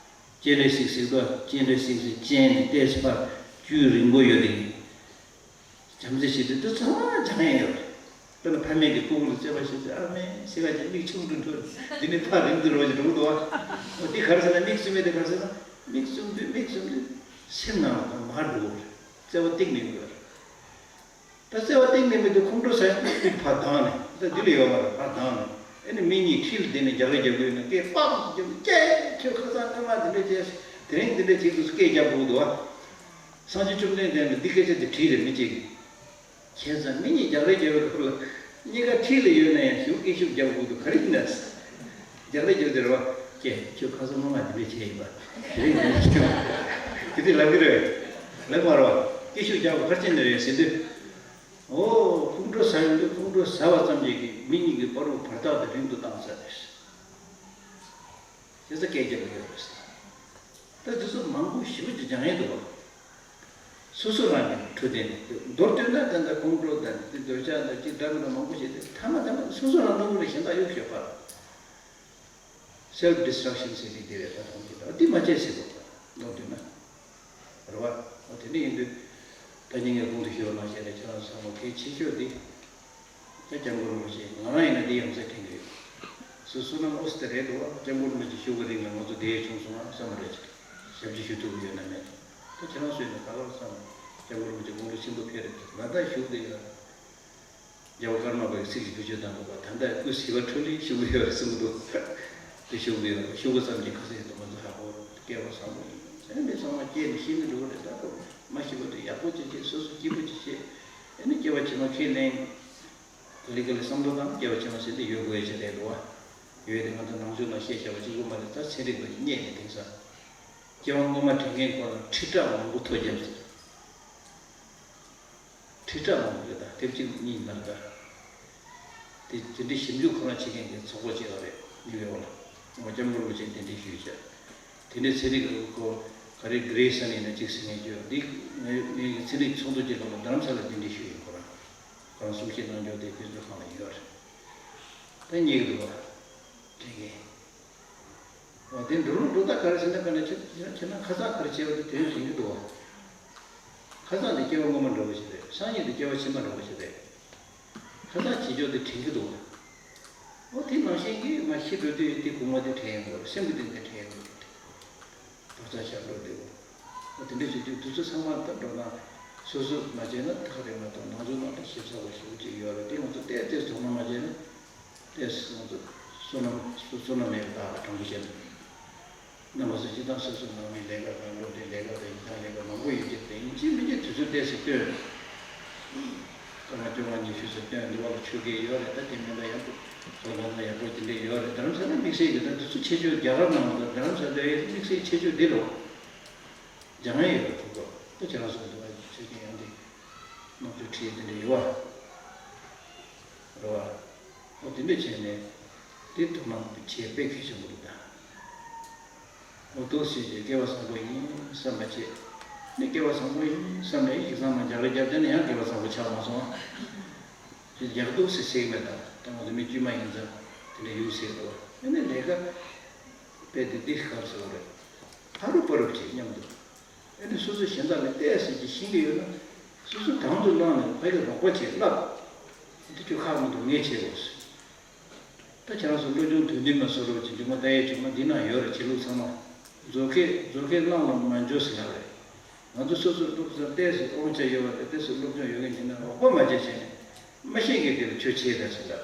སྤྱན་རས་གཟིགས་གཟིགས་དང་། སྤྱན་རས་གཟིགས་ཟེར། སྤྱན་ནི་ཏོག་ཙམ་ཕར་རྒྱུད་རིང་པོ་ཡོད་དེ། བྱམས་བརྩེ་ཞེ་དྲག་དེ་ཚང་མ་སྦྱང་ཡས་ཡོད་རེད། དཔེར་ན་ཕ་མས་ཀྱི་སྤུ་གུ་ལ་བརྩེ་བ་ཞིག་བྱས། ཨ་མའི་སེམས་པ་ཅན་མིག་ཆུང་དུ་འགྲོ། འདི་ནི་ཕར་རིང་དུ་རོ་ཞིག་འགྲོ་གི་འདུག་བ། འོ་འདི་ག་རེ་ཟེར་ན། མིག་བཙུམ་མེད་དེ་ག་རེ་ཟེར་ན། མིག་བཙུམ་དུས་མིག་བཙུམ་དུས་སེམས་ནང་ལ་མར་འགྲོ་གི་རེད། བརྩེ་བ་གཏིང་ནས་ཡོད་རེད། ད་བརྩེ་བ་གཏིང་ནས་མེད་དུས་ཁོང་ཁྲོ་ཟ་ཡང་མིག་ཕར་གདངས་ནས། ད་འདི་ལ་ཡོད་མ་རེད། ཕར་གདངས་ནས། ཨེ་ནི་མི་གཉིས་འཁྲིས་ལ་བསྡད་ནས་རྒྱག་རེས་རྒྱག་གི་ཡོད་ན། སྐད་པགས་རྒྱབ་ནས། ཀྱེ་ཁྱོད་ཁ་སང་སྔོན་མ་འདི་འདྲ་བྱས། དེ་རིང་འདི་འདྲ་བྱས་འདུག་ཟེར་སྐད་རྒྱག་དགོས་འདུག་བ། སངས་རྒྱས་བཅོམ་ལྡན་འདས་ལ་འདི་སྐད་ཆ་དེ་དྲིས་རེད། མི་གཅིག་གིས། བྱས་ཙང་མི་གཉིས་རྒྱག་རེས་རྒྱག་པའི་སྐབས་ལ་གཉིས་ཀ་འཁྲིས་ལ་ཡོད་ན་ཡང་ཞེ་པོ་སྐད་ཤུགས་རྒྱག་དགོས་འདུག། ག་རེ་ཡིན་ན། རྒྱག་རེས་རྒྱག་དུས་རེད་བ། ཀྱེ་ཁྱོད་ཁ་སང་སྔོན་མ་འདི་འདྲ་བྱས་ཡིན་པ། དེ་རིང་འདི་འདྲ་བྱས་པ། དེ་དུས་ལབ་ཀྱི་རེད། ལབ་མ་རེད་བ། སྐད་ཤུགས་རྒྱག་དགོས་ག་རེ་བྱས་ནས་རེད་ཟེར་དུས། འོ་ཁོང་ཁྲོ་ཟ་ཡོང་དུས་ཁོང་ཁྲོ་ཟ་བ་ཙམ་གྱིས་མི་གཉིས་ཀྱི་བར་དུ་བར་ཐག་དེ་རིང་དུ་བཏང་ཚར་རེད། བྱས་ཙང་སྐད་རྒྱག་གི་ཡོད་རེད། ད་དེ་ཚོ་མང་པོ་ཞེ་པོ་ཅིག་སྦྱང་ཡས་འདུག་བ། སོ་སོ་རང་གི་འཕྲོད་བསྟེན་དེ་མདོར་བསྡུས་ན། ད་ལྟ་ཁོང་ཁྲོ་དང་དེ་འདོད་ཆགས་དང་ཅིག་འདྲ་མི་འདྲ་མང་པོ་བྱས་ཏེ། མཐའ་མ་མཐའ་མ་སོ་སོ་རང་ནོར་བུ་ལ་གཞན་དག་གཡོག་བྱེད་པ། Self destruction ཟེར་གྱི་དེ་རེད། ད་ཐམས་ཅད་ད་འདི་མ་བྱེད་ཟེར་དགོས། མདོར་བསྡུས་ན། རེད་བ། འོ་དེ་འདྲ་ཡིན་དུས། ད་ཉིན་ངས་གོང་དུ་ཞུས་པ་ནང་བཞིན་རེད། ཁྱེད་རང་ཚོ་ཚང་མ་གལ་ཆེ་ཤོས་འདི། ད་སྐྱབས་མགོན་རིན་པོ་ཆེ། ང་རང་ཡིན་ན་འདི་ཡ་མཚན་དྲན་གྱི་ཡོད། སོ་བསོད་ནམས་ཨོ་སི་ཏེ་རེད་འདུག་བ། སྐྱབས་མགོན་རིན་པོ་ཆེ་བཞུགས་པའི་རིང་ལ་ང་ཚོ་འདིར་བྱུང་སོང་ང་བསམ་པ་རེད། ཅིག་ཞབས་ཕྱི་ཞུ་ཐུབ་ཀྱི་ཡོད་ན་མེད། ད་ཁྱེད་རང་ཚོ་ཡིན་ན་ག་ལ་བསམ། སྐྱབས་མགོན་རིན་པོ་ཆེ་དགུང་ལོ་ཆེན་པོ་ཕེབས་རེད། ང་ད་བཞུགས་བསྡད་ཡོད། རྒྱལ་བ་ཀརྨ་པའི་ཚིག་ཅིག་བེད་སྤྱོད་བཏང་འདུག་བ། ད་ལྟ་སྐུ་ཞི་བ་འཕྲོ་ལས་བཞུགས་ཡོད་རེད་གསུངས་འདུག། དེ་བཞུགས་ཡོད། བཞུགས་པ་ཙམ་གྱིས་ཁ་སང་ཡོད་དུ་མ་འཛུལ་ཧ་གོ། སྐལ་བ་བཟང་པོ་ཡིན། ཨེ་མི་ཚང་མ་སྐྱེས་ནས་ཤི་ནས་འགྲོ་གི་རེད། ད་ཁོ་མ་ཤི་བར་དུ་ཡག་པོ་ཅིག་བྱེད། སོ་སོ་སྐྱིད་པོ་ཅིག་བྱེད། ཨེ་ནི་སྐྱེ་བ་ཕྱི་མ་ཁས་ལེན། ག་ལེ་ག་ལེ་བསམ་བློ་བཏང་། སྐྱེ་བ་ཕྱི་མ་ཟེར་འདི་ཡོད་དགོས་ཡ་ཅིག་རེད་འདུག་བ། ཡོད་དེ་ང་ཚོ་ནང་ཆོས་ནང་བཤད་བྱ་བ་གཅིག་པོ་མ་རེད། ད་ཚན་རིག་པ་ཡིས་རྙེད་ནས་དེང་སང་། སྐྱེ་བ་སྔོན་མ་དྲན་མཁན་ཁོ་རང་ཁྲི་ཕྲག་མང་པོ་ཐོ་བརྒྱབ་ཟེར། ཁྲི་ཕྲག་མང་པོ་རེད། ད་དེབ་གཅིག་གཉིས་མ་རེད་ད། དེ་དེ་འདྲའི་ཞིབ་འཇུག་ཁོ་རང་བྱེད་མཁན་གྱི་ཚོགས་པ་ཅིག་ཡོད་རེད། ནིའུ་ཡོག་ལ། ངོ་སྐྱབས་མགོན་རིན་པོ་ཆེས་དེ་འདྲའི་ཞུས་བྱས། དེ་འདྲའི་ཚན་རིག་གི་ཁོ་ག་རེ་གྷི་རེ་སན་ཡིན་ན་གཅིག་ཟེར་མཁན་ཅིག་ཡོད། འདི་ངའི་ངའི་ཚན་རིག་ཚོགས་འདུ་ཅིག་ལ་རྡ་རམ་ས་ལ་དེ་འདྲའི་ཞུས་ཡིན། ཁོ་རང་ཁོ་རང་གསུང་བཤད་གནང་རྒྱུ་དེ་དཔེ་མཛོད་ཁང་ལ་ཡོད་རེད། ད་རྙེད་གི་འདུག་བ། དྲན་མཁན། འོ་དེ་འགྲོ་ལུགས་འགྲོ་སྟངས་ག་རེ་ཟེར་ན། དཔེར་ན་ཁྱེད་ཁྱེད་རང་ཁ་སང་ག་རེ་བྱས་པ་དེ་དོན་དྲན་གྱི་འདུག་བ། ཁ་སང་དེ་སྐྱེ་བ་སྔོན་མ་འདྲ་བོ་ཞིག་རེད། སང་ཉིན་དེ་སྐྱེ་བ་ཕྱི་མ་འདྲ་བོ་ཞིག་རེད། ཁ་སང་བྱེད་ཕྱོགས་དེ་དྲན་གྱི་འདུག་བ། འོ་དེ་ནང་བཞིན་གྱི་མ་ཤི་འགྲོ་དུས་དེ་དགོང་མོ་དེ་དྲན་ཡོང་གི་རེད། སེམས་ཀྱི་སྟེང་དེ་དྲན་ཡོང་གི་རེད། བག་ཆགས་ཆགས་འགྲོ་དུས། འོ་དེ་འདྲ་བྱེད་དུས་དུས་ཚོད་ཚང་མ་ད་འགྲོ་ན་སོ་སོ་མ་བྱས་ན་ཐག་རིང་མ་གཏོགས། ནང་ཆོས་ནང་དུ་ཞིབ་ཚགས་པོ་ཞེ་པོ་ཅིག་ཡོད་རེད། དེ་ང་ཚོ་ཏོག་ཙམ་དོ་སྣང་མ་བྱས་ན། ཏེ་སོ་སོ་ནམ་སོ་སོ་ནམ་མེད་པའི་བདག་ལ་དྲང་པོ་བཤད་ན། རྣམ་པ་ཚོ་སྤྱིར་བཏང་སོ་སོ་ནང་མིའི་ལས་ཀ་དང་སློབ་གྲྭའི་ལས་ཀ་དང་ཡིག་ཚང་ལས་ཀ་མང་པོ་ཡོད་ཀྱི་རེད། ཡིན་གཅིག་མིན་གཅིག་དུས་ཚོད་ཏོག་ཙམ་བཏོན། སྐར་མ་བཅོ་ལྔ་ཉི་ཤུ་ཙམ་བཏོན། འདི་བ་ལ་ཆོས་སྐད་ཡོད་རེད། ད་དེ་མིན་པ་ཡག་པོ་ཚོགས་ཁང་ཡག་པོ་དེ་འདྲ་ཡོད་རེད། རྡ་རམ་ས་ལ་དམིགས་བསལ་གྱི་ད་དུས་ཚོད་ཆེ་ཤོས། རྒྱ་གར་ནང་ལ་རྡ་རམ་ས་ལའི་དམིགས་བསལ་ཆེ་ཤོས་འདི་རེད། སྦྱང་ཡས་ཡོད་རེད། ཁོ་ཁོ་ད་ཁྱེད་རང་ཚོ་འདི་བ་ཆོས་སྐད་ཡང་འདི་ནོར་འཁྲུལ་ཁྲིད་དེ་འདྲ་ཡོད་བ། རེད་བ། འོ་དེ་འདྲ་བྱས་ནས་དེ་དོ་སྣང་བྱེད་དཔེ་གལ་ཆེན་པོ་རེད་ད། འོ་འདུག་སེ་བྱས་སྐལ་བ་བཟང་པོ་ཡིན་བསམ་པ་བྱས། ནི་སྐལ་བ་བཟང་པོ་ཡིན་བསམ་ནས་ཡིག་ཚང་ནང་རྒྱག་རེས་བརྒྱབ་བསྡད་ན་ཡང་སྐལ་བ་བཟང་པོ་ཆགས་མ་སོང་། ཡག་འདུག་ཟེར་ཟེར་གི་མེད་ད། ད་ང་ཚོ་མི་དཀྱུས་མ་ཡིན་ཙང་དེ་འདྲ་ཡོད་ཟེར་འདུག་ཨ་ནི་ལས་ཀ་དཔེ་དེ་འདི་གར་སོང་རེད། ཕ་རུབ་ཕ་རུབ་བྱེད་སྙམ་འདུག་ཨ་ནི་སོ་སོ་གཞན་དག་ལ་བལྟས་ཟེར་གྱི་ཤེས་ཀྱི་ཡོད་ན། སོ་སོ་དང་དུ་བླངས་ནས་ཕ་གི་རོགས་པ་བྱེད་ལབ། འདི་ཁྱོད་ཁག་མི་འདུག་ངས་བྱེད་དགོས། ད་ཁྱེད་རང་ཚོ་བློ་སྦྱོང་དོན་ལྡན་མ་བཟོ་རོགས་ཀྱི་འཇུག་མ་ལྟ་ཡས་བྱུང་ན་འདི་ན་ཡོད་རེད། བྱེད་ལུགས་ཚང་མ། མཛོ་ཁས་མཛོ་ཁས་བླངས་ལ་མ་འཇོ་ཟེར་ཡ་རེད། ང་ཚོ་སོ་སོར་ཏོག་ཙམ་ཏོག་ཙམ་དབང་ཆ་ཡོད་པ་དང་ཏོག་ཙམ་སློབ་སྦྱོང་ཡོད་མཁན་ཡིན་ན་རོགས་པ་མ་བྱེད་བྱས་ནས་མ་ཤེས་མཁན་དེ་ལ་ཁྱོད་བྱེད་ད་ཟེར་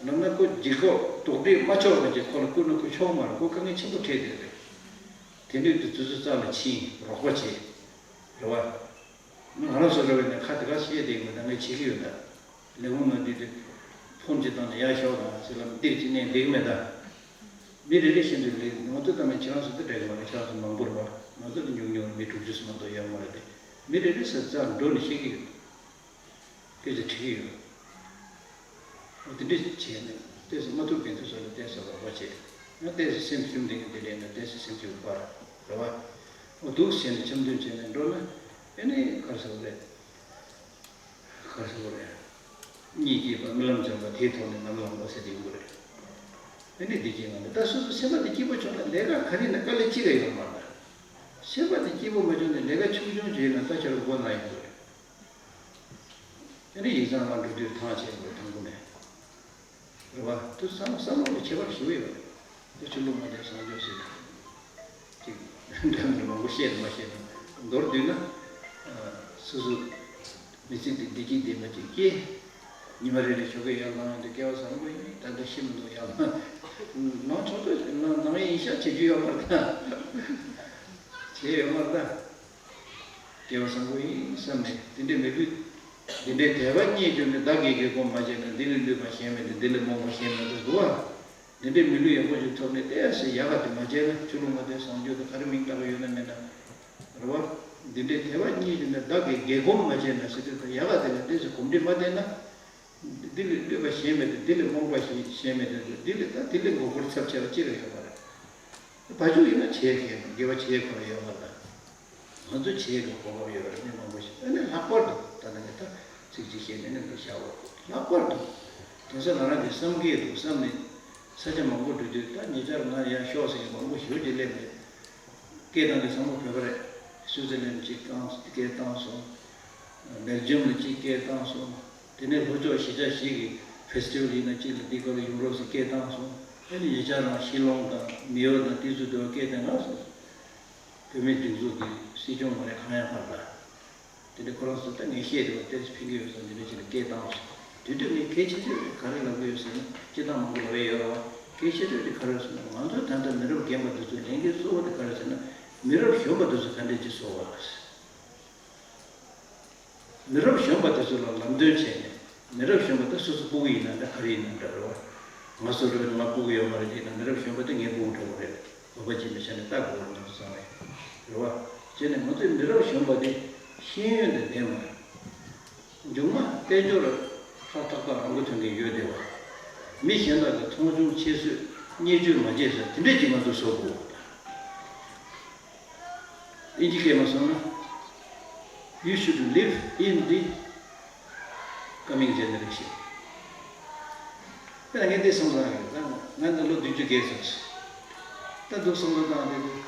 ལ། ལམ་ན་ཁོ་ལྗིད་ཁོག་དོགས་འདྲི་མ་ཆོག་པ་ཅིག་ཁོ་ལ་བསྐུར་ན་ཁོ་ཆོག་མ་རེད། ཁོ་དཀའ་ངལ་ཆེན་པོ་འཕྲད་བསྡད་རེད། དེ་འདྲའི་དུས་ཚོད་རྩ་ལ་ཕྱིན་རོགས་པ་བྱེད། རེད་བ། ང་རང་ཚོ་རེ་བའི་ནས་ཁ་དེ་ག་བཤད་བསྡད་མེད་ད། ངས་བྱེད་ཀྱི་ཡོད་ད། ལས་ཁུངས་ནང་འདི་དུས་ཕོན་ཅིག་བཏང་ནས་ཡར་ཤོག་དང་ཟེར་ལམ་སྟེར་ཅིག་ནས་བསྡད་མེད་ད། མི་རེ་རེ་བཞིན་དུ་ལས་ང་ཚོ་ད་མེད་ཁྱེད་རང་ཚོ་དེ་འདྲ་གི་མ་རེད། ཁྱེད་རང་ཚོ་མང་པོ་རེད་བ། ང་ཚོ་དེ་ཉུང་ཉུང་རེད། མི་དྲུག་ཅུ་ཙམ་མ་གཏོགས་ཡོད་མ་རེད་དེ། མི་རེ་རེ་ས་རྩ་འགྲོ་ནས་བཤད་ཀྱི་ཡོད། སྐད་ཆ་དྲི་གི་ཡོད། འོ་དེ་འདྲ་བྱས་ནས་ཏོག་ཙམ་མ་ཐུབ་མཁན་དེ་ཚོ་ལ་ཏོག་ཙམ་རོགས་པ་བྱེད། ཡང་ཏོག་ཙམ་སེམས་ཞུམ་བསྡད་མཁན་དེ་ལས་ན་ཏོག་ཙམ་སེམས་ཤུགས་སྤར། རེད་བ། འོ་འདུག་བྱས་ནས་འཆམ་མཐུན་བྱས་ནས་འགྲོ་ན་ཨེ་ནི་ག་རེ་ཟེར་དགོས་རེད། ག་རེ་ཟེར་དགོས་རེད། གཉིས་སྐྱེས་པ་རྨི་ལམ་འཇོམས་པ་དེའི་ཐོག་ནས་ནམ་ལངས་པ་ཟེར་དེ་ཡོང་གི་རེད། ཨེ་ནི་འདི་སྐྱེས་ང་ནི་ད་སོ་སོ་སེམས་པ་དེ་སྐྱིད་པོ་བྱུང་ན་ལས་ཀ་ག་རེ་ཡིན་ན་དཀའ་ལས་གཅིག་ཀ་ཡོད་མ་རེད། སེམས་པ་དེ་སྐྱིད་པོ་མ་བྱུང་ན་ལས་ཀ་ཆུང་ཆུང་བྱས་ན་ད་ཁྱེད་རང་མགོ་ན་ཡོང་གི་རེད། དེ་ནས་ཡིག་ཚང་ལ་འགྲོ་དུས་ཐང་ཆད་དགོས། དང་པོ་ནས། རེད་བ། དེ་བསམ་བསམ་བློ་ལ་ཁྱད་པར་ཞེ་པོ་ཡོད་རེད། དེ་ཆུ་ལུག་མ་དེ་བཟང་སྤྱོད་ཟེར་ཅིག་འདྲ་མི་མང་པོ་བཤད་དང་མ་བཤད་དང་མདོར་བསྡུས་ན། སོ་སོ་མི་ཚེ་འདི་བདེ་སྐྱིད་ལྡན་པ་ཅིག་སྐྱེལ། ཉི་མ་རེ་རེ་ཞོགས་ཀས་ཡར་ལངས་ཡོང་དུས་སྐལ་བ་བཟང་པོ་ཡིན། ད་ལྟ་ཤི་མི་འདུག་ཡར་ལངས། ནང་ཆོག་ཆོག་ནང་ནང་ཡིན་ཤག་བྱེད་རྒྱུ་ཡོད་མ་རེད་ད། བྱེད་ཡོད་མ་རེད་ད། སྐལ་བ་བཟང་པོ་ཡིན་བསམ་ནས་འདི་འདྲའི་མི་ལུས། འདི་འདྲའི་དད་པ་རྙེད་གྱུར་ནས་བདག་གིས་དགེ་སྒོམ་མ་བྱས་ན། འདི་ལས་བསླུས་པ་གཞན་མེད་དེ། འདི་ལས་རྨོངས་པ་གཞན་མེད་དེ་འདུག་ཨ། འདི་འདྲའི་མི་ལུས་ཡག་པོ་ཞིག་ཐོབ་ནས་ཏོག་ཙམ་ཡག་ག་དེ་མ་བྱས་ན། ཆུ་ལུག་མ་དེ་བཟང་སྤྱོད་དེ་ག་རེ་མིང་བཏགས་ཡོད་ན་མེད་ན། རེད་བ། འདི་འདྲའི་དད་པ་རྙེད་གྱུར་ནས་བདག་གིས་དགེ་སྒོམ་མ་བྱས་ན་ཟེར་དུས་ད་ཡག་ག་དེ་ལ་ཏོག་ཙམ་གོམས་འདྲིས་མ་བསྟེན་ན། འདི་ལས་བསླུས་པ་གཞན་མེད་དེ། འདི་ལས་རྨོངས་པ་གཞན་མེད་དེ། འདི་ལས་ད་འདི་ལས་མགོ་སྐོར་ཚབས་ཆེ་བ་ཅི་ལ་ཡོད་མ་རེད། བ་ཕྱུགས་ཡིན་ན་བྱེད་མཁན་དགེ་བ་བྱེད་ཁོ་རང་ཡོད་མ་རེད། ང་ཚོ་བྱེད་དགོས་གོ་སྐབས་ཡོད་རེད། མི་མང་པོ་ཞིག་ཨ་ནི་ལྷག་པར་དུ་ད་ལྟ་ནས་ད་ཚིག་གཅིག་བཤད་ནས་ནི་འདི་བྱའོ། ལྷག་པར་དུ་དེང་སང་ང་རང་གི་བསམ་གྱི་འདུག་བསམ་ནས་ས་ཆ་མང་པོ་འགྲོ་དུས་ད་ཉེ་ཆར་ང་ཡར་ཤོག་ཟེར་མཁན་མང་པོ་ཞེ་པོ་ཅིག་སླེབས་རེད། སྐད་བཏང་དུས་ཚང་མ་བོད་པ་རེད། སུའུ་ཙི་ལན་གཅིག་བཏང་སྐད་བཏང་སོང་། སྦེལ་ཇམ་ལ་གཅིག་སྐད་བཏང་སོང་། དེ་ནས་ལྷོ་ཕྱོགས་གཞིས་ཆགས་ཤིག་གི་ཕེ་སི་ཊི་ཝལ་ཡིན་ན་གཅིག་ལ་འདི་སྐབས་ལ་ཡོང་རོགས་ཟེར་སྐད་བཏང་སོང་། ཨ་ནི་ཉེ་ཆར་རང་ཤི་ལོང་དང་མེ་ཡོར་དང་དེ་ཚོ་དུ་སྐད་བཏང་ང་སོང་། བོད་མིའི་སྒྲིག་འཛུགས་ཀྱི་སྲིད་སྐྱོང་མ་རེད། གང་ཡང་མ་རེད། དེ་འདྲ་ཁོ་རང་ཚོ་ད་ངས་བཤད་དེ་བ་ཏོག་ཙམ་ཕན་གྱི་ཡོད་བསམ་དེ་འདྲ་བྱས་ནས་སྐད་བཏང་སོང་། དེ་དུས་ངས་གལ་ཆེ་ཤོས་དེ་ག་རེ་ལབ་ཀྱི་ཡོད་ཟེར་ན། སྤྱིར་བཏང་མང་པོ་ལབ་ཡས་ཡོད་རེད་བ། གལ་ཆེ་ཤོས་དེ་ག་རེ་ཟེར་ན། ང་ཚོའི་ད་ལྟ་མི་རབས་རྒན་པ་འདི་ཚོའི་ལས་འགན་གཙོ་བོ་དེ་ག་རེ་ཟེར་ན། མི་རབས་གཞོན་པ་འདི་ཚོ་ག་འདྲས་ཅིག་བཟོ་བ་རེད། མི་རབས་གཞོན་པ་དེ་ཚོ་ལ་ལམ་སྟོན་བྱས་ནས། མི་རབས་གཞོན་པ་དེ་སོ་སོ་སྤུ་གུ་ཡིན་ན་འདྲ། ག་རེ་ཡིན་ན་འདྲ་རེད་བ། ང་སོ་སོ་ང་སྤུ་གུ་ཡོད་མ་རེད་དེ་ན། མི་རབས་གཞོན་པ་དེ་ངའི་སྤུ་གུ་འདྲ་བོ་རེད། བོད་པ་སྦྱིན་པའི་ཆ་ནས་ལྟ་དགོས་རེད། ང་ཚོ་ཚང་མས་རེད་བ། བྱས་ནས་ང་ཚོའི་མི་རབས་གཞོན་པ་དེ་ཤེས་ཡོན་དང་ལྡན་པ། མཇུག་མ་དཔལ་འབྱོར་ཧྲ་ཐག་ཐག་རང་མགོ་ཐོན་མཁན་ཡོད་བསྡད་པ། མི་གཞན་དག་གི་མཐོང་ཆུང་ཁྱད་གསོད་བརྙས་བཅོས་མ་བྱས་ཟེར་དེ་འདྲས་ཀྱི་ང་ཚོ་བཟོ་དགོས། དབྱིན་ཇི་སྐད་མ་སོང་ན། You should live in the coming generation. དཔེར་ན་ངས་འདི་བསམ་བློ་བཏང་ཡོད། ད་ང་འདི་ལོ་བདུན་ཅུ་བརྒལ་སོང་། ད་འདུག་བསམ་བློ་བཏང་དེ་འདུག་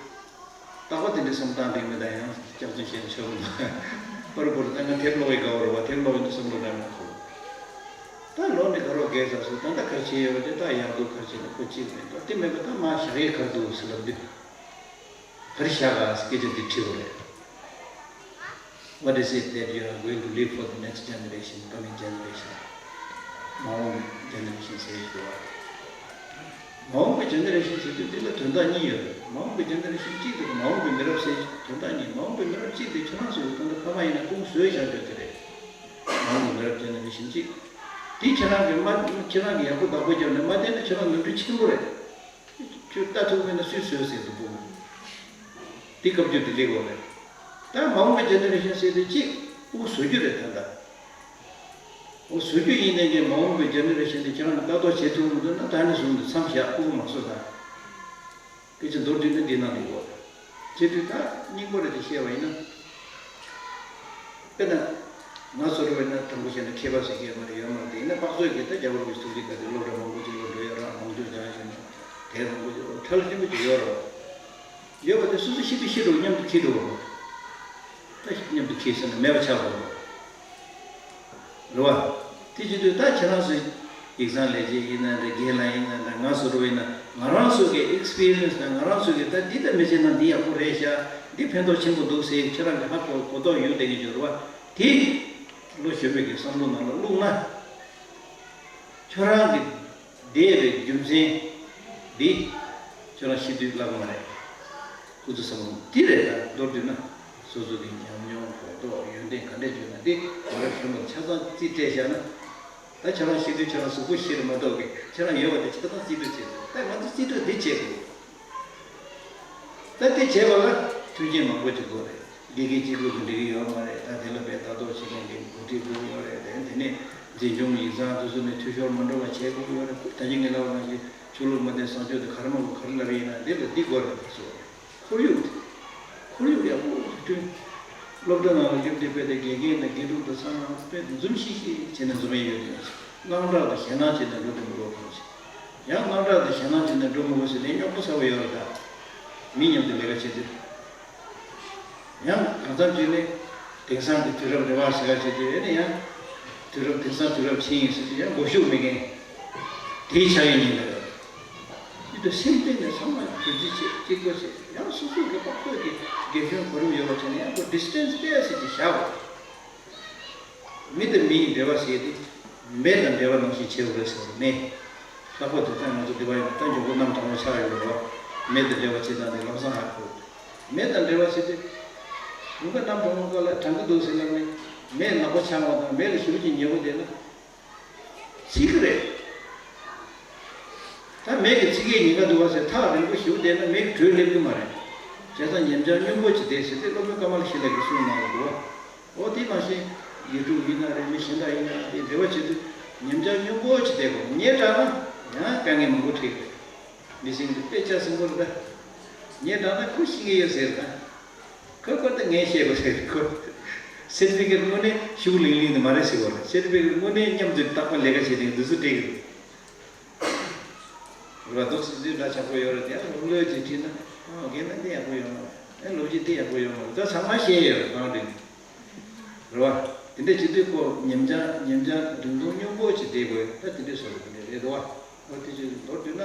རྟག་པར་དེ་འདྲ་བསམ་བློ་བཏང་དེ་མི་ད་ཡང་སྐྱག་རྫུན་བཤད་ན་ཆོག་གི་འདུག་པར་པོར་ད་ང་དེབ་ཀློག་པའི་དགའ་བོ་རེད་བ། དེབ་ཀློག་པའི་འདུག་བསམ་བློ་བཏང་ན་ཁོ། ད་ལོ་ནི་དགའ་རོགས་བརྒལ་ཚར་སོང་། ད་ལྟ་ག་རེ་བྱས་ཡོད་པ་དེ་ད་ཡག་སྡུག་ག་རེ་བྱས་ན་ཁོ་གཅིག་མེད་དོ། དེ་མེད་པ་ད་མ་བཞག་ཡས་ག་རེ་འདུག་ཟེར་ལབ་དུས། ག་རེ་བཞག་ག་སྐད་ཆ་འདི་དྲིས་པ་རེད། What is it that you are going to leave for the next generation, coming generation? མ་འོངས་པའི་ཇེ་ནེ་རེ་ཤན་ཟེར་ཡོད་པ། མ་འོངས་པའི་ཇེ་ནེ་རེ་ཤན་ཟེར་དུས་འདི་ལ་དོན་དག་གཉིས་ཡོད་རེད། མ་འོངས་པའི་ཇེ་ནེ་རེ་ཤན་གཅིག་དེ་མ་འོངས་པའི་མི་རབས་ཟེར་དོན་དག་གཉིས། མ་འོངས་པའི་མི་རབས་གཅིག་དེ་ཁྱོད་རང་ཚོའི་ད་ལྟ་ཕ་མ་ཡིན་ན་ཁོང་བཟོས་བཞག་རྒྱུ་དེ་རེད། མ་འོངས་པའི་མི་རབས་ཇེ་ནེ་རེ་ཤན་གཅིག་དེ་ཁྱེད་རང་གིས་མ་ཁྱེད་རང་གིས་ཡག་པོ་བདག་པོ་བརྒྱབ་ནས་མ་བསྟེན་ན་ཁྱེད་རང་ནོར་འཁྲུལ་ཆེན་པོ་རེད། ཁྱོད་ལྟ་ཐུབ་མེད་ན་སུས་བཟོས་ཟེར་འདུག་གོ། འདི་བཀའ་བརྒྱུད་འདི་ལེགས་པ་རེད། ད་མ་འོངས་པའི་ཇེ་ནེ་རེ་ཤན་ཟེར་དུས་གཅིག་ཕྲུ་གུ་བཟོ་རྒྱུ་རེད་ད་ལྟ། ཕྲུ་གུ་བཟོ་རྒྱུ་ཡིན་ནའི་ཀྱང་མ་འོངས་པའི་ཇེ་ནེ་རེ་ཤན་དེ་ཁྱེད་རང་གིས་ལྟ་རྟོག་བྱེད་ཐུབ་མི་འདུག་ན་ད་ནས་བཟུང་ནས་མཚམས་བཞག་ཕྲུ་གུ་མ་བཟོ་ད། སྐད་ཆ་མདོར་བསྡུས་ན་འདི་ནང་དུ་ཡོད། བྱེད་དུས་ད་སྙིང་པོ་རེ་ཅིག་བཤད་པ་ཡིན་ན། དཔེར་ན། ང་ཚོ་རུ་བས་ན་དང་པོ་བྱས་ན་མཁས་པ་ཟེར་མཁན་མ་རེད། ཡོད་མ་རེད། དེ་ཡིན་ན་དཔག་ཚོད་ཀྱིས་ད་རྒྱལ་བ་རིན་པོ་ཆེ་ཐུགས་རྗེ་བཀའ་དྲིན་སློབ་གྲྭ་མང་པོ་ཅིག་ལ་འགྲོ་ཡོད་ར། ལོངས་སྤྱོད་སྦྱང་ཡོད་ན་དེ་རིན་པོ་ཆེ་ཁྲ་ལ་ཆེན་པོ་ཅིག་ཡོད་ར། ཡོད་པ་དེ་སོ་སོ་ཤི་དུས་ཤི་འགྲོ། མཉམ་དུ་འཁྱེར་འགྲོ། ད་མཉམ་དུ་འཁྱེར་ཟེར་ན་མེད་པ་ཆགས་འགྲོ། རེད་བ། དེ་བྱེད་དུས་ད་ཁྱེད་རང་ཚོས་ཡིག་ཚང་ལས་བྱེད་ཡིན་ན་འདྲ། རྒན་ལགས་ཡིན་ན་འདྲ། ང་ཚོ་རུ་ཡིན་ན་ང་རང་ཚོ་གི་ཨེག་སི་པི་རི་ཡན་སི་དང་ང་རང་ཚོ་གི་ད་འདི་ལྟ་མི་བྱེད་ན་འདི་ཡག་པོ་རེད་ཤག་འདི་ཕན་ཐོགས་ཆེན་པོ་འདུག་ཟེར་ཁྱེད་རང་གི་ཧ་གོ་གོ་རྟོགས་ཡོད་བསྡད་མཁན་ཅིག་ཡོད་རེད་བ། དེ་ལོ་གཞོན་པའི་གི་བསམ་བློ་ནང་ལ་བླུགས་ན། ཁྱོད་རང་གི་བསྡད་པའི་རྒྱུ་མཚན་འདི་ཁྱོད་རང་ཤི་དུས་ལབ་མ་རེད། ཁོ་ཚོ་བསམ་བློ་འདི་རེད། ད་མདོར་བསྡུས་ན་སོ་སོ་གི་ཉམས་མྱོང་གོ་རྟོགས་ཡོན་ཏན་ག་འདྲས་བརྗོད་ན་འདི་མ་རབས་གཞོན་པ་ཆ་ཚང་རྩིས་སྤྲད་བཞག་ན། ད་ཁྱོད་རང་ཤི་དུས་ཁྱོད་རང་གཟུགས་པོ་ཤི་རེད་མ་གཏོགས་གི་ཁྱོད་རང་ཡོད་པ་དེ་ཆ་ཚང་རྩིས་སྤྲོད་བྱེད་དགོས། ད་ང་ཚོ་རྩིས་སྤྲོད་འདི་བྱེད་དགོས། ད་དེ་བྱས་པ་ལ་མཐུན་རྐྱེན་མང་པོ་ཅིག་དགོས་རེད། དགེ་རྒན་གཅིག་པུས་འགྲིག་གི་ཡོད་མ་རེད། ད་དེ་ལ་དཔེ་ལྟ་རྟོག་བྱེད་མཁན་གྱི་འགོ་ཁྲིད་དགོས་ཀྱི་ཡོད་རེད། དེ་དེ་ནས་འཛིན་སྐྱོང་ཡིག་ཚང་དེ་ཚོ་ནས་འཐུས་ཤོར་མ་འགྲོ་བ་བྱེད་དགོས་ཀྱི་ཡོད་རེད། ད་གིན་ངས་ལབ་པ་ནང་བཞིན་ཆོས་ལུགས་མ་བདེ་བཟང་སྤྱོད་དེ་ག་རེ་མང་པོ་ག་རེ་ལབ་ཡིན་ན་འདི་ལ་འདི་དགོས་རེད་ཟེར། ཁོར་ཡུག་དེ། ཁོར་ཡུག་ཡག་པོ་ཞིག་བསྐྲུན། སློབ་གྲྭ་ནང་ལ་སླེབས་དུས་དཔེ་དེ་དགེ་རྒན་དང་དགེ་ཕྲུག་དང་ཚང་མ་དཔེ་འཛུམ་ཤིག་ཤིག་བྱས་ནས་འཛོམས་ཡོད་དུས། དངངས་སྐྲག་དང་ཞེད་སྣང་བྱས་ནས་འགྲོ་དུས་མི་འགྲོ་གང་ཞིག་ཡང་དངངས་སྐྲག་དང་ཞེད་སྣང་བྱས་ནས་འགྲོ་མི་དགོས་ཟེར་ནས་རྙོག་པོ་ཚ་པོ་ཡོད་རེད་ད། མི་མཉམ་དུ་ལས་ཀ་བྱེད་དུས། ཡང་གང་འཚམ་ཅིག་ནས་དེང་སང་གི་དུས་རབས་རེད་བ་ཟེར་ཡ་བྱེད་དུས་ཨེ་ནི་ཡང་། དུས་རབས་དེང་སང་དུས་རབས་ཕྱིན་ཡིན་ཟེར་དུས་ཡང་མགོ་གཞུག་མེད་མཁན། དེའི་ཆ་ཡིན་ཉིན་རེད། ཡིད་དུ་སེམས་གཏིང་ནས་ཚང་མ་གུས་བརྩི་བྱེད། གཅིག་པ་བྱེད། ཡང་སོ་སོ་གི་དཔག་ཚོད་ཀྱི་དགེ་སྐྱོན་གོ་རིམ་ཡོད་པ་བྱས་ནས་ཡང་ཁོ་ཌི་སི་ཊེན་སི་སྤེ་སི་ཅིག་བཞག་དགོས། མི་དང་མི་ཡི་འབྲེལ་བ་ཟེར་དེ། མེ་དང་འབྲེལ་བ་ནང་བཞིན་བྱེད་དགོས་རེད་ཟེར་བ་མེད། ལྷག་པར་དུ་ད་ང་ཚོ་འདི་པ་ཡིན་ད་མགྱོགས་པོ་གནམ་གྲང་མོ་ཆགས་ཡོད་རེད་བ། མེ་དང་འབྲེལ་བ་བྱེད་སྟངས་དེ་ལམ་སང་ཧ་གོ། མེ་དང་འབྲེལ་བ་བྱེད་དུས། ལུང་པ་གནམ་གྲང་མོ་སྐབས་ལ་གྲང་གི་འདུག་ཟེར་ལབ་ནས། མེ་ནག་པོ་ཆགས་པ་དང་མེ་ལ་ཞེ་པོ་ཅིག་ཉེ་པོ་བསྡད་ན། འཚིག་གི་རེད། ད་མེ་གི་འཚིག་གི་ཉེན་ཁ་འདུག་བ་ཟེར་ཐག་རིང་པོ་ཞེ་པོ་བསྡད་ན་མེ་གི་དྲོད་སླེབས་ཀྱི་མ་རེད། བྱས་ཙང་ཉིན་ལྕགས་སྔོན་པོ་ཅིག་བསྡད་ཟེར་ཏེ་སློབ་དཔོན་ཀ་མ་ལ་ཤཱི་ལ་གིས་གསུངས་གནང་གི་འདུག་བ། འོ་དེ་ནང་བཞིན་ཡུལ་དྲུག་ཡིན་ན་རེད། མི་གཞན་དག་ཡིན་ན་རེད། དེ་འབྲེལ་བ་བྱེད་དུས་ཉིན་ལྕགས་སྔོན་པོ་ཅིག་བསྡད་དགོས། ཉེ་དྲགས་ན་ཡང་དཀའ་ངལ་མང་པོ་འཕྲད་ཀྱི་རེད། མི་སེམས་ཀྱི་དཔེ་ཆ་སྲིན་པོ་རེད་ད། ཉེ་དྲགས་ན་ཁོ་ཤི་གི་ཡོད་ཟེར་ད། ཁོ་ཁོ་ད་ངས་བཤད་དགོས་ཟེར་ཁོ། སེར་ཕི་ཀེ་རི་དངོས་གནས་ཤུགས་ལིང་ལིང་དེ་མ་རེད་ཟེར་བ་རེད། སེར་ཕི་ཀེ་རི་དངོས་གནས་མཉམ་དུ་རྟག་པར་ལས་ཀ་བྱེད་མཁན་འདི་ཚོ་སྤྲད་གི་རེད། རེད་བ། འདུག་སེ་འདི་འདྲ་ཆགས་པོ་ཡོད་རེད་དེ། ཨ་ལོ་ལོས་ཀྱིས་ཁྲིད་ན་ཨ་རྒན་ན་འདི་ཡག་པོ་ཡོད་མ་རེད། ཨ་ལོ་རྒྱུས་འདི་ཡག་པོ་ཡོད་མ་རེད། ད་ཚང་མ་བཤད་ཡོད་རེད་གང་རེད། རེད་བ། དེ་འདྲ་བྱེད་དུས་ཁོ་ཉིན་ལྕགས་ཉིན་ལྕགས་རིང་ཐུང་སྙོམས་པོ་ཅིག་བསྡད་དགོས། ད་དེ་འདྲ་བཟོ་དགོས་ནི་རེད་དོ། འོ་དེ་ཅིག་མདོར་བསྡུས་ན།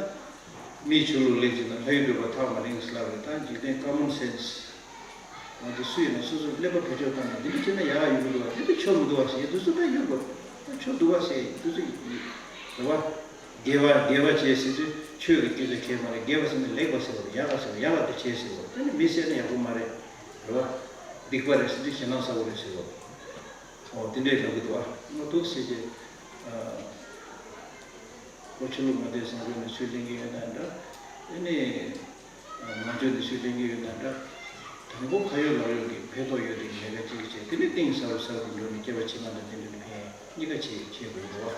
མིའི་ཆོས་ལུགས་ལས་བྱེད་ན་ལྷ་ཡུལ་སྒྲུབ་པ་ཐག་མ་རིང་ཟེར་ལབ་རེད། ད་འཇིག་རྟེན་ཀ་མོན་སེན་སི། ང་ཚོ་སུ་ཡིན་ན་སོ་སོ་ཀླད་པ་བེད་སྤྱོད་བཏང་ནས་འདི་འདྲ་བྱས་ན་ཡག་ཡོང་གི་འདུག་བ། འདི་འདྲ་ཆོ་མི་འདུག་བ་ཟེར་དུས་ཚོད་ད་ཡོད་དགོས། ད་ཆོ་འདུག་བ་ཟེར་དུས་ཚོད་ཡོད་རེད་བ། དགེ་བ་དགེ་བ་བྱས་ཟེར་དུས་ཆོས་ཀྱི་སྐད་ཆ་གལ་མ་རེད། དགེ་བ་ཟེར་ན་ལེགས་པ་ཟེར་བ་རེད། ཡག་པ་ཟེར་བ་ཡག་པ་དེ་བྱས་ཟེར་བ་རེད། དེ་ནི་མི་ཟེར་ན་ཡག་པོ་མ་རེད། རེད་བ། སྡིག་པ་རེད་ཟེར་དུས་ཞེད་སྣང་ཚ་པོ་རེད་ཟེར་བ། ཨོ་དེ་འདྲའི་ལབ་གི་འདུག་ཨ། ང་འདུག་ཟེར་གྱི། ཨ། ཁོ་ཆོས་ལུགས་མ་བདེ་བཟང་སྤྱོད་ནས་ཚུར་ལེན་གྱི་ཡོད་ན་འདྲ། ཨེ་ནི། ཨ། ནང་ཆོས་ནས་ཚུར་ལེན་གྱི་ཡོད་ན་འདྲ། དང་པོ་ཁ་ཡོད་ལག་ཡོད་ཀྱི་ཕན་ཐོགས་ཡོད་པའི་ལས་ཀ་ཅིག་བྱས། དེ་ནས་གཏིང་ཟབ་རུ་ཟབ་རུ་འགྲོ་ནས་སྐྱེ་བ་ཕྱི་མ་དང་དེ་འདྲ་ནས་ཕན་གཉིས་ཀ་བྱེད་བྱེད་དགོས་འདུག་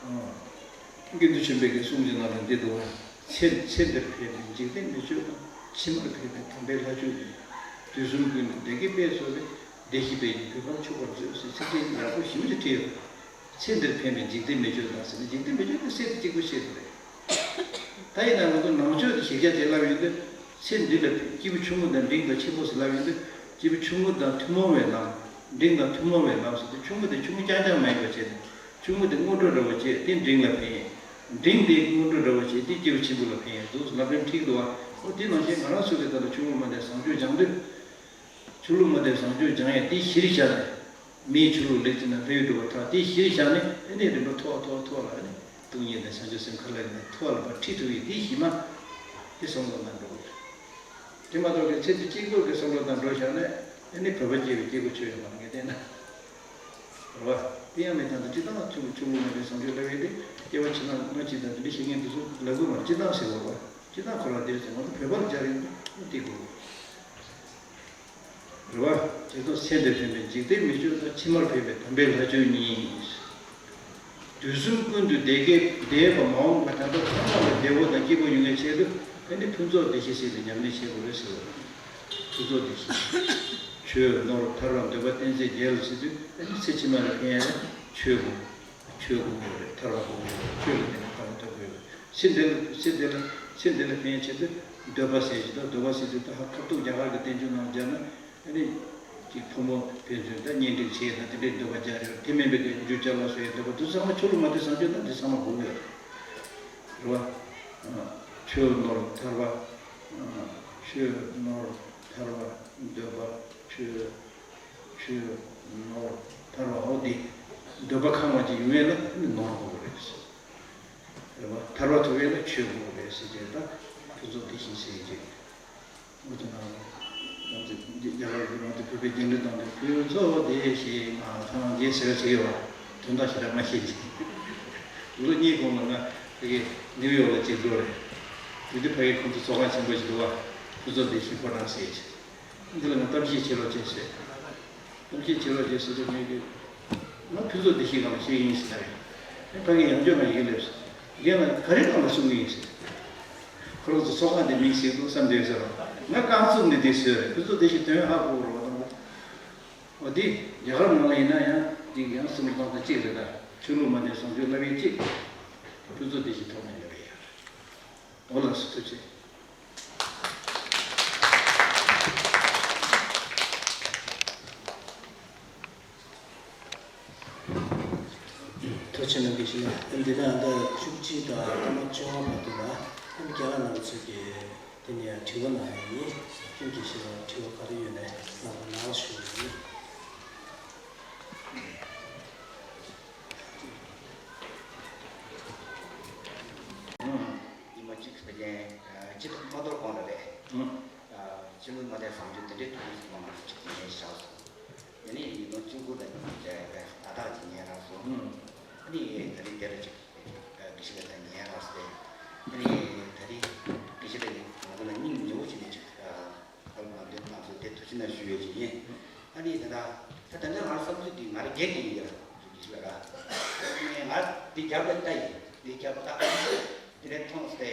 ཨ། ཨ། དགེ་འདུན་ཆོས་འཕེལ་གྱི་གསུང་གི་ནང་ལ་འདི་འདུག་ཨ། ཚེ་ཚེ་འདིར་ཕན་པའི་འཇིག་རྟེན་མི་ཆོས་དང་། ཕྱི་མར་ཕན་པའི་དམ་པའི་ལྷ་ཆོས་ཀྱི། དུས་གསུམ་ཀུན་ཏུ་བདེ་དགེ་སྤེལ་སོགས་པའི། བདེ་གཤེགས་དཔལ་གྱི་གོ་འཕང་མཆོག་པར་མཛོད་ཟེར་ཚིག་ཕྲད་ཡག་པོ་ཞིམ་ཞིག་བྲིས་ཡོད། ཚེ་འདིར་ཕན་པའི་འཇིག་རྟེན་མི་ཆོས་དང་ཟེར་ནས་འཇིག་རྟེན་མི་ཆོས་དེ་གསེར་དུ་གཅིག་པུ་བཤད་པ་རེད། ད་ཡིན་ན་ང་ཚོ་ནང་ཆོས་དེ་གཞི་རྒྱ་དེ་ལབ་ཡོང་དུས་ཚེ་འདི་ལ་སྐྱེས་བུ་ཆུང་ངུ་དང་འབྲིང་དང་ཆེན་པོ་ཟེར་ལབ་ཡོང་དུས་སྐྱེས་བུ་ཆུང་ངུ་དང་ཐུན་མོང་བའི་ལམ། འབྲིང་དང་ཐུན་མོང་བའི་ལམ་ཟེར་དུས་ཆུང་ངུ་དེ་ཆུང་ངུ་རྐྱང་རྐྱང་མ་ཡིན་པ་བྱས་ནས་ཆུང་ངུ་དེ་སྔོན་འགྲོ་འདྲ་བོ་བྱས་དེ་འབྲིང་ལ་ཕན་ཡས། འབྲིང་དེ་སྔོན་འགྲོ་འདྲ་བོ་བྱས་དེ་སྐྱེས་བུ་ཆེན་པོ་ལ་ཕན་ཡས་འདུག་ལབ་རིམ་ཁྲིག་འདུག་བ། འོ་དེ་ནང་བཞིན་ང་རང་ཚོ་གི་ད་ལྟ་ཆོས་ལུགས་མ་བདེ་བཟང་སྤྱོད་སྦྱང་དུས། ཆོས་ལུགས་མ་བདེ་བཟང་སྤྱོད་སྦྱང་ཡས་དེ་གཞིར་བཞག་ནས། མིའི་ཆོས་ལུགས་ལེགས་ཅན་དང་ལྷ་ཡུལ་སྒྲུབ་པ་དག་དེ་གཞིར་བཞག་ནས་ཨེ་ནས་རིམ་པ་མཐོ་བ་མཐོ་བ་མཐོ་བ་ལ་ཨེ་ནས་སྟོང་ཉིད་དང་བྱང་ཆུབ་སེམས་ཁ་ལ་ནས་མཐོ་བ་ལ་ཕར་ཁྲིད་ཐུབ་ཡས་དེ་གཞི་མ་དེ་བསམ་བློ་ནང་འགྲོ་དགོས། དེ་མ་གཏོགས་ཀྱི་ཚེ་འདི་གཅིག་པོ་གི་བསམ་བློ་དང་འགྲོ་བཞག་ནས་ཨེ་ནས་བོད་པ་སྐྱེ་བའི་སྐྱེ་སྒོ་ཆོད་ཡོད་མ་རེད་ངས་བལྟས་ན། རེད་བ། དེ་ཡང་མེད་ཀྱང་ད་སྤྱིར་བཏང་ཆོས་ལུགས་མ་བདེ་བཟང་སྤྱོད་ལབ་ཡས་དེ་སྐྱེ་བ་ཕྱི་ནང་སྔ་ཕྱི་དང་དེ་འདྲ་བཤད་མཁན་དེ་ཚོ་ལབ་དགོས་མ་རེད། སྤྱིར་བཏང་ཟེར་དགོས་རེད་བ། སྤྱིར་བཏང་ཁོ་རང་དེ་ཟེར་ང་ཚོ་བོད་པ་ལ་སྦྱར་ཡོང་དུས་དེ་དགོས། རེད་བ། དེ་ཚོ་ཚེ་འདིར་ཕན་པའི་འཇིག་རྟེན་མི་ཆོས་དང་ཕྱི་མར་ཕན་པའི་དམ་པའི་ལྷ་ཆོས་གཉིས། དུས་གསུམ་ཀུན་ཏུ་བདེ་དགེ་བདེ་བ་མ་འོངས་པ་ད་ལྟ་ཚང་མ་ལ་བདེ་བོ་དང་སྐྱིད་པོ་ཡོང་བའི་ཆེད་དུ་ཨ་ནི་ཕུན་ཚོགས་བདེ་གཤེགས་ཟེར་ཏེ་ཉམས་ལེན་བྱེད་དགོས་རེད་ཟེར་བ། ཕུན་ཚོགས་བདེ་གཤེགས། ཆོས་ནོར་ཐར་པ་འདོད་པ་གཏན་བྱེད་བརྒྱད་ལ་ཟེར་དུས་ཨ་ནི་ཚེ་ཕྱི་མ་ལ་ཕན་ཡ་ལ་ཆོས་དགོས། ཆོས་དགོས་ཀྱི་རེད། ཐར་པ་དགོས་ཀྱི་རེད། ཆོས་ལ་བརྟེན་ནས་ཐར་པ་ཐོབ་ཀྱི་ཡོད་རེད། ཚེ་འདི་ལ་ཚེ་འདི་ལ་ཚེ་འདི་ལ་ཕན་ཡ་ཆེད་དུ་འདོད་པ་ཟེར་གྱི་འདུག་འདོད་པ་ཟེར་དུས་ད་ཧ་ཁ་ཐུག་རྒྱ་གར་གྱི་བསྟན་བཅོས་ནང་སྦྱར་ན། ཨ་ནི་ཅིག་ཕོ་མོ་ཕན་ཚུན་ད་གཉེན་སྒྲིག་བྱེད་ན་དེ་འདྲའི་འདོད་པ་སྦྱར་ཡོད། དེ་མིན་པའི་གི་རྒྱུ་སྐྱབས་ལ་སོགས་ཡོད་འདོད་པ་དེ་ཚང་མ་ཆོས་ལུགས་མ་དེ་བཟང་སྤྱོད་ན་དེ་ཚང་མ་དགོས་ཀྱི་རེད། རེད་བ། ཆོས་ནོར་ཐར་པ། ཆོས་ནོར་ཐར་པ་འདོད་པ། ཆོས་ཆོས་ནོར་ཐར་པ་འོ་དེ་འདོད་པ་ཁེངས་པ་ཅིག་ཡོང་ཡས་ལ་ནི་ནོར་དགོས་རེད། རེད་བ། ཐར་པ་ཐོབ་ཡས་ལ་ཆོས་དགོས་རེད་ཟེར་བྱས་ད་ཕུན་ཚོགས་བདེ་ཞིང་ཟེར་གྱི། འོ་དེ་ནང་ང་ཚོ་རྒྱ་གར་གྱི་ནང་དུ་བོད་པའི་རྒྱུན་འགྲེལ་དང་དུ་ཕུན་ཚོགས་བདེ་ཞིང་མ་ཐང་རྒྱས་ཟེར་བ་ཞིག་ཡོད་བ། དོན་དག་ཞེ་དྲག་མ་ཤེས་ཀྱི། ལོ་གཉིས་གོང་ལ་ང་ཕ་གི་ནིའུ་ཡོག་ལ་ཅིག་འགྲོ་རེད། དེ་དུས་ཕ་གི་ཁོང་ཚོ་ཚོགས་ཁང་ཆེན་པོ་ཞིག་འདུག་བ། ཕུན་ཚོགས་བདེ་ཞིང་ཕོ་བྲང་ཟེར་གྱི། འདི་ལ་ང་གཏམ་བཤད་བྱེད་རོགས་བྱེད་ཟེར། གཏམ་བཤད་བྱེད་རོགས་བྱེད་ཟེར་དུས་ངས་ཀྱི། ང་ཕུན་ཚོགས་བདེ་ཞིང་སྒང་ལ་བཤད་ཀྱི་ཡིན་ཟེར་ད་རེད། ཨེ་ཕ་གི་ཡང་བསྐྱར་ང་ཡིག་སླེབས་སོང་། རྒན་ལགས་ག་རེ་སྒང་ལ་གསུང་གི་ཡིན་ཟེར། ཁོ་རང་ཚོ་ཚོགས་ཁང་དེ་མིང་གཟིགས་འདུག་བསམ་འདུག་ཟེར་རོ། ང་རྐང་བཙུགས་ནས་དེ་བཟོས་རེད། ཕུན་ཚོགས་བདེ་ཞིང་དོན་ཧ་གོ་རོགས་དང་། འོ་དེ་རྒྱ་གར་ནང་ལ་ཡིན་ན་ཡང་འདི་ཡང་སེམས་ལ་བཏང་ས་གཅིག་རེད་ད། ཆོས་ལུགས་མ་བསྟེན་བཟང་སྤྱོད་བསླབ་ཡས་གཅིག་ཕུན་ཚོགས་བདེ་ཞིང་ཐོག་ནས་ཡོད་རེད་ཡ། འོ་ལགས་སོ། ཐུགས་རྗེ་ཆེ། ཐུགས་རྗེ་གནང་གི་ཞུ། འདི་ན་ཟླ་བཅུ་གཅིག་དང་སྐར་མ་བཅོ་ལྔ་བར་དུ་ལ་ཨ་ནི་རྒྱ་གར་ནང་ཚོས་ཀྱི་དེ་ནས་དྲི་བ་གནང་ཡ་ཡིན། ཁྱེད་ཀྱིས་ཞུ་བ་དྲི་བ་ག་རེ་ཡོད་ནས་གནང་རོགས་གནང་ཞུ་ཡ་ཡིན། ཉི་མ་གཅིག་དཔེ་རྒྱན་ཅི་ཐུབ་མ་གཏོར་གོང་ལ་རེད། ཨ། ཕྱི་ལུགས་མ་བསྟེན་བཟང་སྤྱོད་དེ་འདྲའི་ཐུགས་སུ་མ་མ་ཅིག་ཉན་བཞག་སོང་། དེ་ནས་ཉིས་སྟོང་བཅུ་དགུ་ལ་ཉིན་བྱས་པའི་ཟླ་དག་ཅིག་ཉན་རག་སོང་། ཨ་ནི་ད་རིང་དེ་ལ་ཅིག་དགེ་བཤེས་ལགས་དང་ཉན་རག་སོང་། ཨ་ནི་ད་རིང་དགེ་བཤེས་ལགས་ཀྱིས་ང་ཚོ་ལ་སྙིང་ཉེ་བོ་བྱས་ནས་ཅིག་ཨ་ལ་མ་འདོད་ང་ཚོ་དེ་ཐུགས་རྗེ་གནང་ཞུ་ཡས་ཅིག་ཡིན། ཨ་ནི་ད་ལྟ་ད་ལྟ་ང་བསམ་ཚུལ་འདི་ང་རང་སྒེར་གྱི་ཡིན་ལ་དགེ་བཤེས་ལགས་ལ། ང་འདི་རྒྱབ་ལ་ལྟ་ཡིན། འདི་རྒྱབ་ལ་ལྟ། དེ་ནས་མཐོང་སྟེ།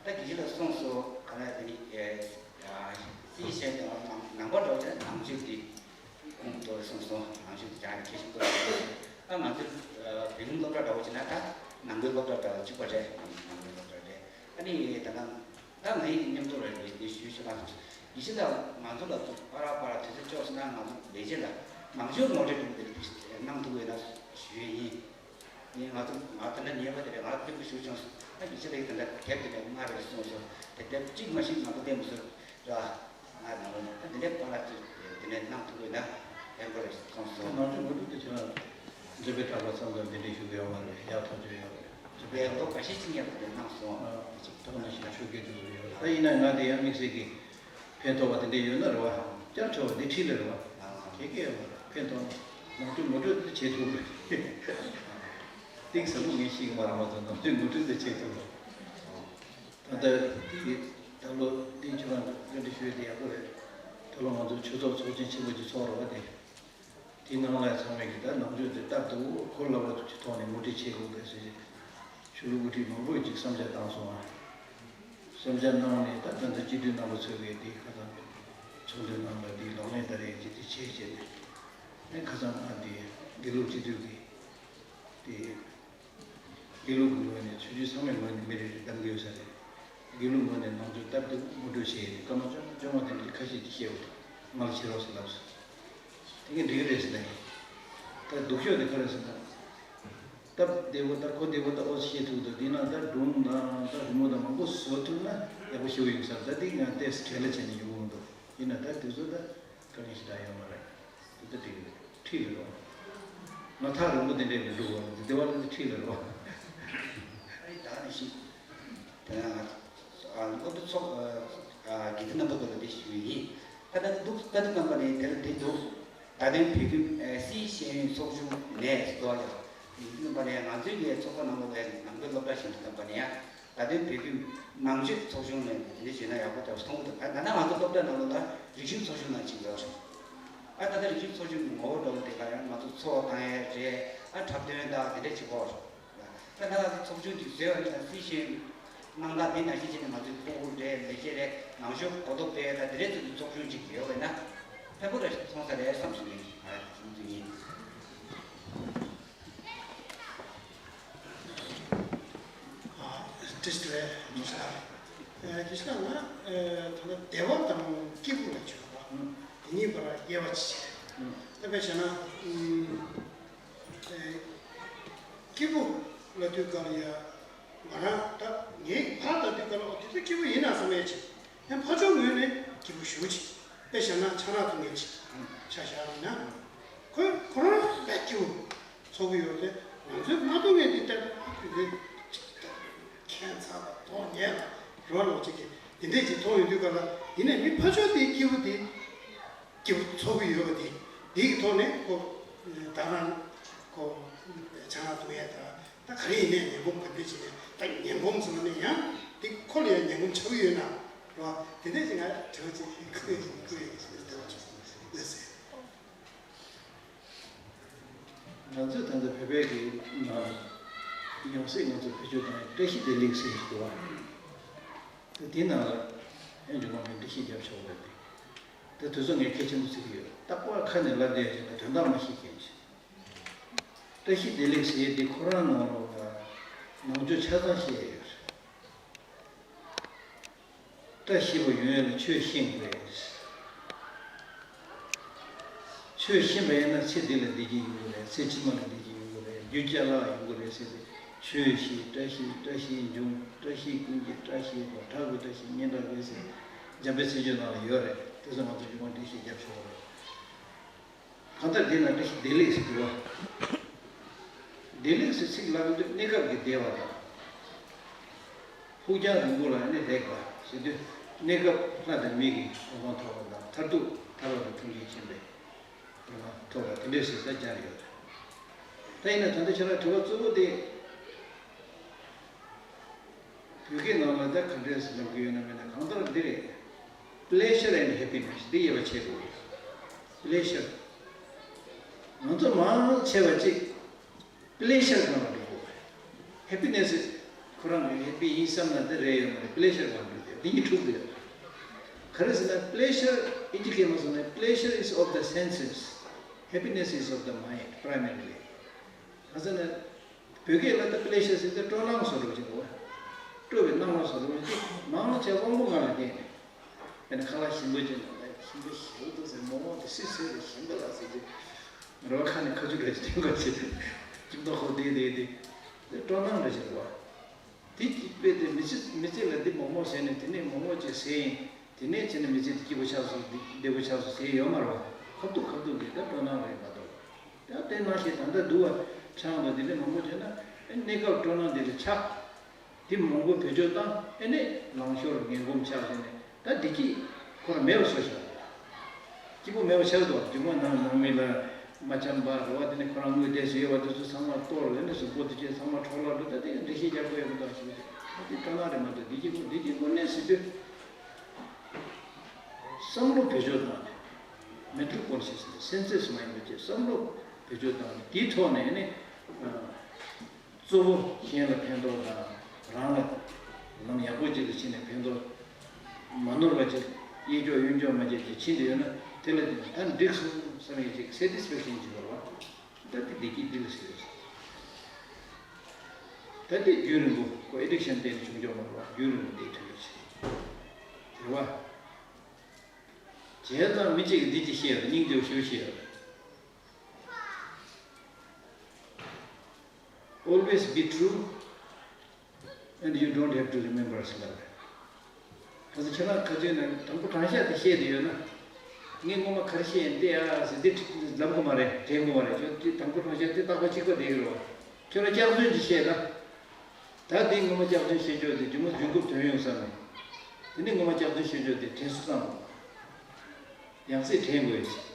ད་དགེ་བཤེས་ལགས་གསུངས་སོ། ག་ལ་དེ་ནི་སྲིད་གཞན་དུ་ནང་ནང་པ་འདྲ་བོ་ཅིག་ན་ནང་ཆོས་འདི་ཁོང་ཚོས་གསུངས་སོ། ནང་ཆོས་འདི་ཅང་མཁས་ཤིང་ཏོག་ཙམ། ད་ང་ཚོ་བོད་ལུང་སློབ་གྲྭ་འདྲ་བོ་ཅིག་ན་ད་ནང་པའི་སློབ་གྲྭ་འདྲ་བོ་གཅིག་པ་རེད། ནང་པའི་སློབ་གྲྭ་རེད། ཨ་ནི་ད་ང་ད་ང་ཡི་མཉམ་དུ་རེད་འདི་ཞུས་ཞུ་ན། དགེ་བཤེས་ལགས་ང་ཚོ་ལ་ཕར་ཕར་དུས་ཚོད་ལྕོགས་སོང་ན་ང་ཚོ་ལས་བྱེད་ལ་ནང་ཆོས་ངོ་སྤྲོད་འདི་གནང་ཐུབ་ཡོད་ན་ཞུ་ཡས་ཡིན། ངས་ང་ཚོ་ང་ད་ལྟ་ཉེས་པ་དེ་རེད། ང་སྐྱོ་པོ་ཞུ་བྱུང་། ད་དགེ་བཤེས་ལགས་ད་ལྟ་དེབ་དེ་ལས་སྔ་རེད་གསུངས་སོང་། དེ་དེབ་གཅིག་མ་ཤེས་ང་ཚོ་བསྟན་མི་སོང་ར། ང་ནང་ལ་ད་འདི་འདྲའི་པར་ལ་ཚུད་དེ་ནས་གནང་ཐུབ་དགོས་ན་ཕན་པོ་རེད་གསུངས་སོང་། ནང་ཆོས་མུ་མཐུད་དུ་བྱས་ན་མཛད་པའི་གྲགས་པ་ཚང་ཚང་འདི་འདྲའི་ཞུ་གི་ཡོད་མ་རེད། ཡག་ཐག་ཆོད་ཡོད་རེད། མཛད་པའི་ལོ་འགའ་ཤས་ཅིག་ངས་ད་ལྟ་གནང་སོང་། དེ་ཅིག་ཐོག་ནས་ཞུ་ཆོག་གི་འདུག་ཡོད་རེད། ད་ཡིན་ན་ང་དེ་ཡང་དམིགས་བསལ་གྱི། ཕན་ཐོགས་པ་དེ་འདྲ་ཡོད་ན་རེད་བ། བསྐྱར་བྱ་བ་འདི་ཁྲིད་ལ་རེད་བ། ཁྱེད་ཀྱིས་ཕན་ཐོགས་ནང་ཆོས་ངོ་སྤྲོད་དེ་བྱེད་ཐུབ་རེད། གཏིང་ཟབ་པོ་ངས་ཤེས་ཀྱི་མ་རེད་མ་གཏོགས་ནང་ཆོས་ངོ་སྤྲོད་དེ་བྱེད་ཐུབ་རེད། ད་ལྟ་དེ་ད་ལོ་འདི་ཁྱོད་རང་བཀའ་འདྲི་ཞུ་ཡས་དེ་ཡག་པོ་རེད། ད་ལོ་ང་ཚོ་ཆོས་ཚོགས་ཚོགས་ཆེན་ཆེན་པོ་ཅིག་ཚོགས་རེད་བ་དེ། དེའི་ནང་ལ་ཚང་མས་ཀྱི་ད་ནང་ཆོས་དེ་ལྟར་དུ་གོ་སླ་བོ་གི་ཐོག་ནས་ངོ་སྤྲོད་བྱེད་དགོས་པས་ཟེར་ཞིང་། ཆོས་ལུགས་དབུ་ཁྲིད་མང་པོས་ཀྱིས་བསམ་འཆར་བཏང་སོང་ང་། བསམ་འཆར་གནང་ནས་ད་ད་ལྟ་སྤྱི་འཐུས་རྣམ་པ་ཚོས་ཀྱིས་དེ་ཁ་སང་ཚོགས་འདུའི་ནང་ལ་དེ་ལག་ལེན་བསྟར་ཡས་ཀྱི་དེ་བྱས་བྱས་ནས། ཨེ་ཁ་སང་ང་དེ་དགེ་ལུགས་སྤྱི་འཐུས་ཀྱི་དེ། དགེ་ལུགས་ཀྱི་ངོས་ནས་ཆོས་བརྒྱུད་ཚང་མའི་ངོས་ནས་མི་རེ་རེ་གདམ་གྱི་ཡོད་ས་རེད། དགེ་ལུགས་ངོས་ནས་ནང་ཆོས་སྟབས་བདེ་ངོ་སྤྲོད་བྱས་ཡོད་དེ་སྐར་མ་བཅོ་ལྔ་བཅོ་ལྔ་དེ་འདྲའི་ཁ་ཤས་ཀྱིས་བཤད་ཡོད་དེ་ང་ལ་བྱེད་རོགས་ཟེར་ལབ་སོང་། དེ་གས་འགྲིག་གི་རེད་ཟེར་ལབ་ཡིན། ད་སྡུག་ཤོས་དེ་ག་རེ་ཟེར་ན། སྟབས་བདེ་བོ་ད་གོ་བདེ་བོ་ད་ཨོ་ཤེས་ཐུབ་འདུག་དེ་ན་ད་སྒྲུང་དང་ད་རི་མོ་དང་མང་པོ་བཟོ་ཐུབ་ན་ཡག་པོ་ཞིག་ཡོང་ས་རེད། ད་དེ་ང་ཏོག་ཙམ་གྲལ་ལ་བྱས་ནས་ཡོང་གི་མི་འདུག་ཡིན་ན་ད་དུས་ཚོད་ད། དཀའ་ངལ་ཞེ་དྲག་ཡོད་མ་རེད། དེ་ལྟ་དེ་ཁྲིད་ལ་རོགས། ང་ཐག་རིང་པོ་དེ་འདྲས་ལ་འགྲོ་བ་རེད། དེ་བ་ལ་ཁྲིད་ལ་རོགས། ཨ་ནི་ད་ནི་ཤི། ད་ང་ཚོ་སློབ་ཕྲུག་ཚོགས་དགེ་རྒན་རྣམ་པ་ཚོ་ལ་དེ་ཞུ་ཡིན། ད་ལྟ་འདུག་ད་འདུག་རྣམ་པ་ནས་དེ་ལ་དེ་འདུག་ད་ལྟའི་བོད་ཁྱིམ་སྲིད་ཤེས་ཡོན་ཚོགས་ཆུང་ནས་སུ་དོ་ཡང་འདུག་རྣམ་པ་ནས་ང་ཚོའི་ངའི་ཚོགས་པ་ནང་ལོགས་ལ་ནང་པའི་སློབ་གྲྭ་ཞིག་འདུག་རྣམ་པ་ནས་ཡང་། ད་ལྟའི་བོད་ཁྱིམ་ནང་ཆོས་ཚོགས་ཆུང་ནས་འདི་འདྲ་བྱས་ན་ཡག་པོ་འདྲ་བོ་མཐོང་གི་འདུག་ད་ལྟ་ང་ཚོ་སློབ་གྲྭ་ནང་ལོགས་ལ་རིག་གཞུང་ཚོགས་ཆུང་ནང་ཅིག་ཡོད་རེད། ཨ་ད་ལྟ་རིག་གཞུང་ཚོགས་ཆུང་གི་ངོ་བོ་འདྲ་བོ་དེ་ག་ཡང་ང་ཚོ་འཚོ་བ་བཏང་ཡས་རེད། ཨ་འཁྲབ་སྟོན་དང་དེ་འདྲ་བྱེད་ཀྱི་ཡོད་རེད། ད་ལྟ་ང་ཚོ་ཚོགས་ཆུང་ཅིག་བཟོས་པ་ནི་ད་སྲིད་ཤེས་ཡོན་གནང་སྟངས་འདི་ནང་བཞིན་བྱས་ནས་ང་ཚོའི་ཕྲུ་གུ་རེད། ལས་བྱེད་རེད། ནང་ཆོས་གོ་རྟོགས་སྤེལ་ཡས་ད་དེ་འདྲའི་ཚོགས་ཆུང་ཅིག་ཡོད་པས་ན། ཕན་པོ་རེ་སོང་ས་རེད་བསམ་སོང་ངས། ཨ་བསམ་སོང་ངས། ཨ་ཏིས་ཏེ་རེ་མི་ཤ་ཨ་ཏིས་ཀ་ང་ཨ་ད་ལྟ་བདེ་བ་དང་སྐྱིད་པོ་ལ་བརྗོད་པ་ཨུ་དེ་གཉིས་བར་དབྱེ་བ་ཕྱེ་བྱས། ཨུ་ད་དཔེ་བྱས་ན་ཨུམ་ཨེ་སྐྱིད་པོ་ལབ་དུས་སྐབས་ལ་ཡ། ང་རང་ད་ངའི་ཕར་ལྟ་དུས་སྐབས་ལ་འོ་དེ་ཚོ་སྐྱིད་པོ་ཡིན་ན་བསམ་ཡས་ཆེ། ཡང་ཕར་ཕྱོགས་ངོས་ནས་སྐྱིད་པོ་ཞེ་པོ་ཅིག་དཔེ་བཞག་ན་ཆང་རག་འཐུང་མཁན་ཅིག་ཆ་བཞག་ཡིན་ན། ཁོས་ཁོ་རང་དཔེ་སྐྱིད་པོ་ཚོར་གི་ཡོད་རེད། ང་ཚོས་མ་འཐུང་མཁན་དེ་ལྟར་ཨ་ཁུ་དེ་ཁྱད་མཚར་ལ་མདོག་ཉེས་ལ་རོ་ལོག་ཅིག་གིས་དེ་འདྲས་ཅིག་མཐོང་ཡོང་དུས་སྐབས་ལ་ཡིན་ནའི་མི་ཕར་ཕྱོགས་དེའི་སྐྱིད་པོ་དེ། སྐྱིད་པོ་ཚོར་གྱི་ཡོད་པ་དེ། དེ་གི་ཐོག་ནས་ཁོ་ད་རང་ཁོ་ཆང་རག་འཐུང་ཡས་ད་ད་ག་རེ་ཡིན་ནའི་ངན་གོམས་ག་འདྲས་བྱས་ནས་ད་ངན་གོམས་ཟེར་བ་ནི་ཡང་དེ་ཁོ་ལ་ཡང་ངན་གོམས་ཆགས་ཀྱི་ཡོད་ན་རེད་བ། དེ་འདྲས་ཅིག་ང་དྲི་བ་ཅིག་ཁོས་ཁོས་ཡིན་ཟེར་ནས་དྲི་བ་ཅིག་ལ་ཟེར། ང་ཚོས་ད་ལྟ་བོད་པའི་གི་ནང་ཡང་སྲིད་ང་ཚོ་བེད་སྤྱོད་བཏང་ཡས་བཀྲ་ཤིས་བདེ་ལེགས་ཟེར་གྱི་འདུག་བ། དེ་དེའི་ནང་ལ་ཨེ་འབྱུང་བ་མེད་བཀྲ་ཤིས་རྒྱབ་ཆོག་པ་རེད་དེ། དེ་དུས་ཚོད་ངས་གལ་ཆེན་པོ་བརྩི་གི་ཡོད། རྟག་པར་ཁ་ནས་ལབ་བསྡད་ཀྱང་ད་དོན་དག་མ་ཤེས་མཁན་ཅིག་བཀྲ་ཤིས་བདེ་ལེགས་ཟེར་དེ་ཁོ་རང་ནང་ལོགས་ལ་ནང་ཆོས་ཆ་ཚང་བཤད་ཡོད་རེད། བཀྲ་ཤིས་པ་ཡོང་ཡ་ལ་ཆོས་ཤེས་དགོས་རེད། ཆོས་ཤེས་པ་ཡིན་ན་ཚེ་འདི་ལ་བདེ་སྐྱིད་ཡོང་གི་རེད། ཚེ་ཕྱི་མ་ལ་བདེ་སྐྱིད་ཡོང་གི་རེད། རྒྱུ་ཅ་ལག་ཡོང་གི་རེད་ཟེར་ཏེ། ཆོས་ཤེས་བཀྲ་ཤིས་བཀྲ་ཤིས་འབྱུང་། བཀྲ་ཤིས་ཀུན་གྱི་བཀྲ་ཤིས་པ། བྲག་གི་བཀྲ་ཤིས་སྙན་གྲགས་རེད་ཟེར། འཇམ་དཔལ་མཚན་བརྗོད་ནང་ལ་ཡོད་རེད། དེ་ཚོ་ང་ཚོ་ཡོང་བ་འགྲེལ་བཤད་རྒྱབ་ཆོག་གི་རེད། གང་ལྟར་འདི་ན་བཀྲ་ཤིས་བདེ་ལེགས་ཟེར་གྱི་བ། བདེ་ལེགས་ཟེར་ཚིག་ལབ་དུས་གནས་སྐབས་ཀྱི་བདེ་བ་དང་། ཕུགས་རྒྱང་རིང་པོ་ལ་ནི་ལེགས་པ་ཟེར་དུས་གནས་སྐབས་ལྷ་དང་མི་གི་གོ་འཕང་ཐོབ་པ་དང་མཐར་ཐུག་ཐར་པ་དང་མཐུན་རྐྱེན་ཆེན་པོའི་གོ་འཕང་ཐོབ་པ་དེ་འདྲས་ཟེར་ས་སྦྱར་ཡོད་རེད། ད་ཡིན་ན་ད་ལྟ་ཁྱེད་རང་དྲི་བ་གཙོ་བོ་དེ། བོད་སྐད་ནང་ལ་ད་ག་འདྲས་སེ་ལབ་ཀྱི་ཡོད་ན་མེད་ན་གང་ལྟར་འདི་རེད། Pleasure and happiness འདི་དབྱེ་བ་ཕྱེ་དགོས་རེད། Pleasure ང་ཚོ་མང་ཆེ་བ་ཅིག་Pleasure སྒང་ལ་འགྲོ་དགོས་རེད། Happiness ཁོ་རང་གི་Happy ཡིན་བསམ་ན་དེ་རེད་ཡོད་མ་རེད། Pleasure སྒང་འགྲོ་དགོས་འདི་གཉིས་འཁྲུག་འདུག་ག་རེ་ཟེར་ན་Pleasure ཨིན་ཇི་སྐད་མ་སོང་ན་Pleasure is of the senses, happiness is of the mind primarily. ག་ཟེར་ན། བོད་སྐད་ལ་ད་པི་ལེ་ཤར་ཟེར་ཏེ་སྤྲོ་སྣང་བཟོ་འདྲ་ཅིག་འདུག་བ། སྤྲོ་བའི་སྣང་བ་བཟོ་འདྲ་ཅིག་མང་ཆེ་དབང་པོ་ལྔ་ལ་བརྟེན་ནས། དཔེར་ན་ཁ་ལག་ཞིམ་པོ་ཅིག་ན་ད་ཞིམ་པོ་ཞེ་པོ་འདུག་ཟེར། མོག་མོག་དེ་སིད་སིད་རེད་ཞིམ་པོ་ལ་ཟེར་ཏེ། རེ་བ་ཁ་ནས་ཁ་ཆུ་རེ་ཞིག་ཐོན་པ་ཅིག་ཁྱིམ་ཐོག་ཁོག་བསྡད་བསྡད་དེ། དེ་སྤྲོ་སྣང་འདྲ་ཅིག་འདུག་བ། དེ་དཔེ་དེ་མི་ཚེ་མི་ཚེ་ལ་འདི་མོག་མོག་བཟས་ནས་དེ་ནས་མོག་མོག་ཅིག་ཟས་ཡིན། དེ་ནས་བྱས་ནས་མི་ཚེ་འདི་སྐྱིད་པོ་ཆགས་སོང་། འདི་བདེ་པོ་ཆགས་སོང་ཟེར་ཡོད་མ་རེད་བ། ཁ་ཐུག་ཁ་ཐུག་གི་ད་སྤྲོ་སྣང་རེད་མ་གཏོགས། ད་དེ་ནང་བཞིན་ད་ལྟ་འདུག་བ། ཆང་དང་དེ་འདྲ་མང་པོ་བྱས་ན་ཨེ་གནས་སྐབས་སྤྲོ་སྣང་འདི་ལ་ཆགས། དེ་མང་པོ་བེད་སྤྱོད་བཏང་ཨེ་ནས་ལང་ཤོར་ངན་གོམས་ཆགས་བྱས་ནས་ད་བདེ་སྐྱིད་ཁོ་རང་མེད་པ་བཟོ་བཞག་སྐྱིད་པོ་མེད་པ་ཆགས་འདུག་རྒྱུ་མ་ནང་ནང་མི་ལ་མ་འཆམ་པ་རེད་བ། དེ་ནས་ཁོ་རང་དངུལ་བསྡད་ཟེར་ཡོད་པ་དེ་ཚོ་ཚང་མ་གཏོར་ལེན་ནས་གཟུགས་པོ་དེ་ཚོ་ཚང་མ་འཕྲོ་བརླག་འགྲོ། ད་དེ་འགྲེལ་བཤད་རྒྱག་དགོས་ཡོད་མི་འདུག་ཞེས་བྱས་ད་དེ་སྤྲོ་སྣང་རེད་མ་གཏོགས་བདེ་སྐྱིད་དངོས་བདེ་སྐྱིད་དངོས་གནས་ཟེར་དུས། བསམ་བློ་བེད་སྤྱོད་བཏང་ནས། Mental consciousness, senses mind བྱས་བསམ་བློ་བེད་སྤྱོད་བཏང་ནས་དེའི་ཐོག་ནས་ནི། གཙོ་བོ་གཞན་ལ་ཕན་ཐོགས་དང་རང་ལ་ལམ་ཡག་པོ་ཅིག་ལ་ཕྱིན་ནས་ཕན་ཐོགས་མ་ནོར་བ་ཅིག་གཡས་འཇོག་གཡོན་འཇོག་མ་བྱས་ཅིག་ཕྱིན་ཏེ་ཡོད་ན་དེ་ལ་བརྟེན་ནས་ད་འགྲིག་སོང་བསམ་ཡས་ཅིག་satisfaction ཅིག་ཡོད་རེད་བ། ད་དེ་བདེ་སྐྱིད་འདི་ལ་ཟེར་ཡོད། ད་དེ་རྒྱུན་རིང་པོ་ཁོ་addiction བརྟེན་ནས་བྱུང་ཆོག་མ་རེད་བ། རྒྱུན་རིང་པོ་བསྡད་ཐུབ་ཡོད་ཅིག་རེད་བ། བྱས་ཙང་མི་གཅིག་གིས་འདི་ཅིག་བཤད་ཡོད། སྙིང་རྗེ་པོ་ཞེ་པོ་བཤད་ཡོད། Always be true and you don't have to remember ཟེར་ལབ་རེད། ད་ཚོ་ཁྱེད་རང་ཁ་ཚོན་ནང་དང་པོ་དྲང་བཞག་དེ་བཤད་དེ་ཡོད་ན། ངས་སྔོན་མ་ག་རེ་བཤད་ཡིན་ཏེ་ཨ་ཟེར་དེ་ལབ་དགོས་མ་རེད། དྲན་དགོས་མ་རེད། ཁྱོད་དེ་དང་པོ་དྲང་བཞག་དེ་རྟག་པར་གཅིག་པ་བསྡད་ཀྱི་རེད་བ། ཁྱོད་རང་སྐྱག་རྫུན་ཅིག་བཤད་ན། ད་དེ་སྔོན་མ་སྐྱག་རྫུན་བཤད་ཕྱོགས་དེ་རྒྱུ་མ་རྒྱུན་འགོག་དོན་ཡོང་བསམ་ནས། དེ་ནས་སྔོན་མ་སྐྱག་རྫུན་བཤད་ཕྱོགས་དེ་དྲན་གསོ་བཏང་དགོས། ཡང་སེ་དྲན་དགོས་ཤིང་།